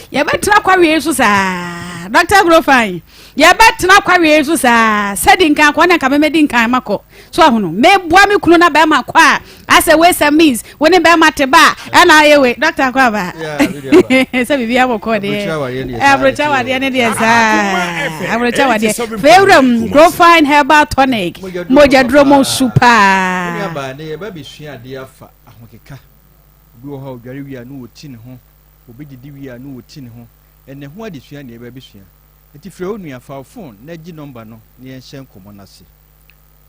Yɛbɛtena kwawie so saa. Dr. Grofan, yɛbɛtena kwawie so saa. Sɛdi nkan kɔ na nka mɛmɛdi nkan makɔ. So ahono, meboa me kunu na bɛrima kɔ a, asɛ wei sɛ means, wo ne bɛrima te ba a, ɛna ayɛ wei. Dr. kɔ aba. Sɛ biribi abɔkɔ deɛ. Aburokyɛ wadeɛ ne deɛ saa. Aburokyɛ wadeɛ. Fewuram, Grofan herbal tonic. Mogya duro mu su paa. Obi wɔ hɔ a odware wie a na ɔti ne ho. Obi didi wie a na ɔti ne ho. Ɛnnɛ ho adesua na yɛreba abɛsua. Enti frɛ wo nua, fa wo fon na gye nɔmba no na yɛnhyɛ nkɔmmɔ no ase.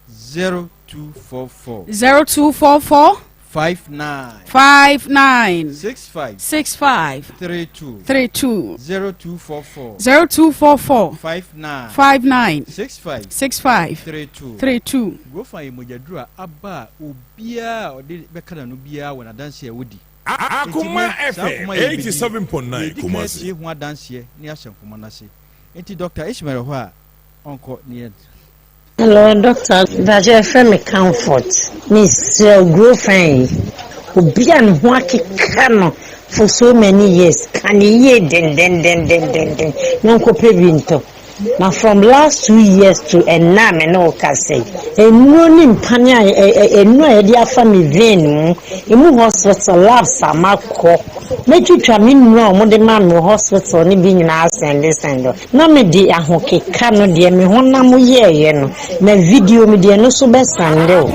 0244. 0244. 59. 59. 65. 65. 32. 32. 0244. 0244. 59. 59. 65. 65. 32. 32. Grofa yɛ mogyaduro a aba a obiara a ɔde bɛka n'ano biara wɔ n'adanse a ɔdi. Enti Akoma nnɛ, saa FM nkɔmmɔ a yɛrebɛdi yi, 87.9 yɛredi kan Kumasi. atie ho adanseɛ na yɛahyɛ nkɔmmɔ no ase. Enti Dɔkta Ishmael wɔ hɔ a, ɔnkɔ ne yɛn. Hello doctor mpakyɛ yɛfrɛ me comfort mesrɛ wo grow fine yi obi a ne ho akeka no for so many years ka ne yie dendendendendenden na ɔnkɔpɛ bi ntɔ. Na from last 2 years to ɛnnɛ a me ne wo kasa yi, nnuro ne mpane a ɛ ɛ nnuro a yɛde afa me vein mu, emu hospital labs a makɔ, mɛtwitwa me nnuro a wɔde ma me wɔ hospital no bi nyinaa asɛnde sɛnde na mede ahokeka no deɛ me honam yɛɛyɛ no, na video me deɛ no so bɛsɛnde wo.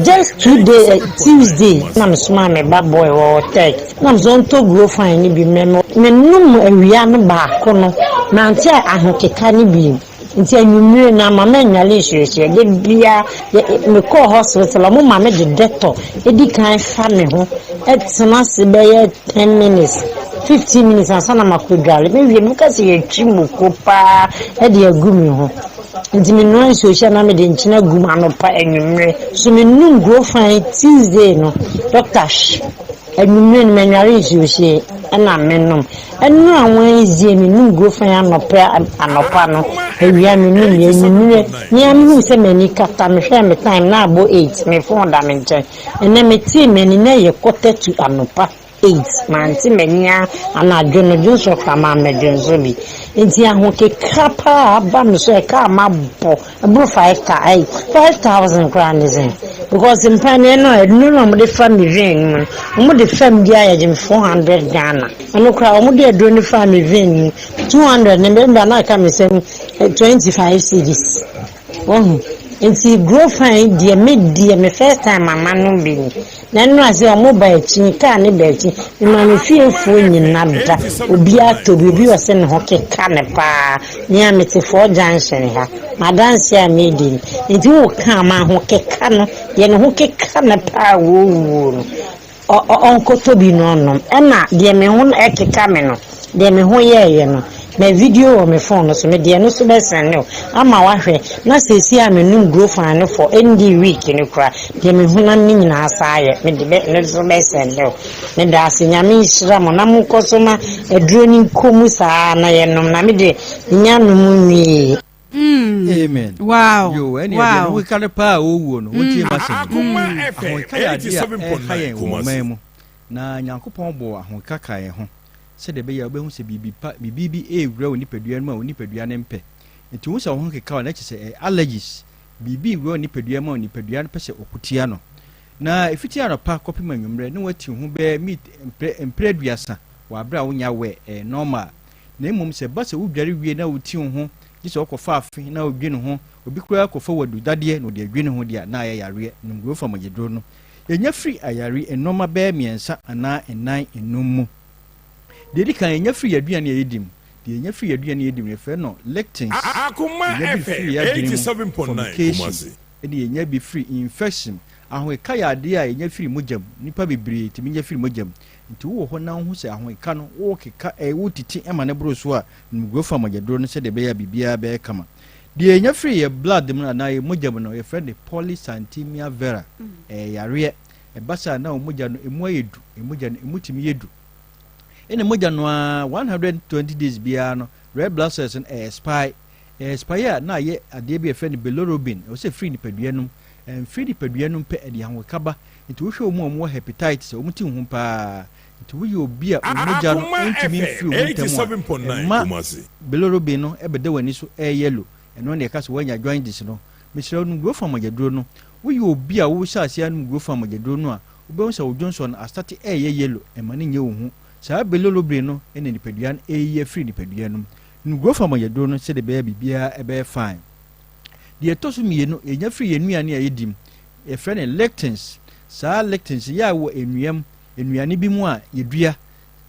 Just 2 day, Tuesday na mesomaa me ba boy wɔ tech na mesɛ ɔntɔ grow fine no bi mmrɛ me. Menom awia no baako no, mante ahokeka no bio. Nti anwummere no ama mannwale nhyerɛhyerɛ. Da biara mekɔɔ hospital a, wɔma me de Dettol di kan fa me ho tena ase bɛyɛ 10 minutes, 15 minutes ansa na makɔdwale. Mewie no, meka sɛ yɛatwi moko paa de agu me ho. Nti menoa nsuo hyɛ na mede nkyene agu mu anɔpa anwummere. So menom grow fine Tuesday no, doctor hw. Anwummere no mannware nsuo hyeɛ ɛna menom. Ɛno a Wednesday menom grow fine anɔpa anɔpa no, awia menom yɛ anwummere. Me ara mehuu sɛ m'ani kata, mehwɛɛ me time na abɔ 8, me phone da me nkyɛn. Ɛnɛ metee m'ani na ɛyɛ quarter to anɔpa 8, mante m'ani a anadwo no dwonsɔ koraa mammɛdwonsɔ bi. Nti ahokeka paa aba me so ɛka a mabɔ ɛboro five thou ɛyi 5,000 koraa ne sɛn because mpaneɛ no a ɛno na wɔde fa me vein mu no wɔde fam bi a yɛgye me 400 Ghana ɛno koraa wɔde aduro no fa me vein mu 200 ne mbɛmba na aka me sɛm 25 cedis wahu. Nti grow fine deɛ me deɛ me first time mama no bi ni na ɛno ase ɔmo ba akyi kaa ne ba akyi mema me fiefoɔ nyina da obiara tɔ bi obi ɔsɛ ne ho keka ne paa nea mete four junction ha madanse a medi ni nti wo ka ma ho keka no deɛ ne ho keka ne paa wɔwuo no ɔnkɔtɔ bi no ɔnom ɛna deɛ me ho ɛkeka me no deɛ me ho yɛɛyɛ no na video wɔ me phone no so me deɛ no so bɛsɛn o ama wahwɛ na seesie a menum grow fine no for ɛndi week no kora deɛ me honam no nyinaa saa yɛ mede bɛ no so bɛsɛn o meda ase. Nyame nhyira mo na monkɔ so ma aduro no nkɔ mu saa na yɛnom na mede nya nom nwie. Amen. Wow. Yo, ɛne ɛdeɛ no wokeka no paa a ɔwuo no wontie ma sɛm. Ahokeka yɛ adeɛ a ɛha yɛn wɔ ɔman mu na Nyankopɔn bɔɔ ahokeka ka yɛn ho sɛdeɛ ɛbɛyɛ a wobɛhu sɛ biribi pa biribi bi ɛrewura wo nipadua no mu a wo nipadua no mpɛ. Nti wohu sɛ wo ho keka wo na ɛkyɛ sɛ ɛyɛ allergies. Biribi rewura wo nipadua mu a nipadua no pɛ sɛ ɔko tia no. Na ɛfiti anɔpa kɔpem anwummerɛ ne woati wo ho bɛyɛ meet mprɛ mprɛ aduasa wɔ aberɛ a wonyɛ aware, ɛyɛ normal. Na mmom sɛ ɛba sɛ wodware wie na woti wo ho, gye sɛ wokɔfa afe na wodwene ho, obi koraa kɔfa wadu dadeɛ na ɔde adwene ho deɛ a, na ayɛ yareɛ. Nom Grofa mogyaduro no. Yɛnya firi ayare nnoɔma bɛyɛ mmiɛnsa anaa nnan nnum mu. Deɛ ɛdi kan, yɛnya firi yɛn aduane a yɛdi mu. Deɛ yɛnya firi yɛn aduane a yɛdi mu no, yɛfrɛ no lectins. Yɛnya bi firi yɛn adwene mu, formication, ɛne yɛnya bi firi infection. Ahokeka yɛ adeɛ a yɛnya firi mogya mu. Nnipa bebree tumi nya firi mogya mu. Nti wowɔ hɔ na wohu sɛ ahokeka no, wokeka, ɛɛ, wotiti ma no boro so a, nom Grofa mogyaduro no sɛdeɛ ɛbɛyɛ a biribiara bɛyɛ kama. Deɛ yɛnya firi yɛn blood mu anaa yɛn mogya mu no, yɛfrɛ no polycythemia vera. Ɛyɛ yareɛ. Ɛba saa na wo mogya no emu ayɛ du. Mogya no emu tumi yɛ du. Ɛna mogya no ara 120 days biara no, red blood cells no ɛyɛ expire. Ɛyɛ expire a na ayɛ adeɛ bi a yɛfrɛ no bilirubin. Ɛwɔ sɛ ɛfiri nipadua no mu. Ɛmfiri nipadua no mu pɛ, ɛde ahokeka ba. Nti wohwɛ wɔn a wɔwɔ hepatitis a, wɔn ti nhu paa. Nti woyɛ obi a wo mogya no Akoma ntumi FM mfiri wo mu ntɛm a, 87.9 ɛma Kumasi. bilirubin no bɛda w'ani so ɛyɛ yellow. Ɛno na yɛka sɛ woanya jaundice no. Mesrɛ wo nom Grofa mogyaduro no. Woyɛ obi a wohyɛ aseɛ anom Grofa mogyaduro no a, wobɛhu sɛ wo dwonsɔ no astate ɛreyɛ yellow, ɛma no nyɛ wo hu. Saa bilirubin no na nipadua no ɛreyi afiri nipadua no mu. Nom Grofa mogyaduro no sɛdeɛ ɛbɛyɛ a biribiara bɛyɛ fine. Deɛ ɛtɔ so mmienu, yɛnya firi yɛn nnuane a yɛdi mu. Yɛfrɛ no lectins. Saa lectins yi yɛ a wɔ nnua mu, nnuane bi mu a yɛdua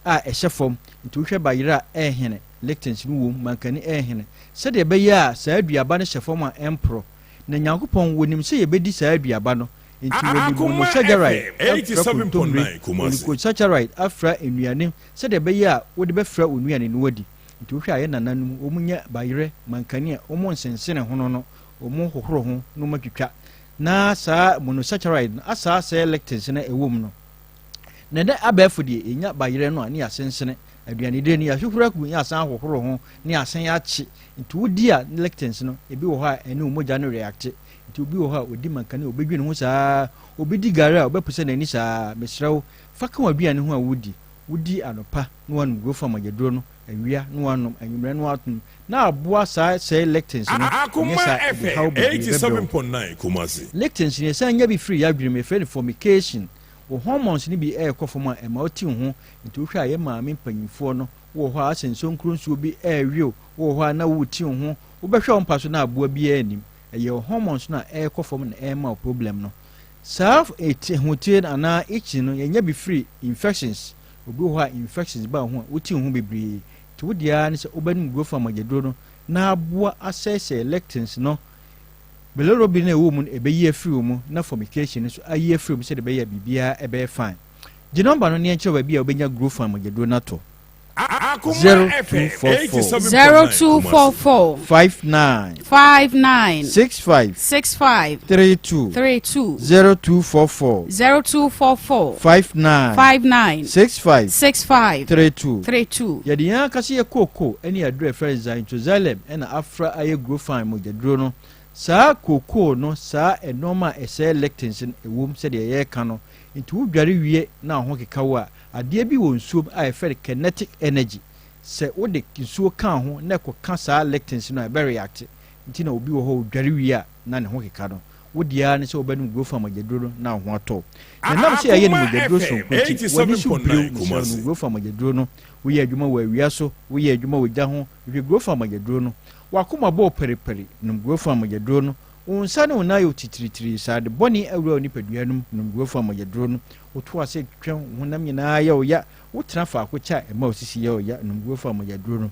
a ɛhyɛ fam. Nti wohwɛ bayerɛ a ɛrehene, lectins no wom, mankani ɛrehene. Sɛdeɛ ɛbɛyɛ a saa aduaba no hyɛ fam a ɛmporɔ. Na Nyankopɔn, wɔnim sɛ yɛbɛdi saa aduaba no, nti wɔde Akoma monosaccharide FM afra kontommire, 87.9 Kumasi. oligosaccharide afra nnuane sɛdeɛ ɛbɛyɛ a wode bɛfra wo nnuane no adi. Nti wohwɛ a yɛn nananom, wɔnyɛ bayerɛ, mankani a wɔnsensene hono no, wɔhohoro ho na wɔatwitwa. Na saa monosaccharide no asaa sɛɛ lectins no a ɛwɔ mu no. Na ɛnɛ abɛɛfo deɛ, yɛnya bayerɛ no a ne yɛasensene, aduanedie no yɛahohoro agu ne yɛasan ahohoro ho ne yɛasan akye. Nti wodi a lectins no, ebi wɔ hɔ a ɛne wo mogya no reacte. Nti obi wɔ hɔ a ɔdi mankani a ɔbɛdwene ho saa, obi di gari a ɔbɛposa n'ani saa. Mesrɛ wo, fa ka w'aduane ho a wodi. Wodi anɔpa na woanom Grofa mogyaduro no, awia na woanom, anwummerɛ na woanom, na aboa saa sɛe lectins no, ɛnyɛ Akoma saa a ɛde haw FM bebree bɛbrɛ wo. 87.9 Kumasi. Lectins no yɛsan nya bi firi y'adwene mu, yɛfrɛ no formication. Wo hormones no bi rekɔ fam a ɛma wote wo ho, nti wohwɛ a yɛn maame mpanyinfoɔ no, wowɔ hɔ a asɛ nsonkuro nsuo bi rewe wo, wowɔ hɔ a na worete wo ho, wobɛhwɛ wo mpa so na aboa biara nnim. Ɛyɛ wo hormones no a ɛrekɔ fam na ɛrema wo problem no. Saa ahoteɛ no anaa itching no yɛnya bi firi infections. Obi wɔ hɔ a infections ba wo ho a wote wo ho bebree. Nti wo deɛ ara ne sɛ wobɛnom Grofa mogyaduro no na aboa asɛesɛe lectins no. Bilirubin a ɛwɔ mu no ɛbɛyi afiri wo mu na formication no nso ayi afiri wo mu sɛdeɛ ɛbɛyɛ a biribiara ɛbɛyɛ fine. Gye nɔmba no na yɛnkyerɛ wo baabi a wobɛnya Grofa mogyaduro no atɔ. Akoma FM 0244. 0244. 59. 59. 65. 65. 32. 32. 0244. 0244. 59. 59. 65. 65. 32. 32. Yɛde yɛn ankasa yɛ kooko ne aduro a yɛfrɛ no xanthoxylum na afra ayɛ Grofine mogyaduro no. Saa kookoo no, saa nnoɔma a ɛsɛe lectins no ɛwom sɛdeɛ yɛreka no. Nti wodware wie na wo ho keka wo a, Adeɛ bi wɔ nsuom a yɛfrɛ no kinetic energy. Sɛ wode nsuo ka ho na ɛkɔka saa lectins no a, ɛbɛ react. Nti na obi wɔ hɔ a ɔdware wie a na ne ho keka no. Wo deɛ ara ne sɛ wobɛnom Grofa mogyaduro no na wo ho atɔ wo. Na ɛnam sɛ yɛayɛ no Akoma mogyaduro FM sononko nti, w'ani so bire wo. 87.9 Mesrɛ wo, nom Kumasi. Grofa mogyaduro no. Woyɛ adwuma wɔ awia so, woyɛ adwuma wɔ gya ho, hwehwɛ Grofa mogyaduro no. W'akoma bɔ wo paripari, nom Grofa mogyaduro no. Wo nsa ne wo nan yɛ wo titiritiri, sɛ ade bɔne awura wo nipadua no mu, nom Grofa mogyaduro no. Woto ase twɛn wo honam nyinaa yɛ wo ya, wotena faako kyɛ a ɛma wo sisi yɛ wo ya, nom Grofa mogyaduro no.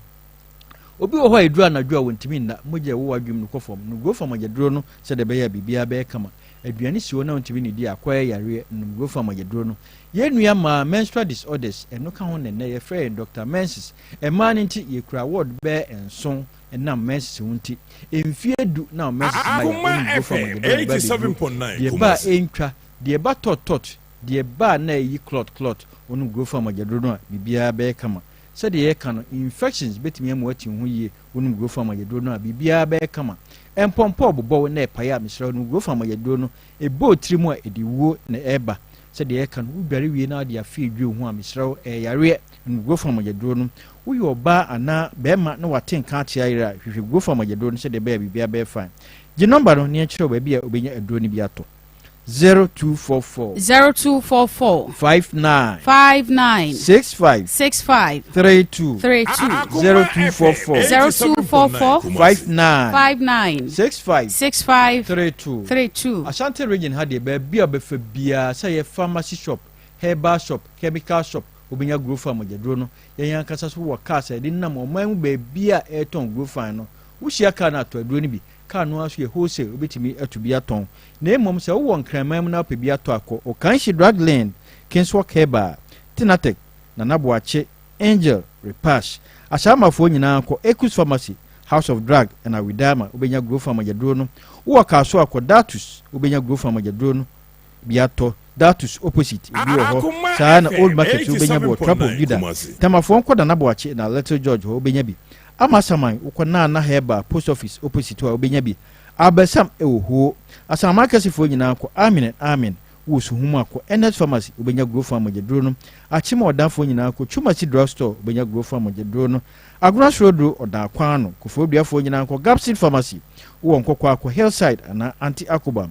Obi wɔ hɔ a ɛduru anadwo a wɔntumi nna, mogya a ɛwɔ w'adwenem no kɔ fam, nom Grofa mogyaduro no sɛdeɛ ɛbɛyɛ a biribiara bɛyɛ kama. Aduane si hɔ na wontumi nnidi a, akɔyɛ yareɛ, nom Grofa mogyaduro no. Yɛn nua mmaa, menstrual disorders, ɛno ka ho na ɛnnɛ yɛfrɛ yɛn Doctor Menses. Mmaa no nti, yɛkura ward bɛyɛ nson ɛnam menses ho nti. Mfeɛ du na wo menses mma yɛ a, Akoma wonom Grofa FM mogyaduro no, ɛba abɛduru. 87.9 Deɛ ɛba a Kumasi. ɛntwa, Deɛ ɛba tɔt tɔt, deɛ ɛba a na ɛyi clot clot, wonom Grofa mogyaduro no a, biribiara bɛyɛ kama. Sɛdeɛ yɛka no, infections bɛtumi ama woati wo ho yie, wonom Grofa mogyaduro no a, biribiara bɛyɛ kama. Mpɔmpɔ rebobɔ wo na ɛpae a, mesrɛ wo nom Grofa mogyaduro no, ɛbɔ wo tiri mu a, ɛde wuo na ɛreba. Sɛdeɛ yɛka no, wodware wie na wode afe redwi wo ho a, mesrɛ wo, ɛyɛ yareɛ, nom Grofa mogyaduro no. Woyɛ ɔbaa anaa barima na wate nka ate ayere a, hwehwɛ Grofa mogyaduro no sɛdeɛ ɛbɛyɛ a biribiara bɛyɛ fine. Gye nɔmba no na yɛnkyerɛ wo baabi a wobɛnya aduro no bi atɔ. 0244. 0244. 59. 59. 65. 65. 32. 32. 0244. 0244. 59. 59. 65. 65. 32. 32. Ashanti region ha deɛ baabi a wobɛfa biara sɛ ɛyɛ pharmacy shop, herbal shop, chemical shop, wobɛnya Grofan mogyaduro no. Yɛn ankasa nso wɔ cars a yɛde nam ɔman mu baabi a ɛretɔn Grofan no. Wohyia car no a, tɔ aduro no bi. Car no ara nso yɛ wholesale, wobɛtumi atu bi atɔn. Na mmom sɛ wowɔ Nkraman mu na wopɛ bi atɔ a, kɔ Okanshi Drug Lane, Kingswalk Herbal, Tinatech, Nana Boakye, Angel, Repash. Ahyɛamafoɔ nyinaa kɔ Ekus Pharmacy, House of Drug ɛna Widama, wobɛnya Grofan mogyaduro no. Wowɔ Kasoa a, kɔ Datus, wobɛnya Grofan mogyaduro no bi atɔ. Datus opposite, ebi wɔ hɔ. Saa ara na Old Market nso wobɛnya bi wɔ Trap of Judah. Tamafoɔ nkɔ Nana Boakye na Little George hɔ wobɛnya bi. Amasaman, wokɔ Nana Herbal Post Office opposite hɔ a wobɛnya bi. Abasam wɔ hoo. Asaman akɛsefoɔ nyinaa kɔ Amen and Amen. Wowɔ Suhum a, kɔ Ernest Pharmacy wobɛnya Grofan mogyaduro no. Akyem a ɔdanfoɔ nyinaa kɔ Chumasi Drug Store wobɛnya Grofan mogyaduro no. Agona Soroduro, Ɔdan kwan ano. Kofoɔduafoɔ nyinaa nkɔ Gapsid Pharmacy. Wowɔ Nkɔkɔ a, kɔ Hillside anaa Auntie Akobam.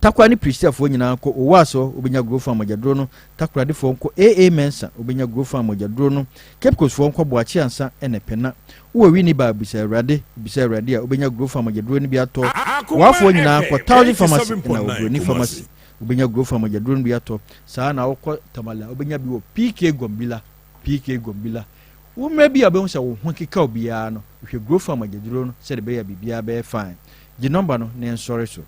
Takwa ne Piristiafoɔ nyinaa nkɔ Owas hɔ, wobɛnya Grofan mogyaduro no. Takoradefoɔ nkɔ AA Mensah, wobɛnya Grofan mogyaduro no. Cape Coastfoɔ nkɔ Boakye Ansa ne Pena. Wowɔ Winneba a, bisa Awurade, wobisa Awurade a, wobɛnya Grofan mogyaduro no bi atɔ. Woafoɔ nyinaa nkɔ Thousand Pharmacy na Obroni Pharmacy, wobɛnya Grofan mogyaduro no bi atɔ. Saa ara na wokɔ Tamale a, wobɛnya bi wɔ PK Gombila, PK Gombila. Wo mmerɛ bi a wobɛhu sɛ wo ho keka wo biara no, hwehwɛ Grofan mogyaduro no sɛdeɛ ɛbɛyɛ a biribiara bɛyɛ fine. Gye nɔmba no na yɛnsɔre so.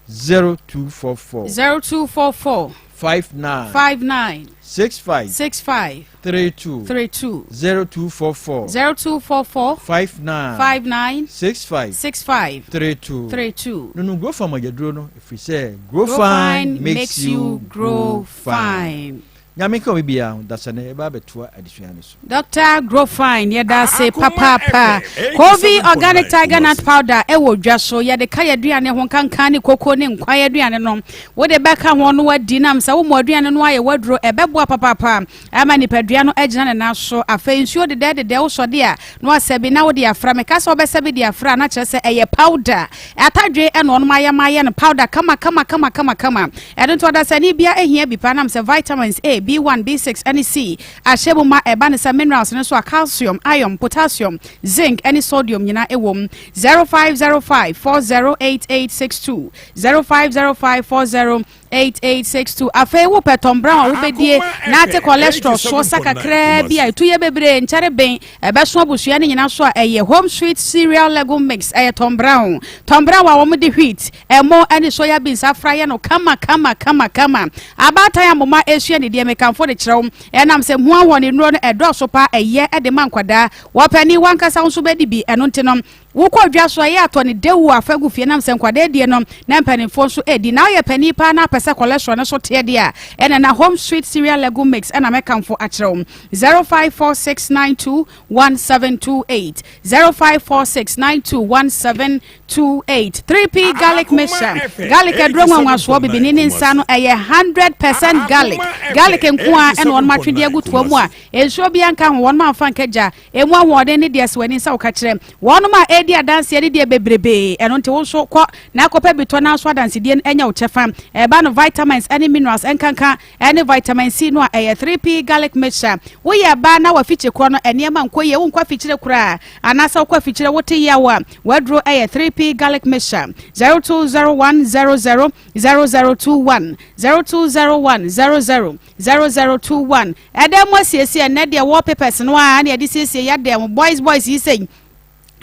0244. 0244. 59. 59. 65. 65. 32. 32. 0244. 0244. 59. 59. 65. 65. 32. 32. Nunu grow fine mogyaduro no ɛfiri sɛ grow fine makes you grow fine. Nyame nka obi biara ho, dasani ɛba abɛtoa adesua no so. Doctor Grofine yɛda ase papaapa. Kovi organic tiger nut powder ɛwɔ dwa so yɛde ka yɛaduane ho nkankan ne koko ne nkwan aduane no wode bɛka ho no wadi nam sɛ womɔ aduane no ayɛ waduro ɛbɛboa papaapa ama nipadua no agyina ne nan so afei nsuo dedɛɛdedɛ wosɔde a na wasɛ bi na wode afra meka sɛ wobɛsɛ bi de afra na kyerɛ sɛ ɛyɛ powder atadwe ɛna ɔnom ayɛ ma ayɛ no powder kama kama kama kama kama ɛno nti ɔdasani bia ehia bi paa nam sɛ vitamins A B1 B6 ɛne C Ahyɛ mu ma ɛba no sɛ minerals no nso a calcium, iron, potassium, zinc ne sodium nyinaa wɔ mu. 0505 408862 0505 408862 Afei wopɛ Tom Brown a wobɛdie na ate cholesterol soɔ sa kakraa bi a ɛtu yɛ bebree nkyɛre ben ɛbɛso abusua no nyinaa so a ɛyɛ Home Sweet Cereal Legume Mix ɛyɛ Tom Brown Tom Brown a wɔde wheat ɛmo ne soya beans afra yɛ no kama kama kama kama abaatan a moma ɛsua ne deɛ mekamfo de kyerɛ wo Ɛnam sɛ mmoa wɔn nnuro no ɛdɔɔso paa ɛyɛ de ma nkwadaa. Wɔpɛ w'ankasa wo nso bɛdi bi. Ɛno nti no, wokɔ dwa so a ɛyɛ atɔ ne dawuo a fa gu fie nam sɛ nkwadaa die no na mpanimfoɔ nso ɛdi. Na woyɛ panin paa na apɛ sɛ cholesterol no so teɛ deɛ a, ɛna na Home Sweet Cereal Legume Mix ɛna mɛkamfo akyerɛ wo. 0546921728 05469217 28 3p garlic mixture garlic aduro nwanwasoɔ bibini ne nsa no ɛyɛ 100% garlic garlic nko a ɛna wɔn atwe de agu toa mu a nsuo bi anka ho wɔn amfa nka gya emu ahoɔden ne deɛ sɛ w'ani nsa woka kyerɛ wɔn a ɛredi adanseɛ ne deɛ bebrebee ɛno nti wo nso kɔ na akɔpɛ bi tɔ nanso adansedie no ɛnyɛ wo kyɛfa ɛba no vitamins ɛne minerals ɛnkanka ɛne vitamin C no a ɛyɛ 3P garlic mixture. Woyɛ baa na w'afikyire korɔ no nneɛma nkɔ yie, wonkɔ afikyire koraa anaasɛ wokɔ afikyire wote yaw a, w'aduro ɛyɛ 3P garlic mixture. 020100 0021 020100 0021 Ɛdan mu asiesie ɛnnɛ deɛ wallpapers no ara na yɛde siesie yɛadan mu boys boys yi sɛi.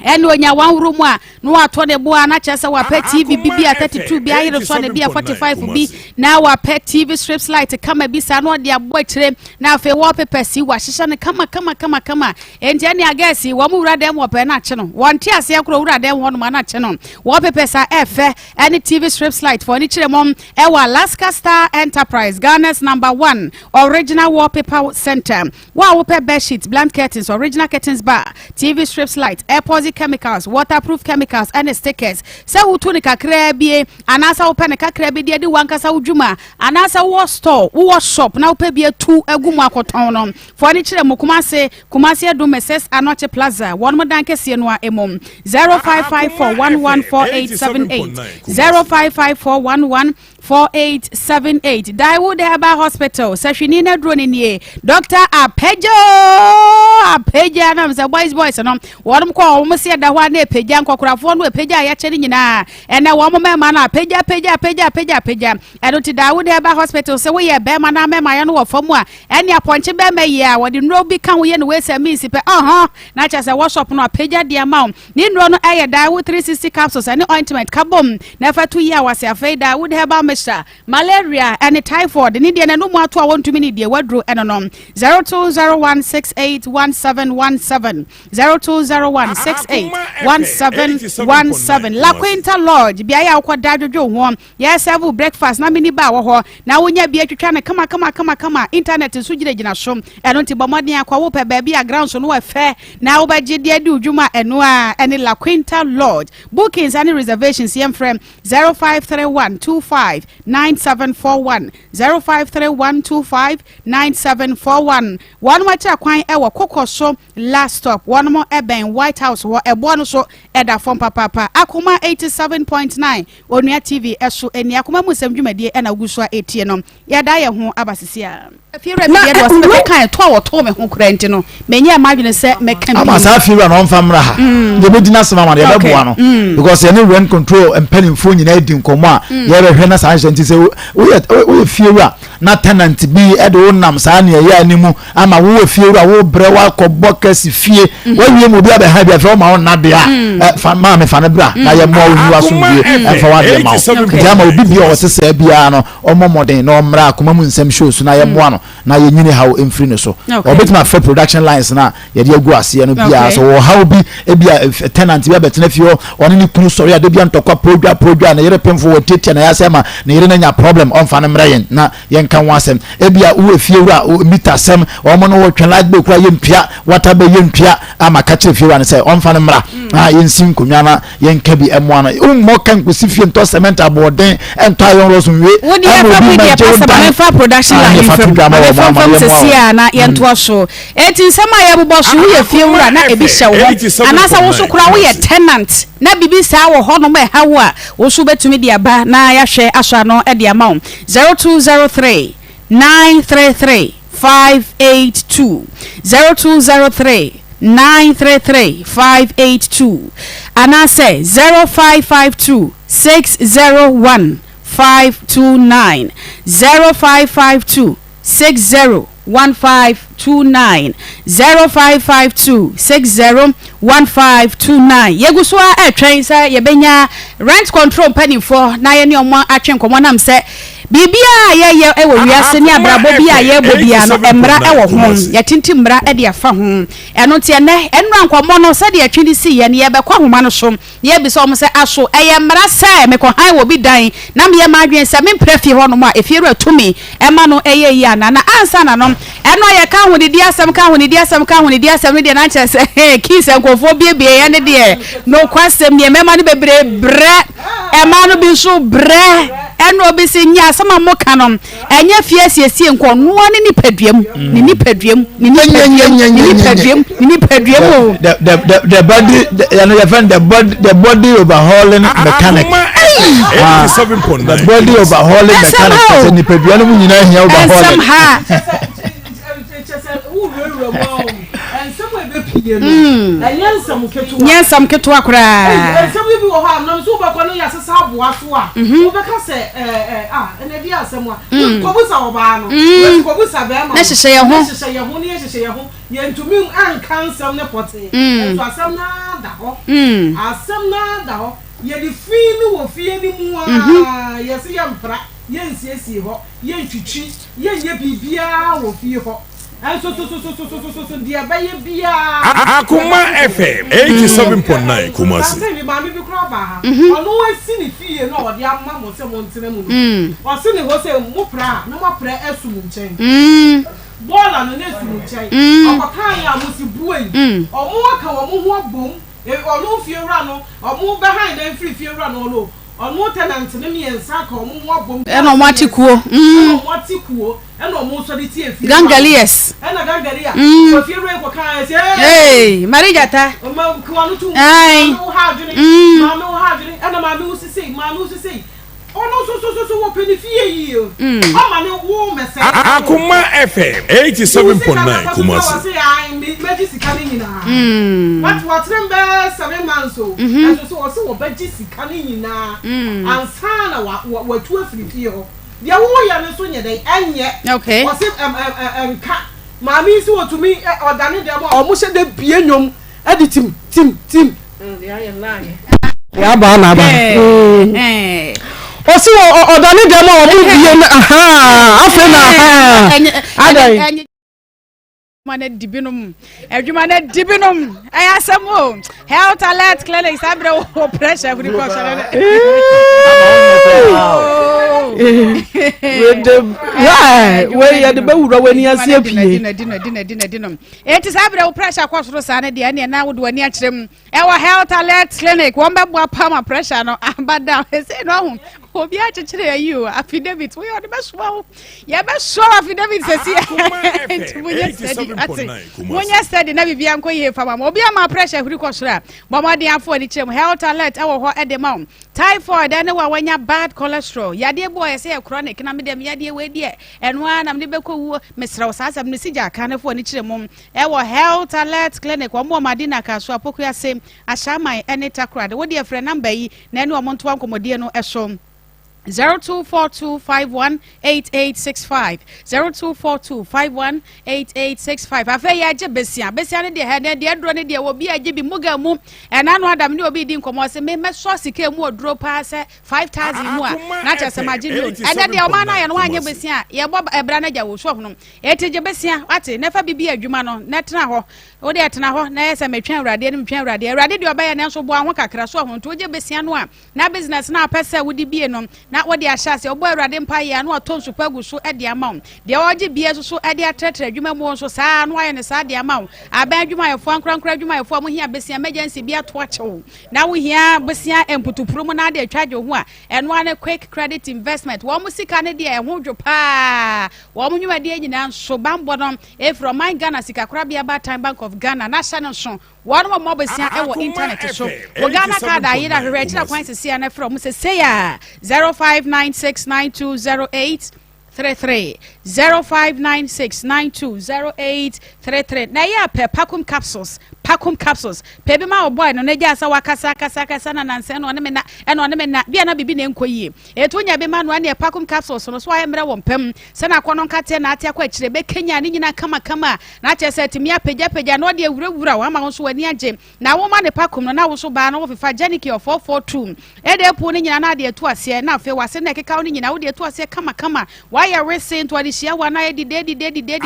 Ɛna onya wanhoro mu a na watɔ ne bo a na kyerɛ sɛ wapɛ TV bi bi a 32 bi ayere sɔ ne bi a 45 bi na wapɛ TV strips light kama bi saa na ɔde abɔ akyire na afei wallpaper si wahyehyɛ no kama kama kama kama enti ɛne agɛsi wɔn wura dɛm wɔpɛ na akye no wɔn te aseɛ korɔ wura dɛm hɔ nom na akye no wallpapers a ɛfɛ ɛne TV strips light fɔ ne kyerɛ mu ɛwɔ Alaska Star Enterprise Ghana's number one original wallpaper center Wo a wopɛ bed sheet, blunt curtains, original curtains bar, TV strips light, airpods Anti-static chemicals, waterproof chemicals ɛne stickers. Sɛ wotu no kakraa bi anaasɛ wopɛ no kakraa bi de adi w'ankasa wo dwuma anaasɛ wowɔ store, wowɔ shop na wopɛ bi atu agu mu akɔtɔn no, fa w'ani kyerɛ mu Kumasi, Kumasi Adum Mrs Anokye Plaza, wɔnom dan kɛseɛ no ara mu. 0554 114878, 0554 11 4878 Daewood Herbal Hospital sɛhwini no aduro no nie Dr. Apagya oo Apagya nam sɛ boys boys no wɔnom kɔ wɔn se ɛda hɔ a na apagya nkɔkorafoɔ no apagya a yɛakyɛ no nyinaa ɛnɛ wɔn mmarima no apagya apagya apagya apagya apagya ɛno ti Daewood Herbal Hospital sɛ woyɛ bɛrima na mmarima yɛ no wɔ fam a ɛne apɔnkye bɛrima yi a wɔde nnuro bi ka ho yɛ no wei sɛ means pɛ ɔhɔ na kyerɛ sɛ wɔsɔp no apagya deɛ ma wo Ne nnuro no yɛ Daewoo 360 capsules ne ointment ka bom na ɛfa to yi a wɔase afei Daewoo herbal mixture, malaria ne typhoid ne deɛ n'anum ato a wɔntumi ne deɛ waduro ɛno no 0201681717 0201681717 La Quinta Lodge beaeɛ a wokɔ da adwodwo ho Yɛ serve wo breakfast na mini bar wɔ hɔ na wonya bi atwitwa no kama kama kama kama. Internet nso gyinagyina so. Ɛno nti bɔ mmɔden akɔ wopɛ baabi a grounds no wɔ fɛ na wobɛgye de adi wo dwuma a ɛno ara ɛne La Quinta Lodge. Bookings ne reservations yɛmfrɛ 0531 25 9741 0531 25 9741. Wɔnom akyira kwan ɛwɔ Koko so last stop. Wɔnom ɛbɛn White House hɔ. Ɛboɔ no so ɛda fam papaapa. Akoma 87.9 Onua TV so ni akoma mu nsɛm dwumadie ɛna wogu so a ɛtie no. Yɛda yɛn ho aba sisi a. Fiewura bi deɛ de ɔsɛ mɛkeka ɛto a wɔtoo me ho koraa nti no menyɛɛ m'adwene sɛ mɛka bi. Ama saa fiewura no ɔmfa mmra ha. Mm. Yɛbɛdi n'asɛm ama no yɛbɛboa no. Mm. Because yɛne rent control mpanimfoɔ nyinaa di nkɔmmɔ a mm. yɛbɛhwɛ na saa nhyɛ nti sɛ woyɛ woyɛ fiewura na tenant bi de wo nam saa nea ɛyɛ anim ama wowɔ fie wura wo brɛ wakɔbɔ kɛse fie mm. wawie mu obi abɛha bi afei ɔma wo nna deɛ a mm. eh, fa maame fa no bra na mm. yɛmmoa wo nyi w'asomdwie ɛmfa w'adeɛ ma wo nti ama obi bi a ɔte saa biara no ɔmmɔ mmɔden na ɔmmra akoma mu nsɛm show so na yɛmmoa no na yɛnyini haw mfiri no so ɔbɛtumi afrɛ production lines no a yɛde agu aseɛ no biara sɛ wɔ haw bi ebi a tenant bi abɛtena fie hɔ ɔne ne kunu sɔre a da bi ntɔkwa podwa podwa ne yere pemfo wɔ tiatia na yɛasɛ ma ne yere no anya problem ɔmfa no mmrɛ yɛn na yɛnka ho asɛm. Ebia wowɔ fiewura a mita asɛm, wɔn no wɔtwɛn light bill koraa yɛntua, water bill yɛntua, ama ka kyerɛ fiewura no sɛ ɔmfa no mmra na yɛnsi nkonnwa na yɛnka bi mmoa no. Wommɔ ka nkosi fie ntɔ cement aboɔden, ntɔ iron rods nwie, Wo deɛ ɛma fa obi bi ma deɛ gye wo pastor ma dan. memfa production Ah, line yɛfa to mfam dwa ma ma wɔn memfa ama mfam yɛmmoa sɛsi wɔn. a na yɛntoa so. Enti nsɛm a yɛbobɔ so woyɛ fiewura na ebi hyɛ wo hɔ anaasɛ wo nso koraa woyɛ tenant na biribi saa wɔ hɔnom a ɛha wo a, wo nso wobɛtumi de aba na yɛahwɛ asɔ ano de ama wo. 0203 933 582 0203 933 582 anaasɛ 0552 601 529 0552 601529 0552 601529 Yɛgu so ara retwɛn sɛ yɛbɛnya rent control mpanimfoɔ na yɛne wɔn atwe nkɔmmɔ nam sɛ biribiara a yɛyɛ wɔ wiase ne abrabɔ bi a yɛrebɔ biara no mmara wɔ ho yɛtintim mmara de afa ho ɛno nti ɛnɛ ɛnora nkɔmmɔ no sɛdeɛ ɛtwe de siiɛ no yɛbɛkɔ ahoma no so Na yɛbisa wɔn sɛ, Aso ɛyɛ mmara sɛ mekɔhan wɔ obi dan na meyɛ m'adwene sɛ mempra fie hɔnom a efiewura tumi ma no yɛ yie anaa? Na ansa na no, ɛno a yɛka ahonidi asɛm, ka ahonidi asɛm, ka ahonidi asɛm no deɛ na nkyerɛ sɛ hee, keys a nkurɔfoɔ buebue ne deɛ, nokwasɛm nie, mmarima no bebree brɛ, mmaa no bi nso brɛ, ɛna obi se nyɛ asɛm a moka no, Ɛnyɛ fie asiesie nko, ɔno ara ne nipadua mu, ne nipadua mu, ne nipadua mu, ne nipadua mu, ne nipadua mu o. The the the the body the yɛn yɛ fɛn the body the body overhauling mechanic. Ah, the body overhauling mechanic sɛ nipadua no mu nyinaa hia overhauling. Ɛnsɛm ha. Nyɛ nsɛm ketewa koraa. Nsɛm bi wɔ hɔ a nam so wobɛkɔ no yɛasesa aboa so a wobɛka sɛ ɛna di asɛm a kɔbusa ɔbaa no kɔbusa bɛrima no na hyehyɛ yɛn ho na hyehyɛ yɛn ho na yɛhyehyɛ yɛn ho yɛntumi anka nsɛm no pɔtee nso asɛm no ara da hɔ asɛm no ara da hɔ yɛde fi no wɔ fie no mu a yɛse yɛmpra yɛnsiesie hɔ yɛntwitwi yɛnyɛ biribiara wɔ fie hɔ nso sosososososo deɛ ɛbɛyɛ biara. Akoma FM 87.9 Kumasi. Nansa yi maame bi koraa baa ha. Ɔno asi ne fie no a ɔde ama mo sɛ montena mu no. Ɔse ne hɔ sɛ mopra a na moapra asu mo nkyɛn. Bɔɔla no na esi mo nkyɛn. Ɔkɔkaeɛ a mo se buei. Ɔmo aka wɔn ho abom. Ɔno fiewura no, ɔmo bɛhan dan firi fiewura no hɔ no, ɔno tenant no mmiɛnsa aka ɔmo ho abom. Ɛna ɔmo ate kuo. Ɛna ɔmo ate kuo. Ɛna ɔmo sɔre tia fiewura. Gangaliers. Ɛna gangalia. Kɔ fiewura yi kɔ kan ɛsɛ. Ee, Marie Gyata. Ɔma kewa no tum. Maame wo ha adwene. Maame wo ha adwene. Ɛna maame wo sisei, maame wo sisei. Ɔno nso so so so wɔpɛ ne fie yie. Ɔma ne wo mɛsɛe. Akoma FM 87.9 Kumasi. Ɔse ae me mɛgye sika no nyinaa. But watena mu bɛyɛ 7 months o. Ɛnso so ɔse ɔbɛgye sika no nyinaa ansa na wa wa watu afiri fie hɔ. Deɛ woyɛ no nso nyɛ dɛn ɛnyɛ. Ɔse ɛm ɛm ɛnka. Maame yi se ɔtumi ɔdane dɛm a ɔmo hyɛ da bie nnwom. Ɛde tim tim tim. Yaba na aba. Ɔsi wɔ ɔda ne dɛm a ɔmo bie no ahaa afei na ahaa adan. Adwuma no di binom adwuma no di binom ɛyɛ asɛm o health alert clinic saa berɛ wɔ pressure huri kɔ sɔre no. Wei yɛde bɛwura w'ani ase apue. Enti saa berɛ wo pressure kɔ soro saa no deɛ ɛneɛ na wode w'ani akyerɛ mu ɛwɔ health alert clinic wɔn bɛboa pa ma pressure no aba down ɛsei no ahu obi akyekyere ayi o affidavit woyɛ ɔde bɛsoa wo yɛbɛsoa wo affidavit sɛsi nti monyɛ steady ate monyɛ steady na biribia nkɔ yie fa ma ma obi ama pressure huri kɔ soro a bɔ mmɔden afo ani kyerɛ mu health alert ɛwɔ hɔ ɛde ma wo typhoid ɛne wa wanya bad cholesterol yadeɛ bi wɔ yɛ sɛ yɛ chronic na medeɛ meyadeɛ wei deɛ Ɛno ara na mede bɛkɔ wuo. Mesrɛ wo saa asɛm no si gya kan fo ani kyerɛ mu. Ɛwɔ Health Alert Clinic, wɔn wɔ Madina, Kasoa, Pokuase, Ashaiman ne Takoradi. Wo deɛ frɛ number yi na ɛne wɔn ntoa nkɔmmɔdie no so. 0242518865 0242518865 afei yɛagye besia besia no deɛ hɛ deɛ aduro no deɛ obi agye bi muga mu ɛna ano adam ne obi di nkɔmmɔ sɛ me mɛsɔ sika mu oduro paa sɛ 5000 mu a na kyerɛ sɛ magye loan ɛnɛ deɛ ɔma no ayɛ no woanyɛ besia a yɛbɔ ɛbra no agya wo so ɔhono ɛti gye besia wate na fa bibi adwuma no na tena hɔ wode ɛtena hɔ na ɛyɛ sɛ metwɛn awurade anim twɛn awurade awurade deɛ ɔbɛyɛ nanso boa ho kakra so ɔhono nti wogye besia no a na business no a pɛ sɛ wode bie no na wode ahyɛ aseɛ wobɔ awurade mpa yɛ a na watɔ nsupa agu so de ama wo deɛ ɔgye bie nso so de atrɛtrɛ adwuma mu nso saa na wayɛ no saa de ama wo aban adwumayɛfoɔ ankorankora adwumayɛfoɔ a mohia besia emergency bi ato akyɛw Na wohia bosea mputupru mu na ade atwa agye wo ho a, ɛno ara ne Quick Credit Investment. Wɔn sika no deɛ, ɛho dwo paa. Wɔn nnwumadie nyinaa nso, bammɔ no ɛfiri ɔman Ghana Sikakorabea Baatan Bank of Ghana. Na hyɛ no nso, wɔn mmɔ bosea wɔ intanɛt so. Wo Ghana card ayera, hwehwɛ akyiri akwan seesei a na frɛ wɔn seesei ara, 05969208. 33 0596 92 0833 na ɛyɛ pɛ pacum capsules pacum capsules pɛ bi ma wo boy no na gya sɛ wakasa akasa akasa na nansɛn na ɔne me na ɛna ɔne me na bia na biribi na ɛnkɔ yie ɛto nya bi ma no ɛne pacum capsules no so ayɛ mmerɛ wɔ mpam sɛ na akɔnɔ nkateɛ na ate akɔ akyire bɛkanya ne nyinaa kamakama na akyerɛ sɛ atumi apagyapagya na ɔde awurawura wo ama wo nso w'ani agye Na wo ma ne pa kum no na wo so baa no wo fefa Jenike ɔfɔɔfɔɔ tum ɛde apuo no nyina na ade atu aseɛ na afei wase na ɛkekaw no nyina wode atu aseɛ kama kama wayɛ wese nto ade hyia wo anaa ɛdide dide dide dide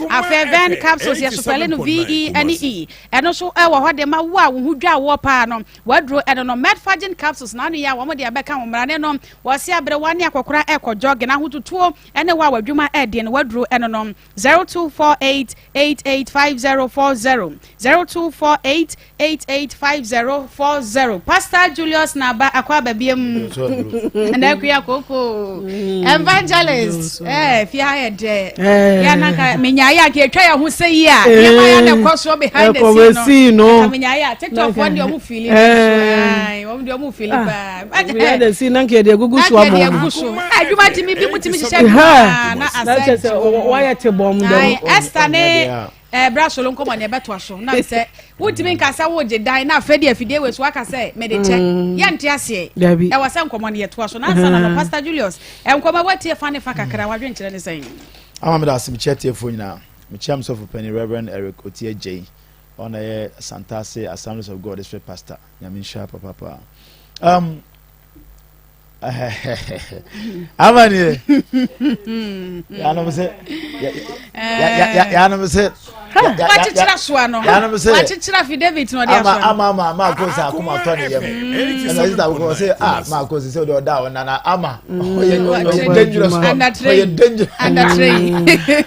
afei Ven capsules yɛ sopɛle no VE ɛne E ɛno so ɛwɔ hɔ de ma wo a wo ho dwa woɔ paa no waduro ɛno no Metforgen capsules na ano yɛ a wɔn de abɛka ho mmara ne no wɔse aberewa ne akɔkora ɛkɔ jɔge na ahotutuo ɛne wo a wadwuma ɛden no waduro ɛno no 0248 885040 0248 885040 Pastor Julius Naba akɔ aba biam na akuya koko mm. evangelist eh fi ha yɛ dɛ eh. ya na ka menya ya ka etwa ya ho sɛ yi a eh. nneɛma ya na ɛkɔ so behind the scene no ka menya ya TikTok wɔn deɛ ɔmo fili eh. wɔn deɛ ɔmo fili ah. paa behind the scene na nka yɛde agugu so abɔ mu agugu so adwuma tumi bi mu tumi hyehyɛ adwuma na asɛ wayɛ te bɔm dɛm Esther ne Eh, bra solo nkɔmɔ ne ɛbɛtoa so na sɛ wontumi nka sɛ wogye dan na afei de afidie wei so waka sɛ mede kyɛ mm. yɛnte aseɛ ɛwɔ sɛ nkɔmɔ no yɛtoa so na ansa na no mm-hmm. Pastor Julius nkɔmɔ watie fa ne fa kakra wadwenkyerɛ ne sɛn ama meda ase mekyia tiefoɔ nyinaa mekyia me sɔfo panin Reverend Eric Otie Gyei ɔna yɛ Santase Assemblies of God district pastor nyame nhyira papapa um, ama nie yanom sɛ yanom sɛ wakyekyere asoa no yanom sɛ wakyekyere affidavit na ɔde asoa no ama ama ama ako sɛ akoma tɔ ne yam ɛna sista akoko sɛ ah ma ako sɛ sɛ ɔde ɔda ɔna na ama ɔyɛ ɔyɛ dangerous ɔyɛ dangerous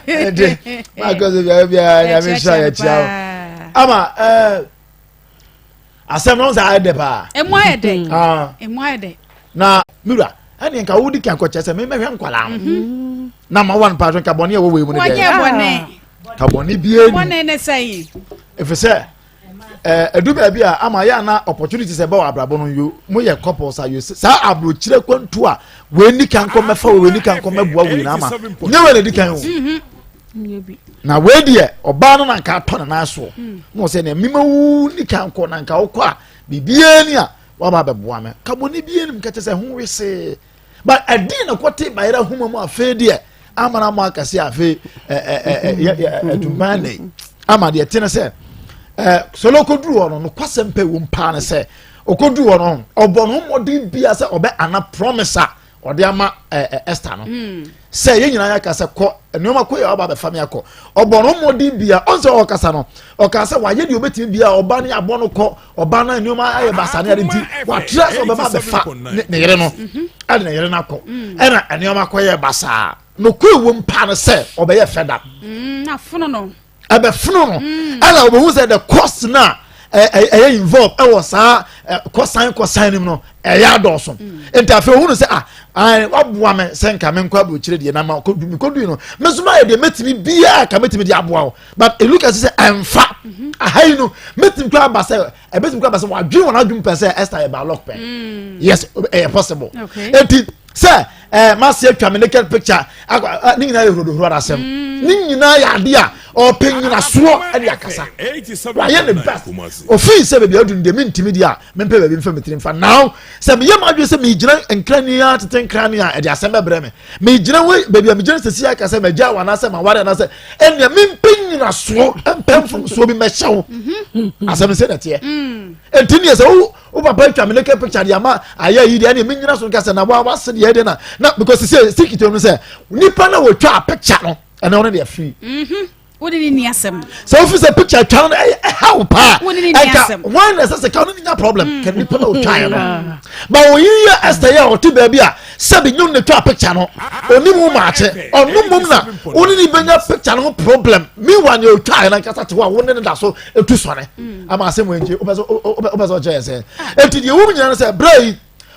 ɛde ma ako sɛ biara biara nyame nhyira yɛ kyia o ama ɛɛ. Asɛm no sɛ ayɛ dɛ paa. Emu ayɛ dɛ. Ah. Emu ayɛ dɛ. Na mira ɛne nka wodi kan kɔkyɛ sɛ memɛhwɛ nkwadaa no mhm. na ma wa no paatwo nka bɔne a ɛwɔ wei mu no deɛ. Wɔnyɛ bɔne. Ka bɔne bie ni. Bɔne ne sɛn. Ɛfiri sɛ ɛdu baabi a ama yɛ ana opportunity sɛ ɛbɛwɔ abrabɔ no yo mo yɛ couples a yo saa aburokyerɛ kwantu a wei ni kan kɔ mɛfa wei ni kan kɔ mɛboa wei na ama nyɛ wei na di kan o. Mhm. Na wei deɛ ɔbaa no na nka atɔ ne nan soɔ hmm. na ɔsɛ nea mema wo ni kan kɔ na nka wokɔ a biribiara ni a waba abɛboa me ka bɔne biara nim ka kyɛ sɛ ho wesee but ɛdeɛ na kɔte bayerɛ ahoma mu afei deɛ ama no ama akɛse afei atumpan ne ama deɛ te ne sɛ sɔlɔ kɔduru hɔ no nokwasɛm pɛ wom paa ne sɛ ɔkɔduru hɔ no ɔbɔ no mmɔden bia sɛ ɔbɛ ana promise a ɔde ama ɛɛ eh, Esther no hmm. sɛ yɛn nyinaa yɛaka sɛ kɔ nneɛma kɔ yɛ ɔba abɛfa mi akɔ ɔbɔ no mmɔden bia ɔn sɛ ɔkasa no ɔka sɛ wayɛ deɛ ɔbɛtumi bia ɔba ne abɔ no kɔ ɔba no nneɛma ayɛ baasa ne ade nti watra sɛ ɔbɛba abɛfa ne yere no mhm. ɛde ne yere no akɔ hmm. ɛna nneɛma kɔ yɛ basaa nokɔ ewom paa no sɛ ɔbɛyɛ fed up. Hmm, ɛbɛfono no mm. ɛna wɔbɛhu sɛ the cost na ɛyɛ involve ɛwɔ saa kɔsan kɔsan no mu no ɛyɛ adɔɔso mm. nti afei ohunu sɛ ah ayi waboa me sɛ nka me nkɔ aburokyire deɛ na ma kɔdu mi kɔdu yi no me nso ma yɛ deɛ mɛtumi biara ka mɛtumi de aboa wo but it look as sɛ ɛnfa mm-hmm. aha yi no mɛtumi kɔ aba sɛ ɛbɛtumi kɔ aba sɛ wadwene wɔn adwene pɛ sɛ Esther yɛ baalɔk pɛ mm. yes ɛyɛ possible eti sɛ ɛɛ masi atwa mi naked picture akɔ ne nyinaa yɛ hurodohuro adasɛm mm. ne nyinaa yɛ ade a ɔpɛ nyinasoɔ ɛde akasa wayɛ ne best ofin sɛ baabi adu no deɛ mi ntumi deɛ a mi mpɛ baabi nfa mi tiri nfa now sɛ mi yɛ mu adwene sɛ mi gyina nkrani a tete nkrani a ɛde asɛm bɛbrɛ mi mi gyina wei baabi a mi gyina sisi aka sɛ mɛ gya awa anaasɛ ma ware anaasɛ ɛnea mi mpɛ nyinasoɔ mpɛ mfomsoɔ bi mɛhyɛ wo mhm. asɛm sɛ na ɛteɛ mm. nti ne yɛ sɛ wo wo papa atwa me naked picture de ama ayɛ yi deɛ ɛne me nyina so nka sɛ na wa wase deɛ ɛde na na because sɛ sikiti no sɛ nipa na wɔtwa picture no ɛna ɔno deɛ free. Mhm. wode ne ni asɛm. sɛ wofi sɛ picture twa no ɛyɛ ɛha wo paa ɛnka wɔn na ɛsɛ sɛ ka ɔno ne nya problem mm. ka nipa na ɔtwa yɛ no ba oyi yɛ ɛsɛ yɛ ɔte baabi a sɛbi nyom na twa picture no onim wo maakye ɔno mom na wo ne ne bɛnya picture no ho problem meanwhile nea ɔtwa yɛ no ankasa te hɔ a wo ne ne da so etu sɔne mm. ama asɛm wɔ nkyɛn wopɛ sɛ wopɛ sɛ ɔkyerɛ yɛ sɛ eti deɛ wɔn nyinaa no sɛ brɛ yi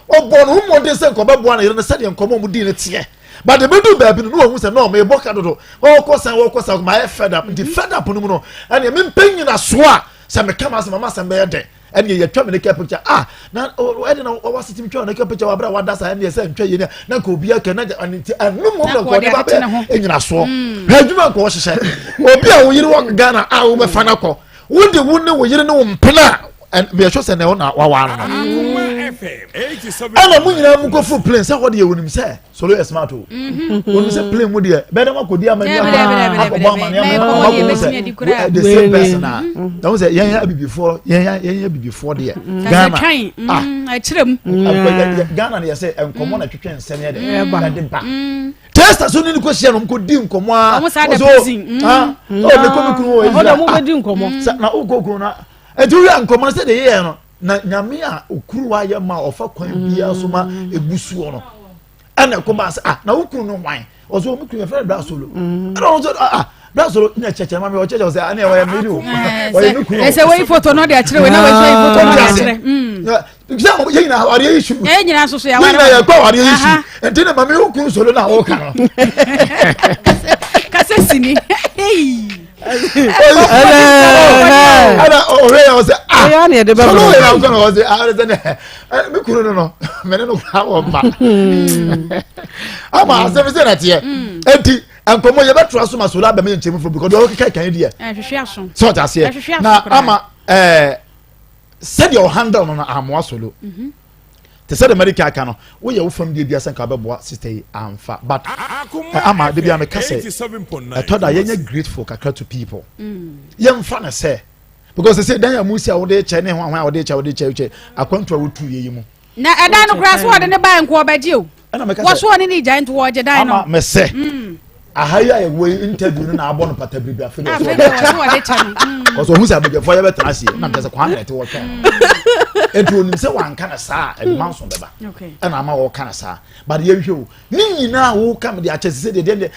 ɔbɔ ne ho mmɔden sɛ nkɔbɛboa ne yere no sɛdeɛ nkɔmɔ mu di ne teɛ but ebedu baabi no na wɔn sɛ no mebɔ ka dodo wɔkɔ san wɔkɔ san ma ayɛ fed up nti fed up no mu no ɛnna mempɛ nyinasoɔ a sɛ meka ma asɛm ama asɛm bɛyɛ dɛ ɛnna yɛtwa me naked picture ah na ɛde na wɔwɔ asetem twa naked picture wɔ abere a wada saa ɛnna sɛ ntwa yie na nka obi aka na nti ɛno mu na nka ɔde ba bɛ nyinasoɔ hwɛ adwuma nka ɔhyehyɛ obi a wo yere wɔ Ghana a wobɛfa no akɔ wode wo ne wo yere ne wo mpena a meyɛhwɛ sɛ na ɛwɔ na wawa no no ɛna mo nyinaa mu kɔforo plane sɛ hɔ deɛ wɔnim sɛ solo yɛ smart o wɔnim sɛ plane mu deɛ bɛyɛ dɛ wakɔdi amani akɔbɔ amane ama wakɔhu sɛ the same person a na wo sɛ yɛn yɛ abibifoɔ yɛn yɛ abibifoɔ deɛ Ghana ah Ghana no yɛ sɛ nkɔmmɔ na twetwe nsɛm yɛ dɛ ɛde ba testa so ne ne kɔhyia no ɔmkɔdi nkɔmmɔ a ɔmo saa da prison mm. ah, mm. oh, mekɔ me kunu wɔ Israel ɔmo bɛdi nkɔmmɔ ah, na wokɔ kunu no ɛnti woyɛ nkɔmmɔ no sɛdeɛ yɛyɛ no na nyame a okuru ayɛ ma ɔfa kwan biara so ma ɛbu soɔ no ɛna ɛkɔ baa sɛ ah na wo kunu no hwan ɔsɛ ɔmo kunu yɛfrɛ no bra solo mm. ɛna ɔno nso ah, ah bra solo ne kyɛkyɛ ma mi ɔkyɛkyɛ ɔsɛ ɛna ɔyɛ mi o ɔyɛ mi kunu ɛsɛ wɔyi foto no de akyerɛ wei na wɔyi foto no de akyerɛ sɛ yɛn nyinaa awareɛ yi su yɛn nyinaa nso so yɛn nyinaa yɛkɔ awareɛ yi su nti na maame wo kun solo na ɔka no kasa sini ɛna ɔhwɛ yɛ ɔsɛ ah solo yɛ na ɔkɔ na ɔsɛ ah ɔsɛ nɛ mi kunu no no mɛ ne no kura wɔ mma ama asɛm sɛ na teɛ eti nkɔmɔ yɛ bɛ tura so ma solo abɛmɛ yɛ nkyɛn mu fo because deɛ ɔkeka kan yi deɛ sɛ ɔte aseɛ na ama ɛɛ. sɛdeɛ ɔhandle no no amoa solo mhm. te sɛ de medical aka no woyɛ wo fam deɛ biasa nka wobɛboa sister yi amfa but eh, ama de bia meka sɛ ɛtɔ da yɛnyɛ grateful kakra to people mm. yɛmfa no sɛ because sɛ dan a musi a wode kyɛ ne ho ahoa a wode kyɛ wode kyɛ kyɛ akwantu a wotu yɛ yi mu na ɛdan no koraa so wɔde ne ba nko ɔbɛgye o ɛna mɛka sɛ wɔso ɔne ne gya nti wɔgye dan no ama mɛsɛ mm. aha yi a yɛwɔ yi interview no na abɔ no pata biribi afei de ɔso ɔde kyɛ no mm. ɔsɔ ohun sɛ abadwafoɔ yɛ bɛtena aseɛ na mkyɛ sɛ kwan na ɛte wɔtwɛn no nti onim sɛ wanka no saa ɛde manso bɛba ɛna ama wɔka no saa but yɛnhwɛ o ne nyinaa woka me de akyɛ sɛ deɛ deɛ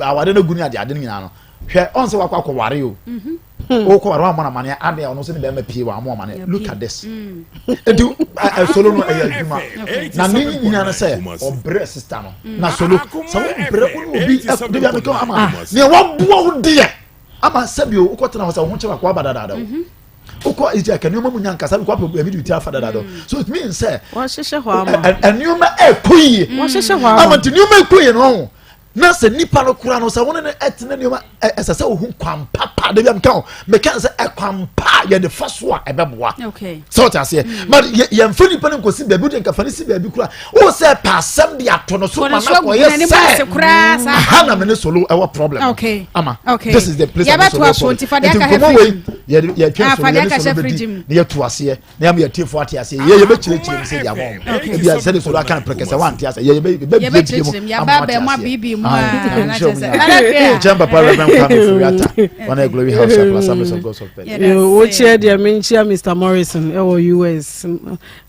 awade no agu ne ade ade no nyinaa no hwɛ ɔn sɛ wakɔ akɔware o mhm. Wokɔ ware wammɔ no amaneɛ adeɛ a ɔno nso ne bɛrima pie wammɔ amaneɛ. Look at this. Nti solo no ɛyɛ adwuma. Na ne nyina no sɛ ɔbrɛ sister no. Na solo sɛ wobrɛ wo ne obi de bi ameka ama nea waboa wo deɛ ama sɛbio wokɔtena hɔ sɛ wo ho kyɛ baako aba dadaada o. Wokɔ Israel ka nneɛma mu nya nkasa wokɔ apɛ baabi de ti afa dadaada o. So it means sɛ nneɛma ɛkɔ yie. Ama nti nneɛma ɛkɔ yie no ɔho. Na sɛ nipa no kora no sɛ wo ne no ɛtena nneɛma ɛsɛ sɛ wohu kwan papa da bi a meka ho meka sɛ ɛkwan pa a yɛde fa so a ɛbɛboa sɛ wote aseɛ mm. but yɛmfa nipa no nkɔsi baabi wode nkafa no si baabi kora wo sɛ pɛ asɛm de ato no so ma no akɔyɛ sɛ aha na mene solo ɛwɔ problem ama this is the place I'm solo problem nti nkɔmmɔ wei yɛtwɛn solo yɛne solo bɛdi na yɛto aseɛ na yɛama yɛtiefo ate aseɛ yɛ yɛbɛkyerɛkyerɛ mu sɛ de ama wɔn ebi a sɛde soro aka no prɛkɛsɛ wante aseɛ yɛ yɛbɛbiebie mu ama ate aseɛ nkyɛn papa Reverend Kwame Furiata wɔn yɛ Glory House Chapel Assemblies of God of Pɛl. Wokyerɛ deɛ menkyia Mr Morrison ɛwɔ US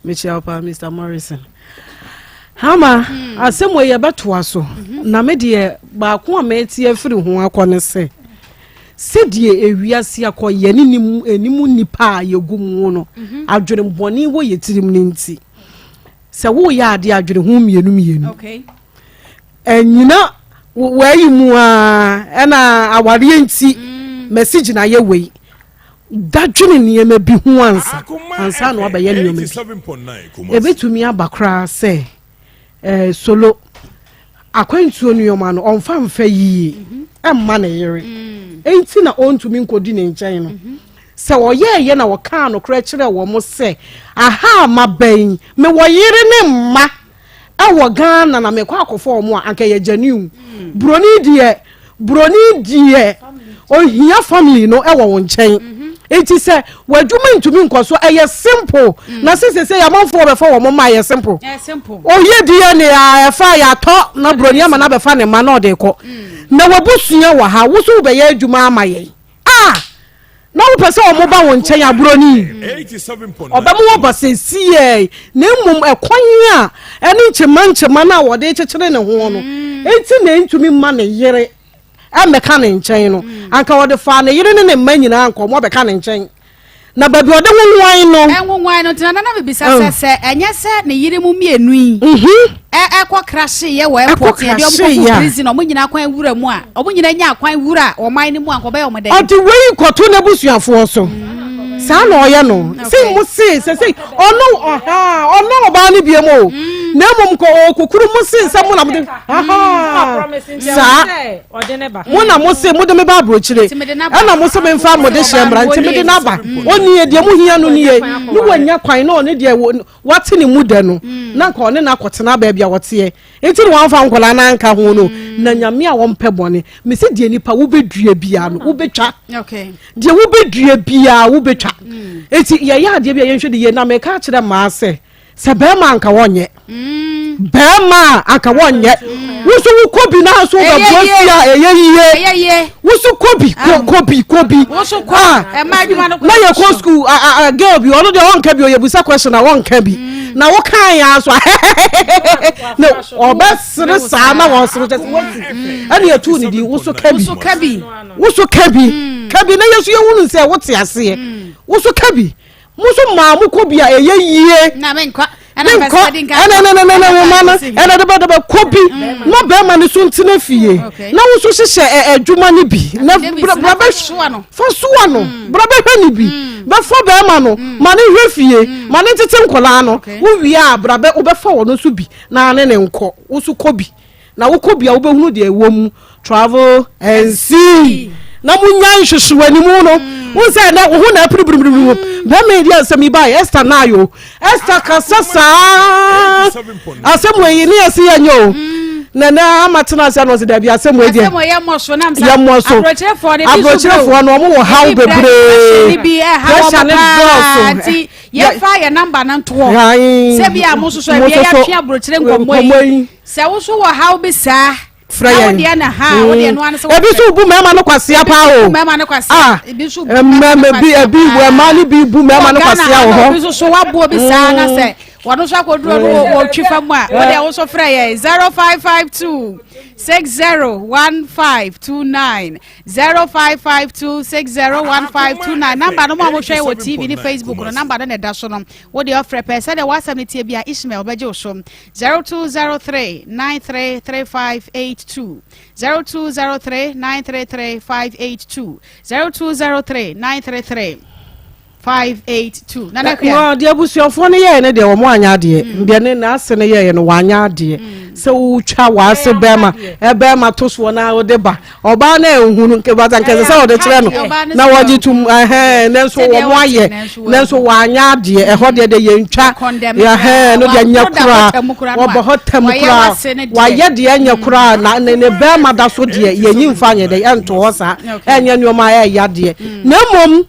mekyia wo paa Mr Morrison hama hmm. asɛm wɔ yɛbɛtoa so mhm. na me deɛ baako a mɛte afiri ho akɔ ne sɛ Sɛdeɛ ewiase akɔ yɛne ne mu ɛne mu nnipa a yɛgu mu no mhm. adwene bɔne wɔ yɛ tirim no nti sɛ woyɛ adeɛ adwene ho mmienu mmienu ɛnyina wɔayi mu a ɛna awareɛ nti mm. mɛsi gyina yɛ wei dadwene nneɛma bi ho ansa ansa na wabɛyɛ nneɛma bi ɛbɛtumi aba koraa sɛ Eh, solo akwantuo nneɛma no ɔmfa mfa yie mma ne yere mm. enti na ɔntumi nkɔdi ne nkyɛn no mhm. sɛ ɔyɛɛyɛ na ɔkaa nokorɛ kyerɛ wɔn sɛ aha ma bɛn mewɔ yere ne mma ɛwɔ Ghana na mekɔ akɔfɔ wɔn a anka yɛ genuine mm. buroni deɛ Buroni deɛ ohia family no wɔ wo nkyɛn mhm. nti sɛ w'adwuma ntumi nkɔ so ɛyɛ simple mm. na sɛ sɛ amanfoɔ bɛfa wɔn mma ɛyɛ simple oyɛ DNA a ɛfa yɛatɔ na buroni ama no abɛfa ne mma na ɔde kɔ mm. na wabusua wɔ ha wo so wobɛyɛ adwuma ama yɛn a ah! na wopɛ sɛ wɔn ba wo nkyɛn a buroni ɔbɛma wɔba sɛsiɛ na mmom ɛkwan a ɛne nkyema nkyema no a wɔde kyekyere ne ho no mm. enti na ɛntumi mma ne yere ɛmmɛka ne nkyɛn no mm. anka wɔde faa ne yere ne ne mma nyinaa nkɔmmɔ bɛka ne nkyɛn na baabi ɔde nwanwan no. Nwanwan no ntina nana bibisa sɛ sɛ ɛnyɛ sɛ ne yere mu mmienu yi. Mhm. Ɛkɔ krahye yɛ wɔ airport yɛ de ɔmo kɔ fu prison ɔmo nyinaa kwan wura mu a ɔmo nyinaa nya kwan wura ɔman no mu a nkɔbɛyɛ ɔmo dɛ. Ɔde wei kɔto n'abusuafoɔ so saa na ɔyɛ no se mo se sɛ sɛ ɔno ɔha ɔno ɔbaa no biem o na mmom kɔ ɔkokuru mo se sɛ mo na mo de saa mo na mo se mo de me ba aburokyire ɛna mo se me nfa mo de hyɛ mmara nti me de n'aba ɔnie deɛ mo hia no nie ne wanya kwan na ɔne deɛ wate ne mu dɛ no mm. na nka ɔne no akɔtena baabi a wɔteɛ nti na wamfa nkwadaa no anka ho no mm. na nyame a wɔmpɛ bɔne mese deɛ nipa wobɛdua biara no wobɛtwa deɛ wobɛdua biara wobɛtwa mm. nti yɛyɛ adeɛ bi a yɛnhwɛ de yie na meka akyerɛ mmaa sɛ sɛ bɛrima anka wɔnyɛ bɛrima anka wɔnyɛ woso wokɔ bi na so wobɛboa fie a ɛyɛ yie woso kɔ bi kɔ bi kɔ bi ah, na yɛ kɔ school girl bi ɔno deɛ ɔnka bi ɔyɛ busa question a ɔnka bi mm. na wokan ya so na ɔbɛsere saa na wɔsere kyɛ sɛ wasi mm. ɛne yɛtoo ne din woso ka bi woso ka bi mm. ka bi na yɛso yɛhunu sɛ wote aseɛ woso ka bi mo nso maa mo kɔ bi a ɛyɛ yie menkɔ ɛnɛnɛnɛnɛ nwoma no ɛnɛ de bɛ de bɛ kɔ bi mm. na bɛrima no so ntena fie na wo nso hyehyɛ adwuma no bi na bra bɛ fa soa no mm. bra bɛhwɛ no bi mm. bɛfa bɛrima no ma ne hwɛ fie ma ne ntete nkɔlaa no wo wie a bra bɛ wobɛfa wɔn nso bi na ne ne nkɔ wo so kɔ bi Na wokɔ bi a wobɛhunu deɛ ɛwɔ mu travel and see na monya nhyehye w'animu no wo sɛ ɛnɛ wo ho na apiri biribiribi bɛma ɛdi asɛm yi bae Esther naayo Esther kasa saa asɛm wɔ yi ne yɛse yɛnyɛ o na na ama tena ase ano ɔsɛ dabi asɛm wɔ deɛ yɛmmɔ so aburokyerefoɔ no ɔmo wɔ haw bebree pressure ne dɔɔso yɛfa yɛ namba no ntoɔ sɛ bi a mo nso so ɛbia yɛatwe aburokyere nkɔmmɔ yi Sɛ wo so wɔ haw bi saa. Frɛ yɛn. Na wo deɛ na ha, wo deɛ no ano sɛ. Ebi nso bu mmarima no kwasea paa o. Ebi bu mmarima no kwasea. Ah, ebi nso bu mmarima no kwasea. Ebi mmaa no bi bu mmarima no kwasea wɔ hɔ. Obi nso so wabu obi saa na sɛ wɔn nso akɔduro no wɔtwi fam a, wo deɛ wo nso frɛ yɛn 0552. 601529 0552 601529 number no mo a mohwɛ wɔ TV ne Facebook no number no na ɛda so no wo deɛ ɔfrɛ pɛ sɛdeɛ w'asɛm no tie bi a Ishmael bɛgye wo so 0203 933582 0203 933582 0203 933 582 Nana Akua. Na deɛ abusuafoɔ no yɛɛ no deɛ wɔn anyɛ adeɛ mm. deɛ ne n'ase no yɛɛ no wɔanyɛ adeɛ mm. sɛ wotwa w'ase bɛrima ɛbɛrima to soɔ na wode ba ɔbaa no ehunu nkebata nkɛse sɛ wɔde kyerɛ no na wɔgye tum ɛhɛn nanso wɔn ayɛ nanso wɔanyɛ adeɛ ɛhɔ deɛ deɛ yɛntwa ɛhɛn no deɛ nyɛ koraa wɔbɔ hɔ tɛm koraa wɔayɛ deɛ nyɛ koraa na ne ne bɛrima da so deɛ yɛnyi nfa nyɛ dɛ ɛnto hɔ saa ɛnyɛ nneɛma ɛyɛ adeɛ na mmom.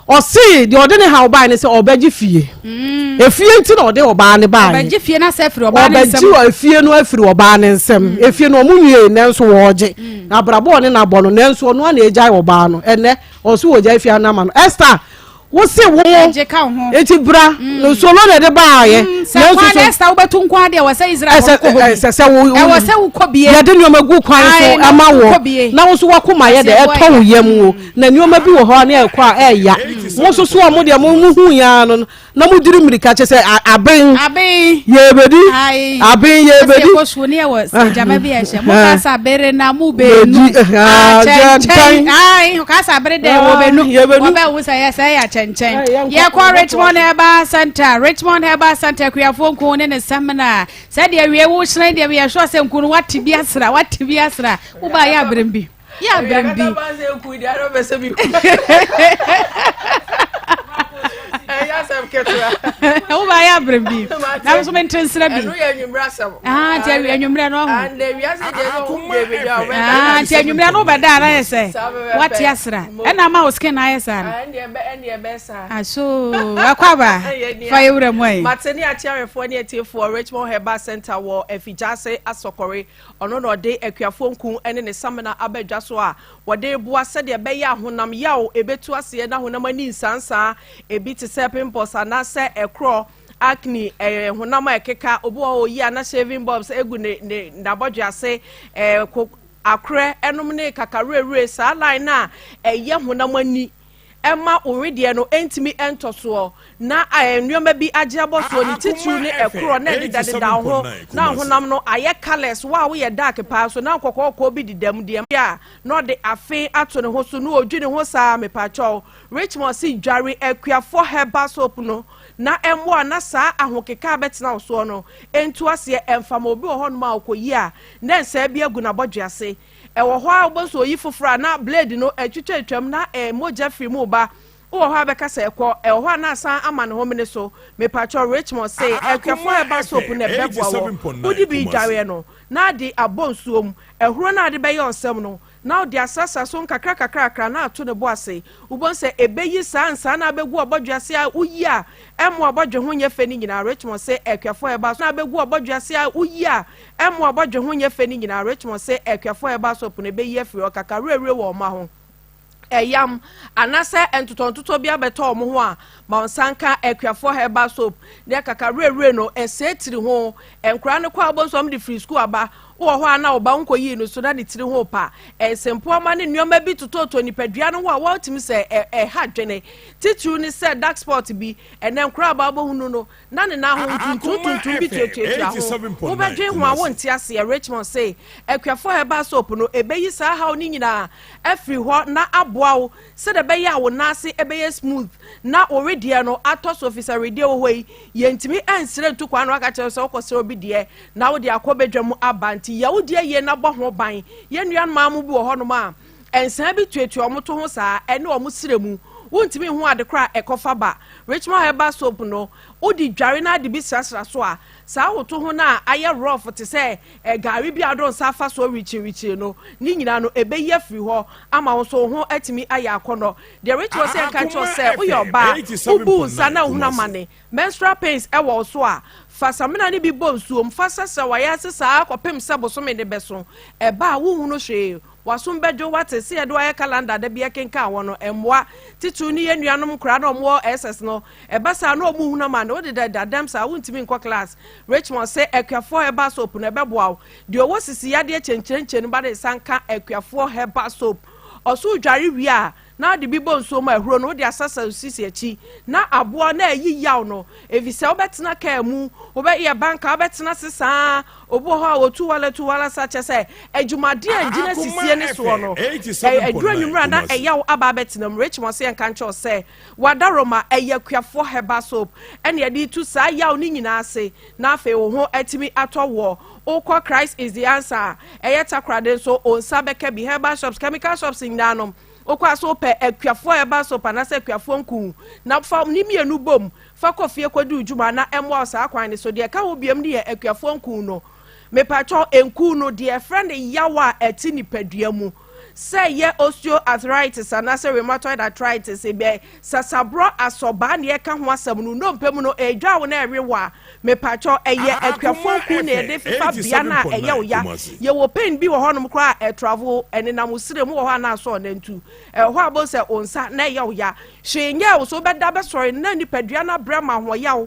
Ɔse deɛ ɔde ne haw bae ne sɛ ɔbɛgye fie. Mm. Efie nti na ɔde ɔbaa ne bae. Ɔbɛgye fie no asɛ afiri ɔbaa ne nsam. Ɔbɛgye efie no afiri ɔbaa ne nsam. Mm. Efie no ɔmo nwie nanso wɔɔgye. Mm. Abrabɔ ɔne n'abɔ no nanso ɔno ana egyae ɔbaa no. Ɛnɛ ɔso wɔgyae fie anama no. Esther wose wo eti bra mm. solo na ɛde baayɛ. Mm, sɛ kwan na Esther wobɛtu nko adeɛ wɔ sɛ Israel kɔ hɔ bi. Ɛsɛ sɛ wo ɛwɔ sɛ wokɔ bie. Yɛde nneɛma gu kwan so ɛma wɔ na wo nso wakoma yɛ dɛ ɛtɔ wo yam wo. Na nneɛma bi wɔ hɔ a na ɛkɔ a ɛya. Mo nso so a mo deɛ mo mo hu ya no na mo diri mmirika kyɛ sɛ aben. Aben. Yɛbɛdi. Aben yɛbɛdi. Ɛsɛ kɔ ne ɛwɔ gyama bi ɛhyɛ. Mo kasa bere na mo benu. Akyɛnkyɛn. Ayi kasa bere dɛ wɔ benu. Yɛbɛnu. Wɔbɛ wo sɛ yɛ sɛ yɛ akyɛnkyɛn. Yɛkɔ Richmond Herbal Center. Richmond Herbal Center kuafoɔ nko ne ne samina. Sɛdeɛ wie wo hyerɛn deɛ yɛ sure sɛ nku no wate bi asra wate bi asra. Wo ba yɛ aberem bi. yɛ abirem bi. Wo ba yɛ abirem bi na nso mi nti nsira bi. Ah, nti anwummerɛ no ɔho. Ah, nti anwummerɛ no wobɛda ara yɛ sɛ wate asra ɛna ama wo skin ayɛ saa no. Aso akɔ aba fa yɛ wura mu ayi. Mate ne akyearefoɔ ne atiefoɔ Richmond Herbal Center wɔ Afigyase Asɔkɔre Ɔno na ɔde akuafoɔ nku ne ne samena aba dwa so a wɔde reboa sɛdeɛ ɛbɛyɛ a honam yaw ɛbɛtu aseɛ na honam ani nsansaa, ebi te sɛ pimples anaasɛ ɛkorɔ, acne, ɛyɛ honam a ɛkeka, obi wɔ hɔ ɔyi a na shaving bobs egu ne ne n'abɔdwe ase, ɛɛ ko akorɛ ɛnom ne kakawerɛwerɛ saa line no a ɛyɛ honam ani. ɛmma wo wedeɛ no ntumi ntɔ soɔ na nneɛma bi agye abɔ soɔ ne titiriw ne ɛkorɔ na ɛdedadeda wo ho na honam no ayɛ colours wo a woyɛ dark paa nso na nkɔkɔɔkɔɔ bi deda mu deɛ a na ɔde afe ato ne ho so na ɔdwi ne ho saa mepakyɛw Richmond se dware akuafoɔ herbal soap no na ɛmmoa na saa ahokeka a bɛtena wo soɔ no ntu aseɛ ɛmfa ma obi wɔ hɔnom a ɔkɔyi a na nsaa bi agu n'abɔdwe ase Ɛwɔ hɔ ara wobɛhu sɛ oyi foforɔ a na blade no atwitwatwam na mogya firi mu reba. Wowɔ hɔ a bɛka sɛ ɛkɔ, ɛwɔ hɔ a na asan ama ne homene so. Mepakyɛw Richmond se akuafoɔ herbal soap na ɛbɛboa wɔ. Wode bi dwareɛ no na ade abɔ nsuo mu. Ahuro no a ade bɛyɛ ɔnsam no na wode asrasra so nkakra kakrakra na ato ne bo ase. Wobɛhu sɛ ɛbɛyi saa nsaa no a abɛgu ɔbɔdwe ase a woyi a ɛmmoa abɔdwe ho nyɛ fɛ no nyinaa. Richmond se akuafoɔ herbal soap na abɛgu ɔbɔdwe ase a woyi a Ɛmmoa abɔdwe ho nyɛ fɛ no nyinaa, Richmond se akuafo herbal soap no beyi afiri hɔ kaka werɛwerɛ wɔ ɔma ho. Ɛyam anaasɛ ntotɔntotɔ bi abɛtɔ wɔn ho a, ma wɔn nsa nka akuafoɔ herbal soap ne kaka werɛwerɛ no, ɛsɛe tiri ho. Nkoraa no kɔ a wobɛhu sɛ wɔde firi sukuu aba, wowɔ hɔ a na wo ba wonkɔyii no so na ne tiri ho repa. Nsɛmpoama ne nneɛma bi totɔtotɔ nipadua no ho a wɔtumi sɛ ɛha dwene. Titiriw ne sɛ dark spot bi, ɛnɛ nkoraa aba wobɛhunu no, na ne nan ho ntuntum tuntum bi tuatuatua ho. Wobɛdwen ho a wonte aseɛ. Richmond se, Akuafoɔ herbal soap no, ɛbɛyi saa haw no nyinaa afiri hɔ na aboa wo sɛdeɛ ɛbɛyɛ a wo nan ase bɛyɛ smooth na wo wedeɛ no atɔ so efisɛ wedeɛ wɔ hɔ yi, yɛntumi nsrɛ ntu kwan na waka kyerɛ wo sɛ wokɔsrɛ obi deɛ na wode akɔ badwa mu aba nti yɛ wo deɛ yie na bɔ ho ban. Yɛn nuanom mu bi wɔ hɔnom a, Nsaa bi tuatua wɔn to ho saa, ɛne wɔn srɛ mu. Wontumi nhu ade koro a ɛkɔfa ba. Richmond Herbal Soap no, wode dware na ade bi srasra so a, saa woto ho no a ayɛ rough te sɛ gari bi a wode wo nsa afa so rekyirikyiri no, ne nyinaa no, ɛbɛyi afiri hɔ ama wo nso wo ho atumi ayɛ akɔnnɔ. Deɛ Richmond sɛ nka nkyerɛ wo sɛ, woyɛ ɔbaa, wobu wo nsa na wohunu amane, menstrual pains wɔ wo so a, fa samina no bi bɔ nsuom fa srasra w'ayaase saa ara kɔpem sɛ bosome no bɛso. Ɛba a, wonhunu hwee. W'asom bɛdwo, woate, sɛ yɛde wo ayɛ calendar da bi ɛkenkan wɔ no, ɛmmoa. Titiriw ne yɛn nuanom nkoraa na wɔwɔ SS no, ɛba saa na wɔn hunu amane, wodeda da dɛm saa, wontumi nkɔ class. Richmond se Akuafoɔ Herbal Soap no ɛbɛboa wo. Deɛ ɔwɔ sisi yadeɛ kyenkyerenkye no ba ne nsa nka Akuafoɔ Herbal Soap. Ɔso wodware wie a, na wode bi bɔ nsuo mu a ahuro no wode asasa wo sisi akyi na aboa na ayi yaw no efisɛ wobɛtena kaa mu wobɛyɛ banka wobɛtena ase saa obi wɔ hɔ a wɔtu wala tu wala sa kyɛ sɛ adwumaden a gyina sisie ne soɔ no ɛduru anwummerɛ a na ɛyaw aba abɛtena mu. Richmond sɛ yɛnka nkyɛw sɛ wadaroma ɛyɛ akuafoɔ herbal soap ɛne ɛde tu saa yaw ne nyinaa ase na afei wo ho atumi atɔ woɔ. Wokɔ Christ is the answer a ɛyɛ Takoradi nso wo nsa bɛka bi. Herbal shops, chemical shops nyinaa no wokɔ a so wopɛ akuafoɔ herbal soap anaasɛ akuafoɔ nku na fa ne mmienu bom fa kɔ fie kɔdi wo dwuma na ɛmmoa wo saa kwan no so. Deɛ ɛka ho biom no yɛ akuafoɔ nku no. Mepakyɛw, nku no deɛ ɛfrɛ no yaw a ɛte nipadua mu sɛ ɛyɛ osteoarthritis anaasɛ rheumatoid arthritis, ebɛ sasaborɔ asɔbaa na yɛka ho asɛm no, nnompe mu no ɛredwa wo na ɛwe wo a, mepakyɛw, ɛyɛ akuafoɔ nku na yɛde fefa bea no a ɛyɛ wo ya. Yɛwɔ pain bi wɔ hɔnom koraa a ɛtravel, ɛnenam wo srɛ mu wɔ hɔ a na asɔ ɔnantu. Ɛwɔ hɔ a wobɛhu sɛ wo nsa na ɛyɛ wo ya. Hwee nyɛɛ wo so, wobɛda bɛsɔre no na nipadua no abrɛ ma ahoɔyaw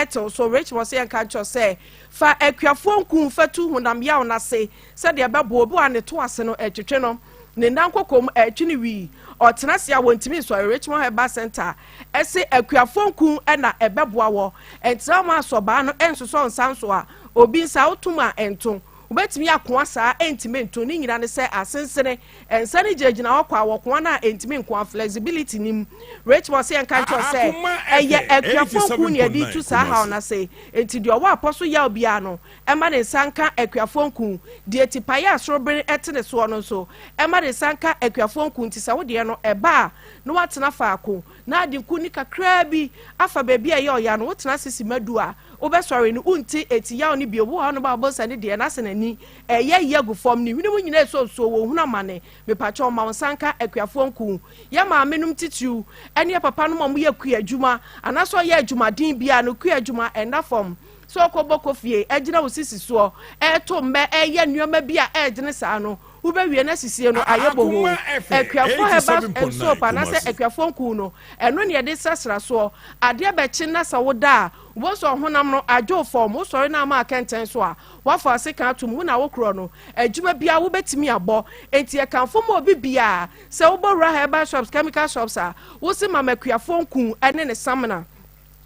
te wo so. Richmond sɛ yɛnka nkyerɛ wo sɛ fa akuafoɔ nku fa tu honam yaw no ase sɛdeɛ ɛbɛboa obi wɔ a ne to ase no ɛtwetwe no, ne nan koko mu ɛtwe no wii, ɔtena ase a wɔntumi nsɔre. Richmond Herbal Centre se akuafoɔ nku na ɛbɛboa wɔ. Ɛntena ma asɔbaa no ɛnsosɔ nsa nso a obi nsa wotom a ɛnto. Wobɛtumi akoa saa ɛntumi nto. Ne nyina ne sɛ asensene nsa no gyinagyina hɔ kwa wɔ koa no a ɛntumi nkoa, flexibility nim. Richmond se yɛnka nkyerɛ wo sɛ ɛyɛ akuafoɔ nku na yɛde tu saa haw no ase. Enti deɛ ɔwɔ apɔ so yaw biara no, Ɛmma ne nsa nka akuafoɔ nku. Deɛ tipaeɛ a sorobene te ne soɔ no nso, ɛmma ne nsa nka akuafoɔ nku. Nti sɛ wo deɛ no, ɛba a, na woatena faako, na ade nku no kakraa bi afa baabi a ɛyɛ ɔya no. Wotena ase simma du a, wobɛsɔre no, wonte eti yaw no bio. Obi wɔ hɔnom a, wobɛhu sɛ ne deɛ, no asɛ n'ani reyɛ ayi agu fam, ne hwene mu nyinaa resɔ nsuo, wɔhunu amane. Mepakyɛw, ma wo nsa nka akuafoɔ nku. Yɛn maamenom titiriw ne yɛn papanom a wɔyɛ kuadwuma anaasɛ wɔyɛ adwumaden biara no, kuadwuma nna fam. Sɛ wokɔbɔ kofie, agyina wo sisi soɔ, reto mmɛ, reyɛ nneɛma bi a ɛredene saa no, wobɛwie na sisie no ayɛ bohoo. Akuafoɔ herbal soap anaasɛ akuafoɔ nku no, ɛno na yɛde srasra soɔ. Adeɛ bɛkye na sɛ woda a, wobɛhu sɛ ɔhonam no adwo fam. Wosɔre na ama akɛntɛn so a, woafa asekan atom. Wo na wokorɔ no, adwuma biara wobɛtumi abɔ. Enti yɛkamfo ma obi biara sɛ wobɔ wura herbal shops, chemical shops a, wose ma me akuafoɔ nku ne ne samina.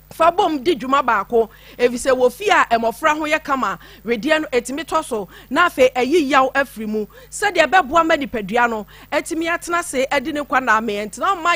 Fa bom di dwuma baako, efisɛ wɔ fie a mmofra ho yɛ kama wedeɛ no, etumi tɔ so na afei ayi yaw afiri mu sɛdeɛ ɛbɛboa ma nipadua no atumi atena ase adi ne nkwa nna amee. Ɛntena mma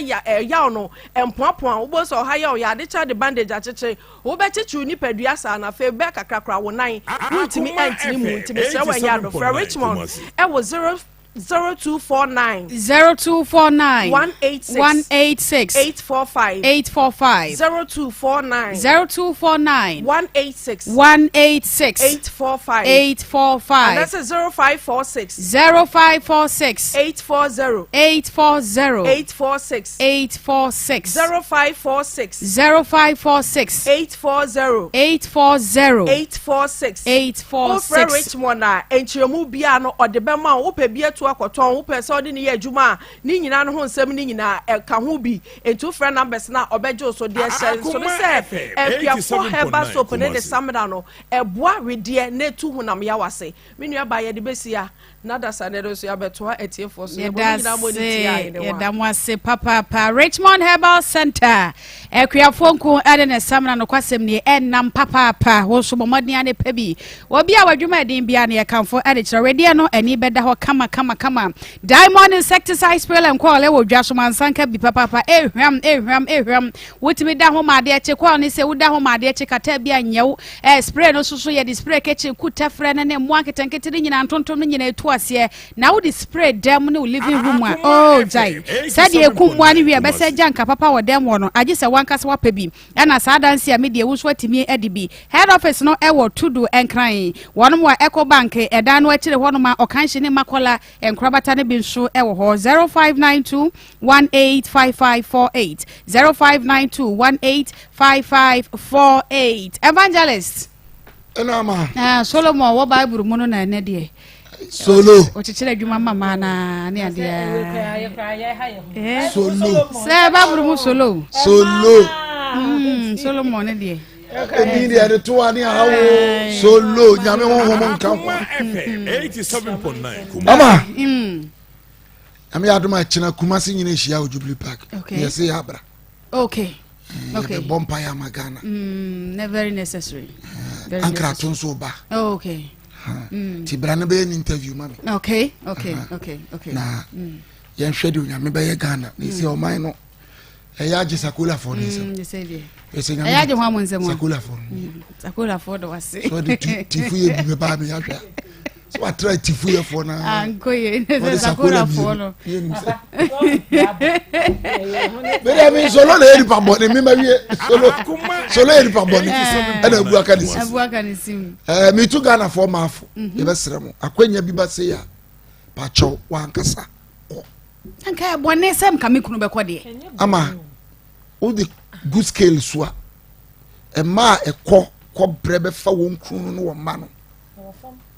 yaw no mpoapoa wo. Wobɛhu sɛ ɔha yɛ wo ya, ade kyɛ de bandage akyekyere wo, wobɛkyekyere wo nipadua saa na afei bɛyɛ kakra koraa wo nan wontumi antene mu. Nti mesrɛ wo ɛnyɛ ado. Frɛ Richmond wɔ 0. 0249. 0249. 186. 186. 845. 845. 0249. 0249. 186. 186. 845. 845. And that's 0546. 0546. 840. 840. 846. 846. 0546. 0546. 840. 840. 846. 846. Wofrɛ Richmond a, nkyerɛmu biara no ɔde bɛma wo. Wopɛ bi atu akɔtɔn, wopɛ sɛ ɔde no yɛ adwuma a, ne nyinaa no ho nsɛm no nyinaa ɛka ho bi. Enti wofrɛ numbers no a, ɔbɛgye wo so. Deɛ ɛhyɛ nso ne sɛ, Akuafoɔ Herbal Soap ne ne samina no, ɛboa wedeɛ na ɛtu honam yaw ase. Me nua baa yɛde bɛsi ha. Na dasa nɛ no nso yɛabɛtoa atiefoɔ so. Yɛbɔ mo nyinaa mo ani tia a yɛne wa. Yɛda mo ase papaapa. Richmond Herbal Center, Akuafoɔ nku ne ne samina nokwasɛm nie, ɛnam papaapa. Wo nso bɔ mmɔden ara na pɛ bi. Obi a w'adwuma ɛden biara no yɛkamfo de kyerɛ wo. Wedeɛ no ani bɛda hɔ kama kama kama. Diamond Insecticide Spray and Coil ɛwɔ dwa so mansanka bi papaapa. Ɛhwam, ɛhwam, ɛhwam. Wotumi da ho ma adeɛ kye. Coil ne sɛ woda ho ma adeɛ kye kataa bi a nyɛ wo. Eh, spray no nso so yɛde spray kɛkyɛ ku tɛfrɛ no ne mmoa nketenkete no nyinaa ntontom no nyinaa etu aseɛ na wode spray dan mu ne wo living room a oh gyae sɛdeɛ eku mmoa no wie ɛbɛsɛ gya nka papa wɔ dan mu hɔ no agye sɛ wankasa wapɛ bi ɛna saa adanse a medeɛ wo nso atumi adi bi head office no ɛwɔ Tudu Nkran wɔnom wɔ Eco Bank ɛdan no akyire hɔnom a ɔkanhye ne Makola nkorabata no bi nso ɛwɔ hɔ 0592 185548 0592 185548 Evangelist. Ɛna ama. Ah, Solomon wɔ Bible mu no na ɛnɛ deɛ. Solo. Ɔkyekyere adwuma ma maa na ne adeɛ. Solo. Sɛ baburu mu solo. Solo. Mm, Solomon ne deɛ. Ebi deɛ de to wa ne ahawo. Solo nyame honhom nka ho. Ama. Mm. Nyame yɛ adom a kyena Kumasi nyina ahyia wɔ Jubilee Park. Okay. Yɛsɛ yɛ abra. Okay. Eh, okay. Yɛbɛbɔ mpaeɛ ama Ghana. Mm, ne very necessary. Eh, Very Ankrato nso ba. Oh, okay. Mm. Ti bra no bɛyɛ ne interview ma me. Okay, okay, uh -huh. okay, okay. Na mm. yɛnhwɛ de onyame bɛyɛ Ghana. Na ɛsɛ mm. ɔman no ɛyɛ agye sakolafoɔ no nsɛm. Mm, ɛyɛ agye ho amo nsɛm. Sakolafoɔ no. Mm, sakolafoɔ dɔ wase. So de tifo yɛ bi bɛba mi ahwɛ a. So watra tifo yɛ foɔ na. Anko yɛ ne sɛ sakolafoɔ no. Bẹ́ẹ̀ni mi solo na yɛ nipa bɔne mi ma wie solo solo yɛ nipa bɔne ɛna ebu aka ne sim. Ebu aka ne sim. Ɛɛ mi tu Ghana foɔ maafo yɛ bɛ srɛ mo akwanya bi ba se ya pakyɛw wankasa kɔ. Nka yɛ bɔne sɛ nka me kunu bɛkɔ deɛ. Ama wode good scale so a mmaa a ɛkɔ kɔ brɛ bɛfa wɔn kunu no ne wɔn mma no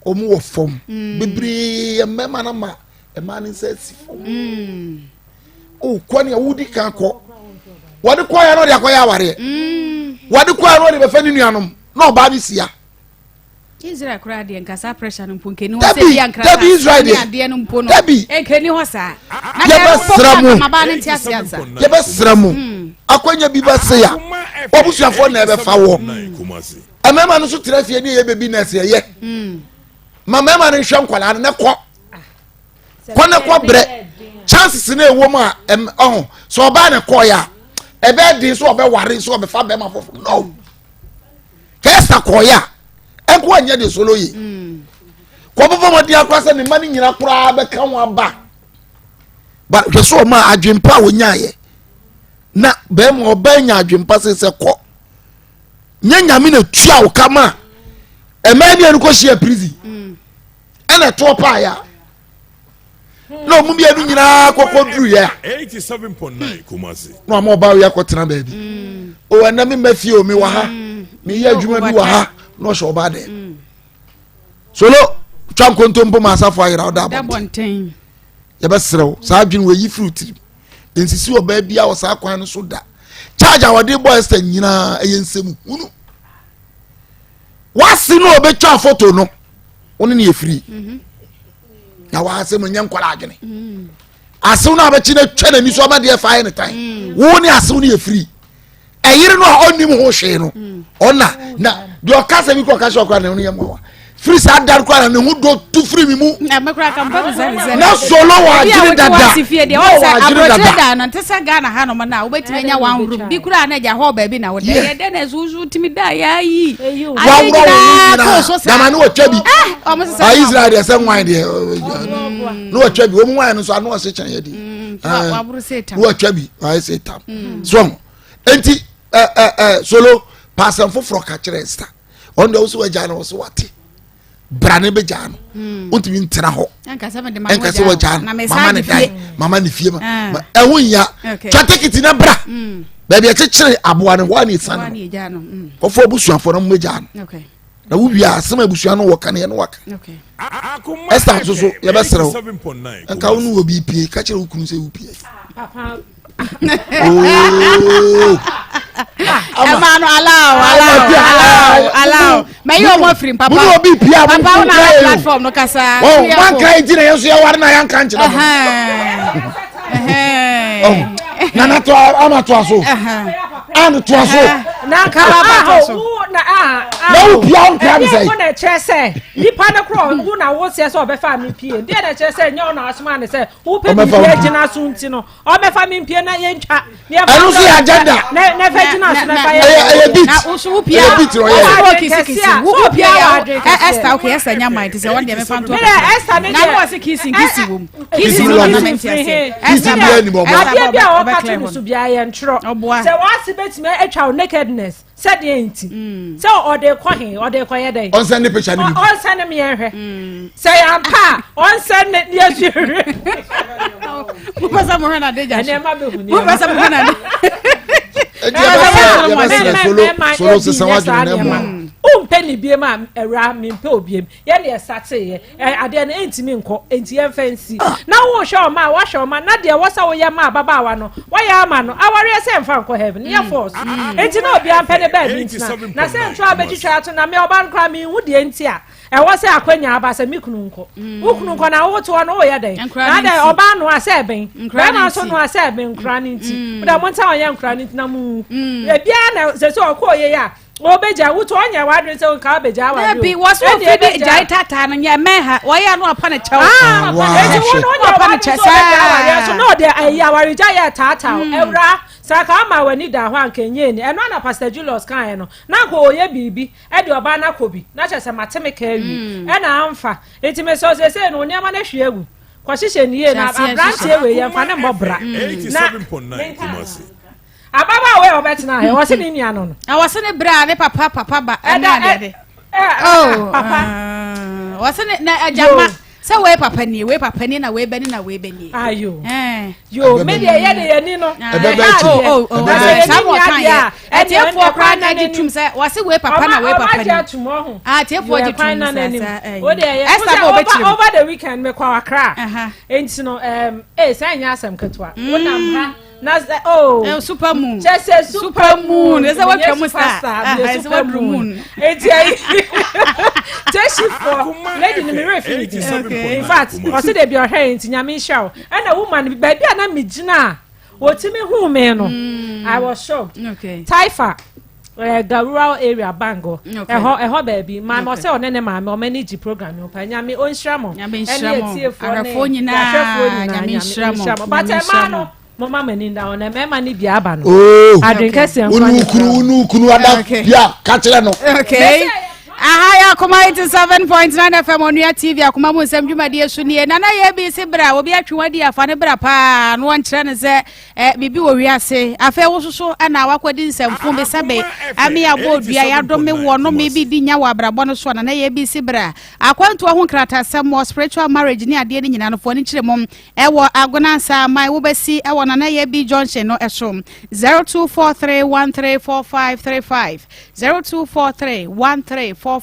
wɔn wɔ fam mm. bebree mmarima no ma mmaa no nsa asi fam mm. o kɔ nea wodi kan kɔ wɔde kɔ yɛ no ɔde akɔyɛ awareɛ mm. wɔde kɔ yɛ no ɔde bɛfɛ ne nuanom na ɔbaa no sia. Israel koraa deɛ nka saa pressure no mpo nkɛni hɔ sɛ bia nkra dabi Israel deɛ adeɛ no mpo no dabi nkɛni hɔ saa na yɛbɛsrɛ mo mabaa no nte ase ansa yɛbɛsrɛ mo hmm. akwanya bi ba se ya wɔbusuafoɔ na ɛbɛfa wɔ mmarima no nso tena fie ne yɛ bɛbi nɛɛse ɛyɛ hmm. ma mmarima no nhwɛ nkwadaa no ne kɔ kɔ ne kɔ brɛ chances no ɛwɔ mu a ɔho sɛ ɔbaa ne kɔɔ yɛ a ɛbɛyɛ den sɛ ɔbɛware sɛ ɔbɛfa bɛrima foforɔ no kɛsita kɔɔyɛ a ɛnko anyɛ de solo yi mm. kɔbɔbɔ mɔden akora sɛ ne mma no nyina koraa bɛka ho aba ba hwɛ sɛ ɔma adwempa a wɔnyaeɛ na bɛrima ɔbaa nya adwempa sɛ sɛ kɔ nyɛ nyame na tua wo ka ma ɛmaa mmienu kɔhyia prison mm. ɛna ɛtoɔ paeɛ a na ɔmo mmienu nyinaa kɔkɔ duru yɛ na ɔmo ɔbaa wi akɔtena baabi mm. o ɛnna mi ma fie o mi wɔ ha mm. mi yɛ adwuma bi wɔ ha na ɔhyɛ ɔbaa dɛ mm. solo twa nkontompo ma asafo ayera ɔda abɔnten yɛbɛsrɛ wo saa adwene wɔ eyi firi tirim nsisi ɔbaa bi a wɔ saa kwan no so da charge a wɔde bɔ ɛsɛ nyinaa ɛyɛ nsɛm hunu wasi no ɔbɛtwa foto no wɔn ne yɛ firi. Mhm. Na w'asɛm nyɛ nkɔla adwene mm. asew no abɛkyi no atwa n'ani so ama deɛ fa yɛ ne tan mm. wo ne asew no yɛ firi ɛyere no a ɔnnim ho hwee no mm. ɔna na deɛ ɔka sɛ bi kɔ ɔka sɛ ɔkora ne ho yɛ mmoawa firi saa da no koraa na ne ho dɔ tu firi mi mu na solo wɔ adwene dada na wɔ adwene dada na nte sɛ Ghana ha nom na wobɛtumi anya one room bi koraa na agya hɔ baabi na woda yɛ dɛ na ɛso tumi da yɛ ayi waworɔ wo nyinaa dama ne wɔtwa bi ah Israel deɛ sɛ nwan deɛ ne wɔtwa bi wɔn nwan no nso ano ɔse kyɛn yɛ di ne wɔtwa bi wɔayɛ sɛ tam so enti ɛ ɛ ɛ solo paasɛm foforɔ ka kyerɛ sita ɔno deɛ wosɛ wagya no wɔsɛ wate bra ne bɛgyaa no hmm. wontumi ntena hɔ ɛnka sɛ wagyaa no mama ne dan mama ne fie ma ah. ɛho nya twa tekiti na bra hmm. baabi ɛkyekyere aboa no hɔ a ne ɛsiane no hmm. kɔfɔ abusuafoɔ no mmɛgyaa no na wowie a asɛm abusua no wɔ kaneɛ no waka ɛsta nso so yɛbɛserɛ wo nka wo ne wɔ bi pie ka kyerɛ wo kunu sɛ wo pie ɛma no allow allow allow allow mɛ yi ɔmo afiri papa mo ni obi pia mo papa wo na platform no kasa ɔ mo anka yi ti na yɛn nso yɛ wari na yɛn nka nkyerɛ mo nana to ama to aso ano to aso na nka ba to aso na wo pia wo nkira mi sɛ ɛdeɛ na ɛkyerɛ sɛ nipa no korɔ wo na wo seɛ sɛ ɔbɛfa mi pie deɛ na ɛkyerɛ sɛ nyɛ ɔna asoma ne sɛ wopɛ biribi agyina so nti no ɔbɛfa me mpie na yɛntwa ɛno nso yɛ agenda na ɛfɛ gyina so na ɛfa yɛ ɛyɛ beat na woso wo pia ɛyɛ beat na ɔyɛ wo kisi kisi wo wo pia yɛ Esther okay Esther nya mind sɛ wɔn deɛ mɛfa nto Esther ne na no ɔse kisi kisi wɔ mu kisi no na mɛnti ase Esther bi anim ɔbɔ adeɛ bi a ɔka to ne so biara yɛ ntorɔ sɛ wɔase bɛtumi atwa wo nakedness sɛdeɛ nti mm. sɛ ɔde kɔ he ɔde kɔ yɛ dɛn ɔnsɛn ne picture ne bi ɔnsɛn ne miɛ hwɛ mm. sɛ yɛampa a ɔnsɛn ne ne yɛsu hwɛ mopɛ sɛ mohwɛ no ade gya so nneɛma bɛhu mopɛ sɛ mohwɛ no ade ɛdi ɛbɛsɛ yɛbɛsrɛ solo solo sisan wadwene na ɛmoa wompɛ mempɛ ne biem a, awuraa, mempɛ obiem. Yɛn na yɛsateeɛ. Ɛ, adeɛ no ɛntumi nkɔ, enti yɛmfa nsi. Na wohwɛ ɔma a, woahwɛ ɔma, na deɛ ɛwɔ sɛ woyɛ ma ababaawa no, woayɛ ama no. Awareɛ sɛ mfa nkɔ heaven, yɛ force. Enti na obiara mpɛ ne baabi ntena. Na sɛ ntoa bɛtwitwa ato, na me ɔba no koraa menhu deɛ nti a ɛwɔ sɛ akwanya aba sɛ me kunu nkɔ. Wo kunu nkɔ na wote hɔ no woyɛ dɛn? Na adɛn ɔbaa noa sɛ ɛben, bɛrima nso noa sɛ ɛben, nkora no nti. Wodɛ monta ɔnyɛ nkora no nti na monwu. Ebiara na sɛ sɛ ɔkɔɔ yei a, Obegya wo to ɔnyɛ w'adwene sɛ nka obegya aware o. Dabi wɔsɛ ofi de gyae taataa no nyɛ mɛn ha wɔyɛ ano apa ne kyɛw. Ah, eti wo no ɔnyɛ w'adwene sɛ obegya aware so na ɔde ayi awaregya yɛ taataa o. Awura sɛ aka ama w'ani da hɔ anka enye ni. Ɛno ana Pastor Julius kaeɛ no na anka ɔyɛ biribi ɛde ɔbaa no akɔ bi na kyerɛ sɛ mate me ka awie ɛna amfa. Nti mesɛ ɔsesei no nneɛma no ahwie agu. Kɔhyehyɛ ne yie na aberanteɛ wei yɛmfa ne mmɔ bra. Na menka Ababaawa yi a ɔbɛtena ha yi, ɔse ne nua no no. Na wɔse ne bere a ne papa papa ba ɛne adeade. Oh, papa. Wɔse ne na agya ma sɛ wei papa nie, wei papa nie na wei bɛ ni na wei bɛ nie. Ayo. Yo, me deɛ yɛ de yɛ ni no. Ɛbɛbɛ akyi. Oh, oh, oh. Saa na ɔka yɛ. Atiefoɔ koraa na gye tum sɛ wɔse wei papa na wei papa ni. Ɔma gye atum ɔho. Atiefoɔ gye tum sɛ sɛ. O deɛ yɛ. Ɛsa bɛ ɔbɛkyerɛ mu. Over the weekend mekɔ Accra. Enti no, ɛɛ, sɛ ɛnyɛ asɛm ketewa. Wonam ha. na sɛ oh eh, super moon kyɛ sɛ super moon ɛsɛ watwa mu saa ɛsɛ waduru moon eti ayi tɛsifoɔ lady no mi werɛ fi ne din in fact ɔsi de bi ɔhwɛ yɛn nti nyame nhyira wo ɛna woman bi baabi a na mi gyina a otimi hu mi no mm. I was shocked okay. Taifa eh, ga rural area bango ɛhɔ ɛhɔ baabi maame ɔsɛ ɔne ne maame ɔmo ani gye program yi pa nyame ɔnhyira mo ɛne etiefoɔ ne yɛahwɛfoɔ nyinaa nyame ɔnhyira mo but ɛmaa no mo ma mo ani nda hɔ na mmarima no bi aba no oh. adwene kɛseɛ nkwa ne kunu wonu kunu ada bia ka kyerɛ no. Okay. Aha yɛ akoma 87.9 FM Onua TV akoma mu nsɛm dwumadie so nie. Nana yɛ bi se bra obi atwe wadi afa ne bra paa no wɔnkyerɛ no sɛ eh, biribi wɔ wiase. Afei wo soso na wakɔdi nsɛmfo bi sɛbe ame abɔ odua yɛadome wɔ no me bi di nya wɔ abrabɔ no so a nana yɛ bi se bra akwantuo ho nkratasɛm wɔ spiritual marriage ne adeɛ no nyinaa no foɔ no kyerɛ mu Ɛwɔ Agona Nsaaman wobɛsi ɛwɔ Nana Yabi Junction no so 0243134535 0243134535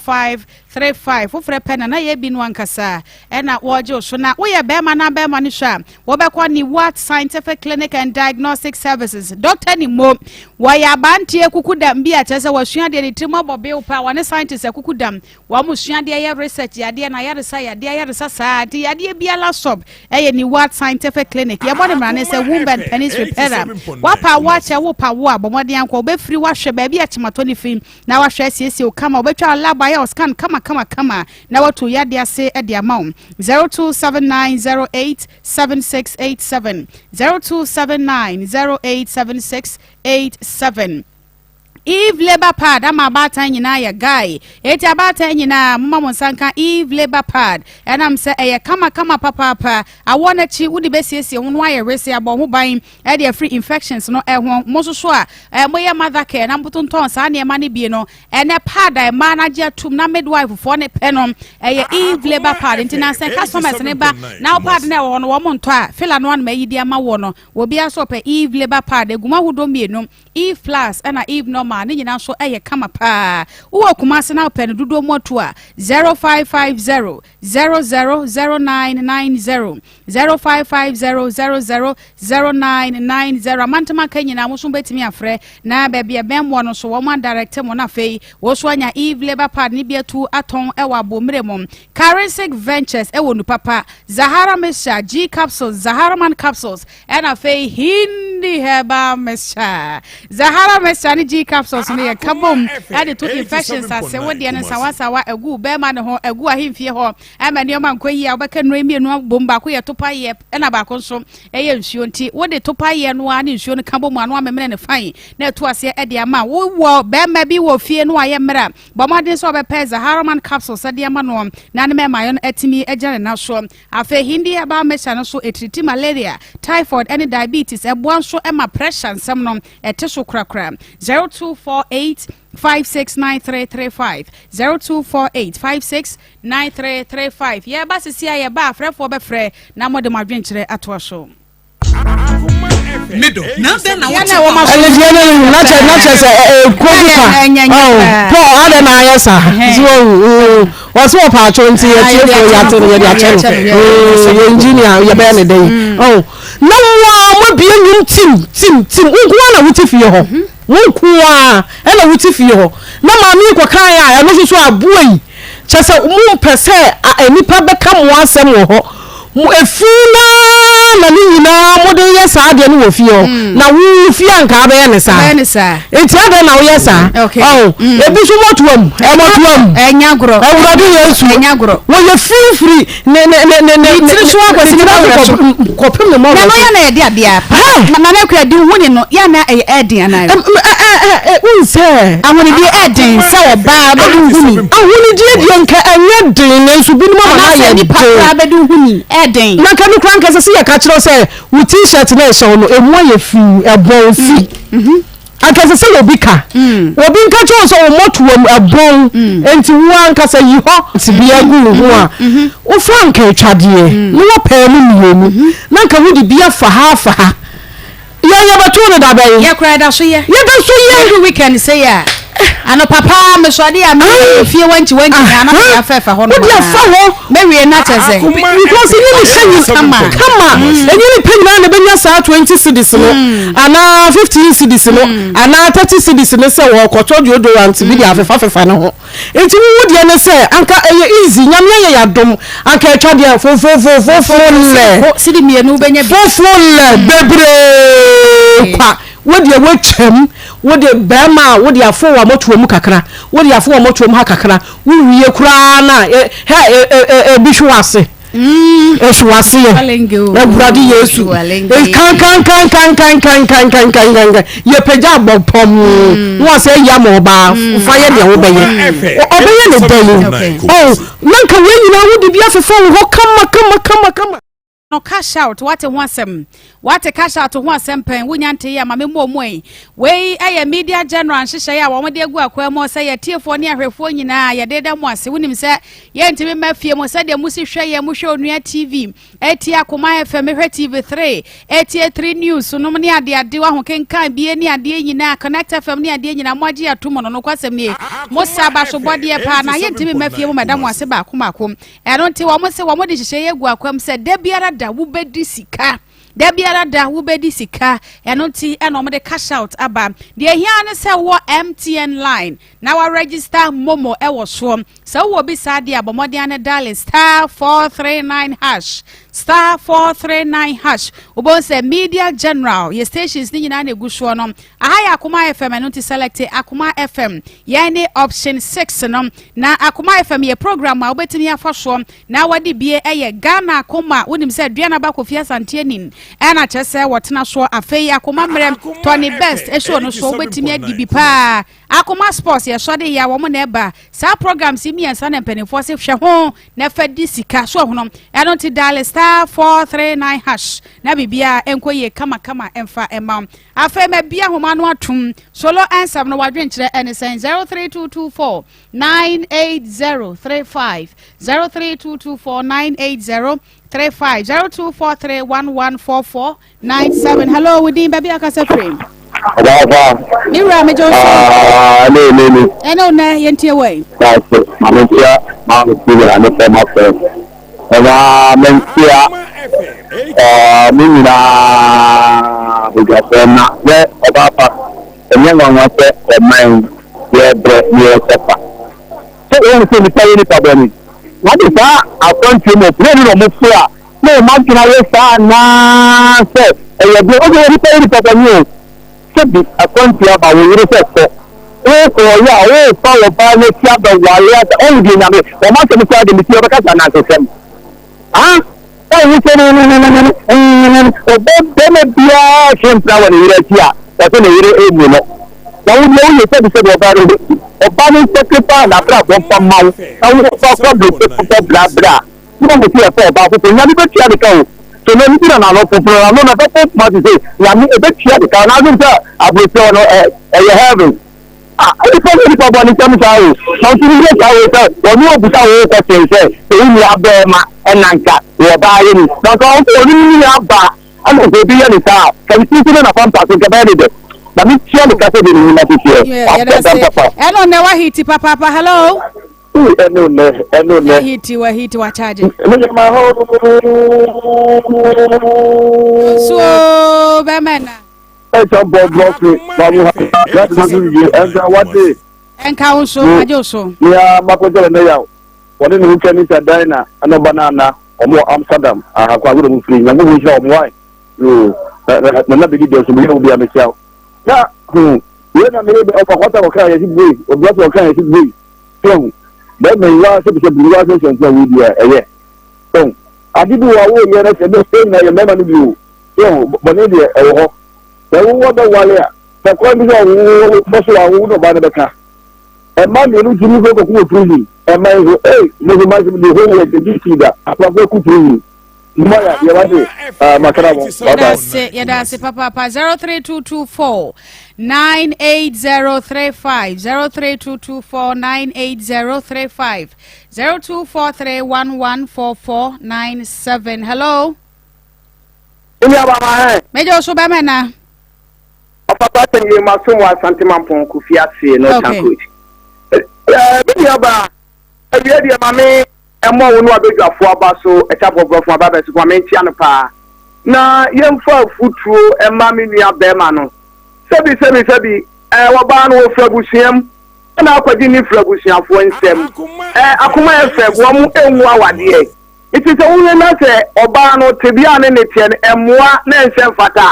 wofrɛ pɛ Nana Yabi no ankasa ɛna wɔregye wo so na woyɛ bɛrima na bɛrima no hwɛ a wobɛkɔ Niwat Scientific Clinic and Diagnostic Services Dr. Nimo wɔyɛ abanteɛ kukudam bi a kyerɛ sɛ wɔasua deɛ ne tirim abɔ bew paa wɔne scientist akukudam Wɔn sua adeɛ yɛ research yadeɛ na ayaresa yadeɛ ayaresa saa nti yadeɛ biara sɔb ɛyɛ Neward Scientific Clinic yɛbɔ ne mmara ne sɛ womb and penis repairer wapa wo akyɛ wo pa wo a bɔ mmɔden ankɔ wobɛfiri wahwɛ baabi a kyematɔ ne fi na wahwɛ asiesie wo kama wobɛtwa lab ayɛ wo scan kama kama kama na watu yadeɛ ase de ama wo 027908 7687 027908 7687 Eve labour pad ama abaatan nyinaa yɛ guy. Enti abaatan nyinaa momma mo nsa nka Eve labour pad. Ɛnam sɛ ɛyɛ kama kama papaapa. Awoɔ no akyi wode bɛsiesie ho na woayɛ wese abɔ ho ban de afiri infections no ho. Mo nso so a moyɛ mother care na motontɔn saa nneɛma no bi no, ɛnɛ pad a mmaa no agye atum na midwife foɔ no pɛ no ɛyɛ Eve labour pad. Nti nansa customers no ba na wo pad no ɛwɔ hɔ no wɔn ntɔ a, fila no ano ma ayi de ama woɔ no. Obiara nso ɔpɛ Eve labour pad. Egu mu ahodoɔ mmienu. Eve plus ɛna Eve normal ne nyinaa nso ɛyɛ kama paa. Wowɔ Kumasi na wopɛ no dodoɔ mu atu a 0550 000990 0550 000990 amantam aka nyinaa mo nso mobɛtumi afrɛ na baabi ɛbɛn moɔ no nso wɔn adirect mo na afei wo nso anya Eve labour pad ne bi atu atɔn ɛwɔ abommerɛ mu. Karinsic Ventures ɛwɔ Nupapa, Zahara Mixture, G capsules, Zahara Man capsules Ɛna afei Hindi herbal mixture, Zahara mixture ne G capsules no yɛ ka bom de to infections ase. Wo deɛ no nsawansawa agu bɛrima ne ho, agu ahemfie hɔ, ɛma nneɛma nkɔ yie a wobɛka nnuro mmienu abom, baako yɛ topa yɛ ɛna baako nso ɛyɛ nsuo nti wode topa yɛ no ara ne nsuo no ka bom ano amemene ne fan na ɛto aseɛ de ama. Wowɔ bɛrima bi wɔ fie no ayɛ mmerɛ a, bɔ mmɔden sɛ wobɛpɛ Zahara man capsules de ama no na ne mɛma no atumi agyina ne nan so. Afei Hindi herbal mixture no nso ɛtiriti malaria, typhoid ne diabetes, ɛboa nso ma pressure nsɛm no ɛte so korakora. 0248 569335 0248 569335 Yɛreba sisi a yɛba a afrɛfoɔ bɛfrɛ na mode mo adwenkyerɛ atoa so. Ɛne deɛ no na kyɛ na kyɛ sɛ ɛkuo bi kwa ɔn Paul adɛ na ayɛ saa so ɔn ɔsɛ ɔpaatwo nti yɛtiefoɔ yɛate no yɛde akyɛ no yɛ engineer yɛbɛyɛ ne dɛn ɔn na mo a moabie nnwom tim tim tim wo nko ara na wote fie hɔ wo nko ara ɛna wote fie hɔ na maame yi kɔkaeɛ a ɛno nso so aboa yi Kyerɛ sɛ, mompɛ sɛ nnipa bɛka mo asɛm wɔ hɔ. Mo efi no ara na ne nyinaa mode yɛ saa adeɛ no wɔ fie hɔ. Mm. Na wo fie anka abɛyɛ ne saa. Bɛyɛ ne saa. Nti adɛn na woyɛ saa? Okay. Ɔn, mm. ebi nso mɔtoa mu, ɛmɔtoa mu. Ɛnya gorɔ. Awurade Yesu. Ɛnya gorɔ. Wɔyɛ firifiri ne ne ne ne ne. Ne tiri so akɔsi ne mɔwerɛ so. Kɔpem ne mɔwerɛ so. Na no yɛ na yɛde adeɛ a. Nana Akua di hu ne no yɛ na ɛyɛ ɛden anaa. Wohu sɛ. Ahonidie ɛden sɛ ɔbaa bɛdi wo ho ni. Ahonidie deɛ nka ɛnyɛ den nanso binom ama no ayɛ den. Anaasɛ nipa koraa bɛdi wo ho ni ɛden. Na nka me koraa nka ɛsɛ sɛ yɛka kyerɛ wo sɛ wo t-shirt no a ɛhyɛ wo no ɛmu ayɛ fi ɛbɔn fi. Anka ɛsɛ sɛ obi ka. Obi nka kyerɛ wo sɛ wo mmɔtoam ɛbɔn nti wo ankasa yi hɔ. Bi agu wo ho a wofa anka atwadeɛ na woapae mu mmienu na nka wode bi afa ha afa ha. Yɛn yɛbɛtoo no da bɛn? Yɛ koraa yɛda so yɛ. Yɛda so yɛ. Ɛdu weekend sɛ yɛ a. Anɔpa paa mesɔre a meyɛ fie wankyi wankyi na na mede afɛɛfɛ hɔ nom. Wode afa hɔ. Mɛwie na kyɛ sɛ. Because ɛnyɛ ne hyɛ nyi kama. Kama. Ɛnyɛ nipa nyinaa na ɛbɛnya saa 20 cedis no anaa 15 cedis no anaa 30 cedis no sɛ wɔkɔtɔ deodorant bi de afefafefa ne ho. Nti wo wo deɛ ne sɛ anka ɛyɛ easy nyame ayɛ yɛ adom anka atwa deɛ fofofofofo lɛ sidi mmienu wobɛnya bi fofo lɛ bebree kwa wo deɛ woatwam wo de bɛrima a wo de afo wɔ mɔtoa mu kakra wo de afo wɔ mɔtoa mu ha kakra wo wie koraa na hɛ ebi hwe wase Ehwe wase yɛ. Awurade Yesu. Kankankankankankankankankankan. Yɛpagya abɔ pɔm. Na wɔsɛ ayi ama ɔbaa. Fa yɛ deɛ wobɛyɛ. Ɔbɛyɛ ne dɛn? Oh, na nka wei nyinaa wode bi afefa wo hɔ kama kama kama kama. No cash out wate ho asɛm wate cash out ho asɛm pɛn wonya nte yɛ ma me mmɔ mu yi wei ɛyɛ media general nhyehyɛeɛ a wɔn de agu akwan mu sɛ yɛtiefoɔ ne ahwɛfoɔ nyinaa yɛde da mo ase wonim sɛ Yɛntumi mma fie mu sɛdeɛ mosi hwɛ yɛn, mohwɛ Onua TV, ɛtie Akoma FM, mehwɛ TV3, ɛtie 3 News nom ne adeade, waho kenkan bie ne adeɛ nyinaa, Connect FM ne adeɛ nyinaa, mo agye ato mu no, nokwasɛm nie, mo sa abasobɔdeɛ paa na yɛntumi mma fie mu mɛda mo ase baako baako. Ɛno nti wɔn se wɔn de nhyehyɛeɛ agu akwam sɛ da biara da wobɛdi sika. Da biara da wobɛdi sika, ɛno nti ɛna wɔde cash out aba. Deɛ ɛhia ne sɛ wowɔ MTN line na wa register momo ɛwɔ soɔ. Sɛ wowɔ bi saa deɛ a bɔ mmɔden ara dial *439 hash, *439 hash. Wobɛhu sɛ Media General, yɛ stations no nyinaa na ɛgu soɔ no. Aha yɛ Akoma FM, ɛno nti select Akoma FM. Yɛn ne option 6 no. Na Akoma FM yɛ program a wobɛtumi afa soɔ na wɔde bie ɛyɛ Ghana Akoma. Wonim sɛ Aduanaba Kofi Asante anim ɛna kyerɛ sɛ wɔtena soɔ. Afei Akoma Mmerɛm, Tony Best show no so wobɛtumi adi bi paa. Akoma sports yɛ sɔde yɛ a wɔn na ɛba saa programs yi miɛnsa na mpaninfoɔ se hwɛ ho na fa di sika so ɔhono ɛno nti dial *439 hash na biribiara ɛnkɔ yie kama kama ɛmfa ɛma wo afei ma bia homa no atom solo ɛnsɛm no wadwenkyerɛ ɛne sɛn 03224 98035 03224 980 35 0243 1144 97 hello wo din baabi akasa firi. Ɔbaafa. Me wura megye wo so. Ah, ne ne ne. Ɛne wo nɛ yɛntie wɔ yi. Daase, maame ntia, maame Steven ane fɛ ma fɛ. Ɛna mentia ɛɛ me nyinaa badwafoɔ na yɛ ɔbaafa ɛnyɛ nwanwa sɛ ɔman yɛbrɛ ne yɛsɔfa. Sɛ wɔn sɛ nipa yɛ nipa bɔne. Na de saa akwantuo mu ɔpere ne na ɔmo fo a Na wɔn adwene ayɛ saa anaa sɛ ɛyɛ den? Wode onipa yɛ nipa bɔne o. Sɛbi akwantuo aba wo yere sɛ kɔ. Wokɔɔyɛ a worefa wɔ baa no akyi abɛware asa. Ɔhu deɛ nyame wɔn asɛm koraa de metie ɔbɛka sɛ anansesɛm. Ah ɔhu sɛ nenenenenenenene ɔbɛ bɛma biara hwe mpena wɔ ne yere akyi a ɔsɛ ne yere ɛmu no. Na wo deɛ woyɛ sɛbi sɛbi ɔbaa no ɔbaa no nsɛkrifa n'abrabɔ mfa ma wo na wo fa kɔ bere kɔ bra bra. Woma mo ti ɛfɔ ɔbaa foforɔ Nyame bɛtua ne ka o So na onigyina n'ano popono n'ano na ɛbɛkɔ kuma te sɛ Nyame ɛbɛtua ne ka na adwene sɛ aburokyerɛ hɔ no ɛyɛ heaven ah nipa yɛ nipa bɔ ne nsɛm saa o na ntumi yɛ saa o sɛ wɔne obusa wo kɔkyɛn sɛ sɛ wo nua bɛɛma ɛna nka wɔ baa yɛ ni na nka ɔno ne nua baa. Ɛna sɛ obi yɛ ne saa a, sɛ ne tiri so ne n'apampa so nka ɛbɛyɛ ne dɛ. Na me tua ne ka sɛ deɛ ne nnwuma si teɛ. Yɛda Wabɔ dam se. papa. Ɛno nnɛ wahiti papaapa. Hello. Ui, ɛno nnɛ, ɛno nnɛ. Wahiti, wahiti, wakyagye. Me yɛ ma hɔ. Nsuo bɛmɛ na. Ɛkyɛ bɔ brɔfe, babu ha, yɛde ma so wie, ɛnka wate. Ɛnka wo so, agye wo so. Nea makɔkyerɛ ne yaw, wɔne ne ho kani sɛ Dina ɛna ɔba no ana. Wɔn wɔ Amsterdam aha kwan so na wɔn firi. Nyankopɔn nhyira wɔn wai. Yoo na na na bedi dɛm so meyɛ wo bia mekyia wo. Na hmm wei na meyɛ ɔfa kwata wɔka yɛsi bui obia so wɔka yɛsi bui. So hu bɛrima yi wa sɛ bisɛ biribi wa sɛ sɛ ntina wei deɛ ɛyɛ. So hu ade bi wɔ a woyɛ na sɛ ɛbɛ sɛ nyina yɛ mmarima no bi o. So hu bɔne deɛ ɛwɔ hɔ. Sɛ wowɔ bɛwale a sɛ kwan bi sɛ wo bɔ so a wo ne ɔbaa no bɛka. Ɛma mmienu tumi kɔ kɔko wɔ prison. Ɛma yi nso ei me nso m'asɛm the whole world ebi sii da akorafo aku prison. Mma ya yɛ wate ah makra mo bye Yɛda bye. ase, yɛda ase papaapa. 03224 98035 03224 98035 0243 114497. Hello. Nni aba ma hɛn. Mɛgye wo so bɛmɛ na. Ɔpapa asɛm yie ma som wɔ Asante Mampong Kofi ase North Okay. Coach. Eh, me nua baa, awia deɛ ma me ɛmmɔ wo no abadwafoɔ aba so ɛkyɛ abɔborɔfo aba bɛso ma me nkyea no paa. Na yɛmfa afutuo ɛma me nua bɛrima no. Sɛbi sɛbi sɛbi, eh, wɔbaa no wɔfiri abusua mu ɛna akɔgye ne firi abusuafoɔ nsam. Eh, akoma ɛfɛ, wɔn ɛnwu awadeɛ. Nti sɛ wohwɛ na sɛ ɔbaa no tebea a ne ne teɛ no ɛmmoa na ɛnsɛ mfata a,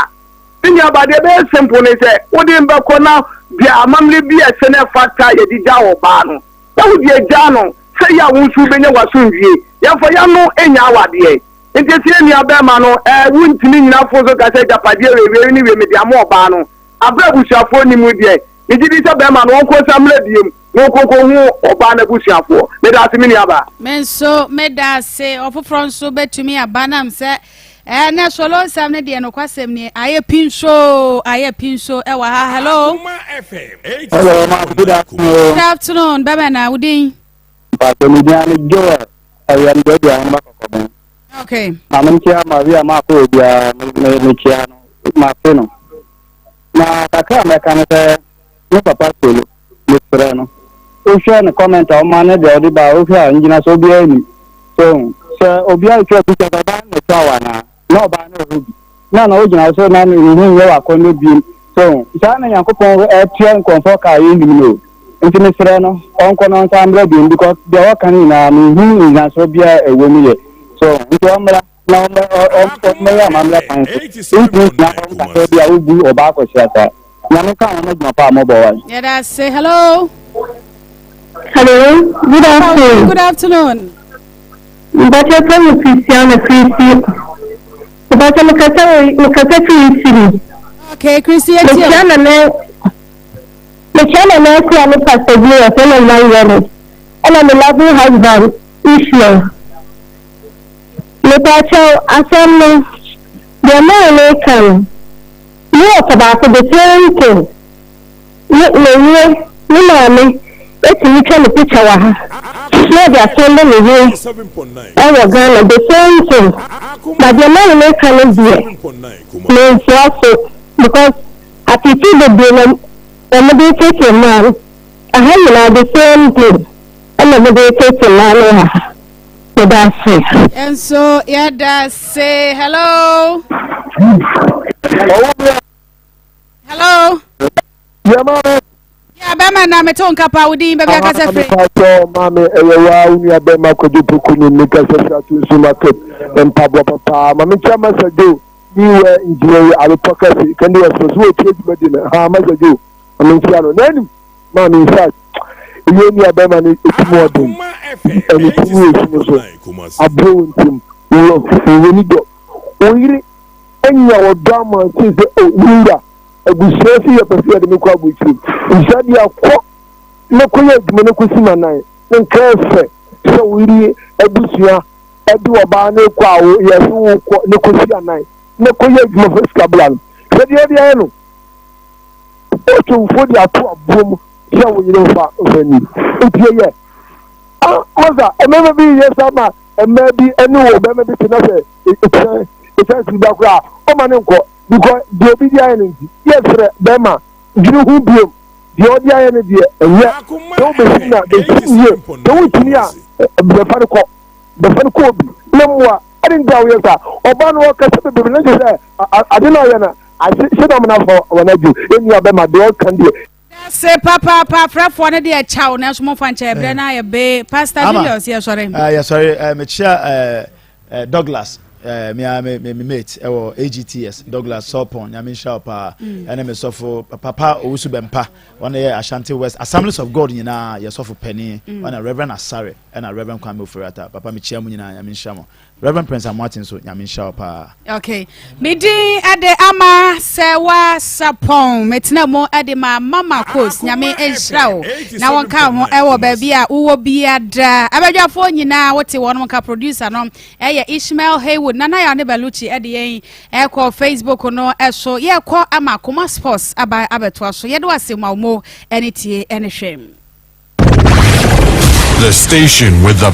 Me nua ba, deɛ ɛbɛyɛ simple ne sɛ wode no bɛkɔ na deɛ amammerɛ bi a ɛsɛ na ɛfata yɛde gya ɔbaa no na wode agya no sɛ yɛ a wo nso wobɛnya w'asomdwie. Yɛmfa y'ano nyɛ awadeɛ. Nti sɛ yɛn nua bɛrima no ɛɛ wontumi nnyina fon so nka sɛ agyapadeɛ wei wei ne wei mede ama ɔbaa no aberɛ a abusuafoɔ nni mu deɛ, megye di sɛ bɛrima no ɔnkɔ nsa mmra biom na ɔnkɔ nkɔhu ɔbaa no abusuafoɔ. Meda ase me nua baa. Me nso meda ase. Ɔfoforɔ nso bɛtumi aba nam sɛ Ɛɛ nɛ solo nsɛm no deɛ nokwasɛm nie ayɛ pinsoo ayɛ pinso ɛwɔ ha hello. Hello ma good afternoon. Good afternoon bɛbɛ na wo din. Mpatsɔ mi din ane Joel ɛyɛ mi baabi a wɔn ba kɔkɔbɛn. Okay. Maame nkyia Maria ma akɔ obiara me me kyia no ma fe no. Na kakra a mɛka no sɛ me papa solo mesrɛ no wohwɛ ne comment a ɔma ne deɛ ɔde ba a wohwɛ a ngyinasoɔ biara nnim so sɛ obiara retwa picture sɛ ɔbaa no na ɛtwa wɔ anaa na ɔbaa no wɔ hɔ bi na na wogyina hɔ sɛ na ne ho nyɛ wɔ akɔnnɔ biem so saa na nyankopɔn ɛtua nkurɔfoɔ ka a yɛnnim no o nti mesrɛ no ɔnkɔ na ɔnsan mmra biem because deɛ ɔka no nyinaa menhu ngyinasoɔ biara ɛwɔ mu yɛ so nti ɔmmra na ɔmmɛyɛ amammerɛ kwan so wontumi ngyina hɔ nka sɛ bi a wobu ɔbaa akɔhyia saa nyame ka ho no adwuma pa a mɔbɔ wa yɛda ase hello Hello, good afternoon. Good afternoon. Mpakyɛ fɛ mo Christiana Christy. Mpakyɛ mekasa mekasa firi Italy. Okay, Christy etie. Mekyia nana mekyia nana akua ne Pastor Julius ɛna Evangelist ɛna me lovely husband Ishmael. Mepakyɛw, asɛm no, deɛ maa no reka no, me wɔfa baako the same thing, ne ne yere, ne maame tumi twa ne picture wɔ ha na ɔde asɛnde ne yere wɔ Ghana, the same thing, but deɛ maa no reka no deɛ, mentoa so because atete bebree na wɔde retete mmaa no, ɛha nyinaa the same thing ɛna wɔde retete mmaa no wɔ ha. Yɛda ase. Yɛn nso yɛda ase. Hello. Hello. Yɛ maame. Yɛ bɛma na mete wo nka pa wo din baabi akasa firi. Mepatɔ maame ɛyɛ wa wo nua bɛma kwadwo poku ne ne kasa firi ato nsu market mpaboa papaa maame nkyɛn masa jo ni wɛ ngyina yi abepɔ kɛse kandi wɔ so so wɔ tie dwumadi no ha masa jo maame nkyia no na anim Maame in fact yɛn nua bɛrima no ti mu ɔden ɛne ti mu esu so aburo wo ntim wɔ wɔ ni dɔ wo yere anya ɔdɔ ama se sɛ o wura abusua si yɛ pɛ sɛ yɛde me kɔ aburukyiri nsa de akɔ ne kɔ yɛ adwuma ne kɔ si ma nan ne nka ɛfɛ sɛ wo yere abusua ɛde ɔbaa ne kɔ a wo yɛ so wo kɔ ne kɔ si anan ne kɔ yɛ adwuma fɛ sika bla no sɛ deɛ ɔde ayɛ no Otumfo de ato aboɔ mu sɛ wo yere mfa mfa ni. Nti ɛyɛ. Ah, masa, mmarima bi yɛ saa ma mmaa bi ne wɔ barima bi te na sɛ ɛkyerɛ. Ɔsan si ba koraa a, ɔmma no nkɔ because deɛ obi de ayɛ no nti. Yɛsrɛ bɛrima, dwene ho biom. Deɛ ɔde ayɛ no deɛ, ɛnyɛ. Sɛ wobɛsi no a, bɛsi no yie. Sɛ wontumi a, bɛfa no kɔ. Bɛfa no kɔ obi na mmoa. Adɛn nti a woyɛ saa? Ɔbaa no ɔkasa bebrebe na kyerɛ sɛ ade no a ɔyɛ no, ahye na amena afa wɔn adwene. Yɛn nua bɛrima, deɛ ɔka deɛ. Se papaapa afrɛfoɔ no deɛ kyaw nanso momfa nkyɛ ɛberɛ no ayɛ bee Pastor Julius yɛsɔre. Uh, yɛsɔre uh, mekyia uh, uh, Douglas uh, me, me, me, me mate ɛwɔ AGTS Douglas Sɔpɔn nyame nhyira wo paa mm. ɛne me sɔfo papa Owusu Bɛmpa wɔn yɛ Ashanti West Assemblies of God nyinaa yɛ sɔfo panin mm. wɔn Reverend Asare ɛna Reverend Kwame Oforiata papa mekyia mu nyinaa nyame nhyira mo Rev. Prince Amoateng nso, Nyame nhyira wo paa. Okay. Me din de Ama Sɛwa Sapɔn. Metena mu de ma Mama Kos. Nyame nhyira wo. Na wɔnka ho ɛwɔ baabi a wowɔ biada. Abadwafoɔ nyinaa wote wɔn nka producer no ɛyɛ Ishmael Haywood. Nana Yaw ne Baluchi ɛde yɛn ɛkɔ Facebook no ɛso. Yɛkɔ ama Koma Sports aba abɛtoa so. Yɛde wase ma wo ɛne tie ɛne hwɛ. The station with the.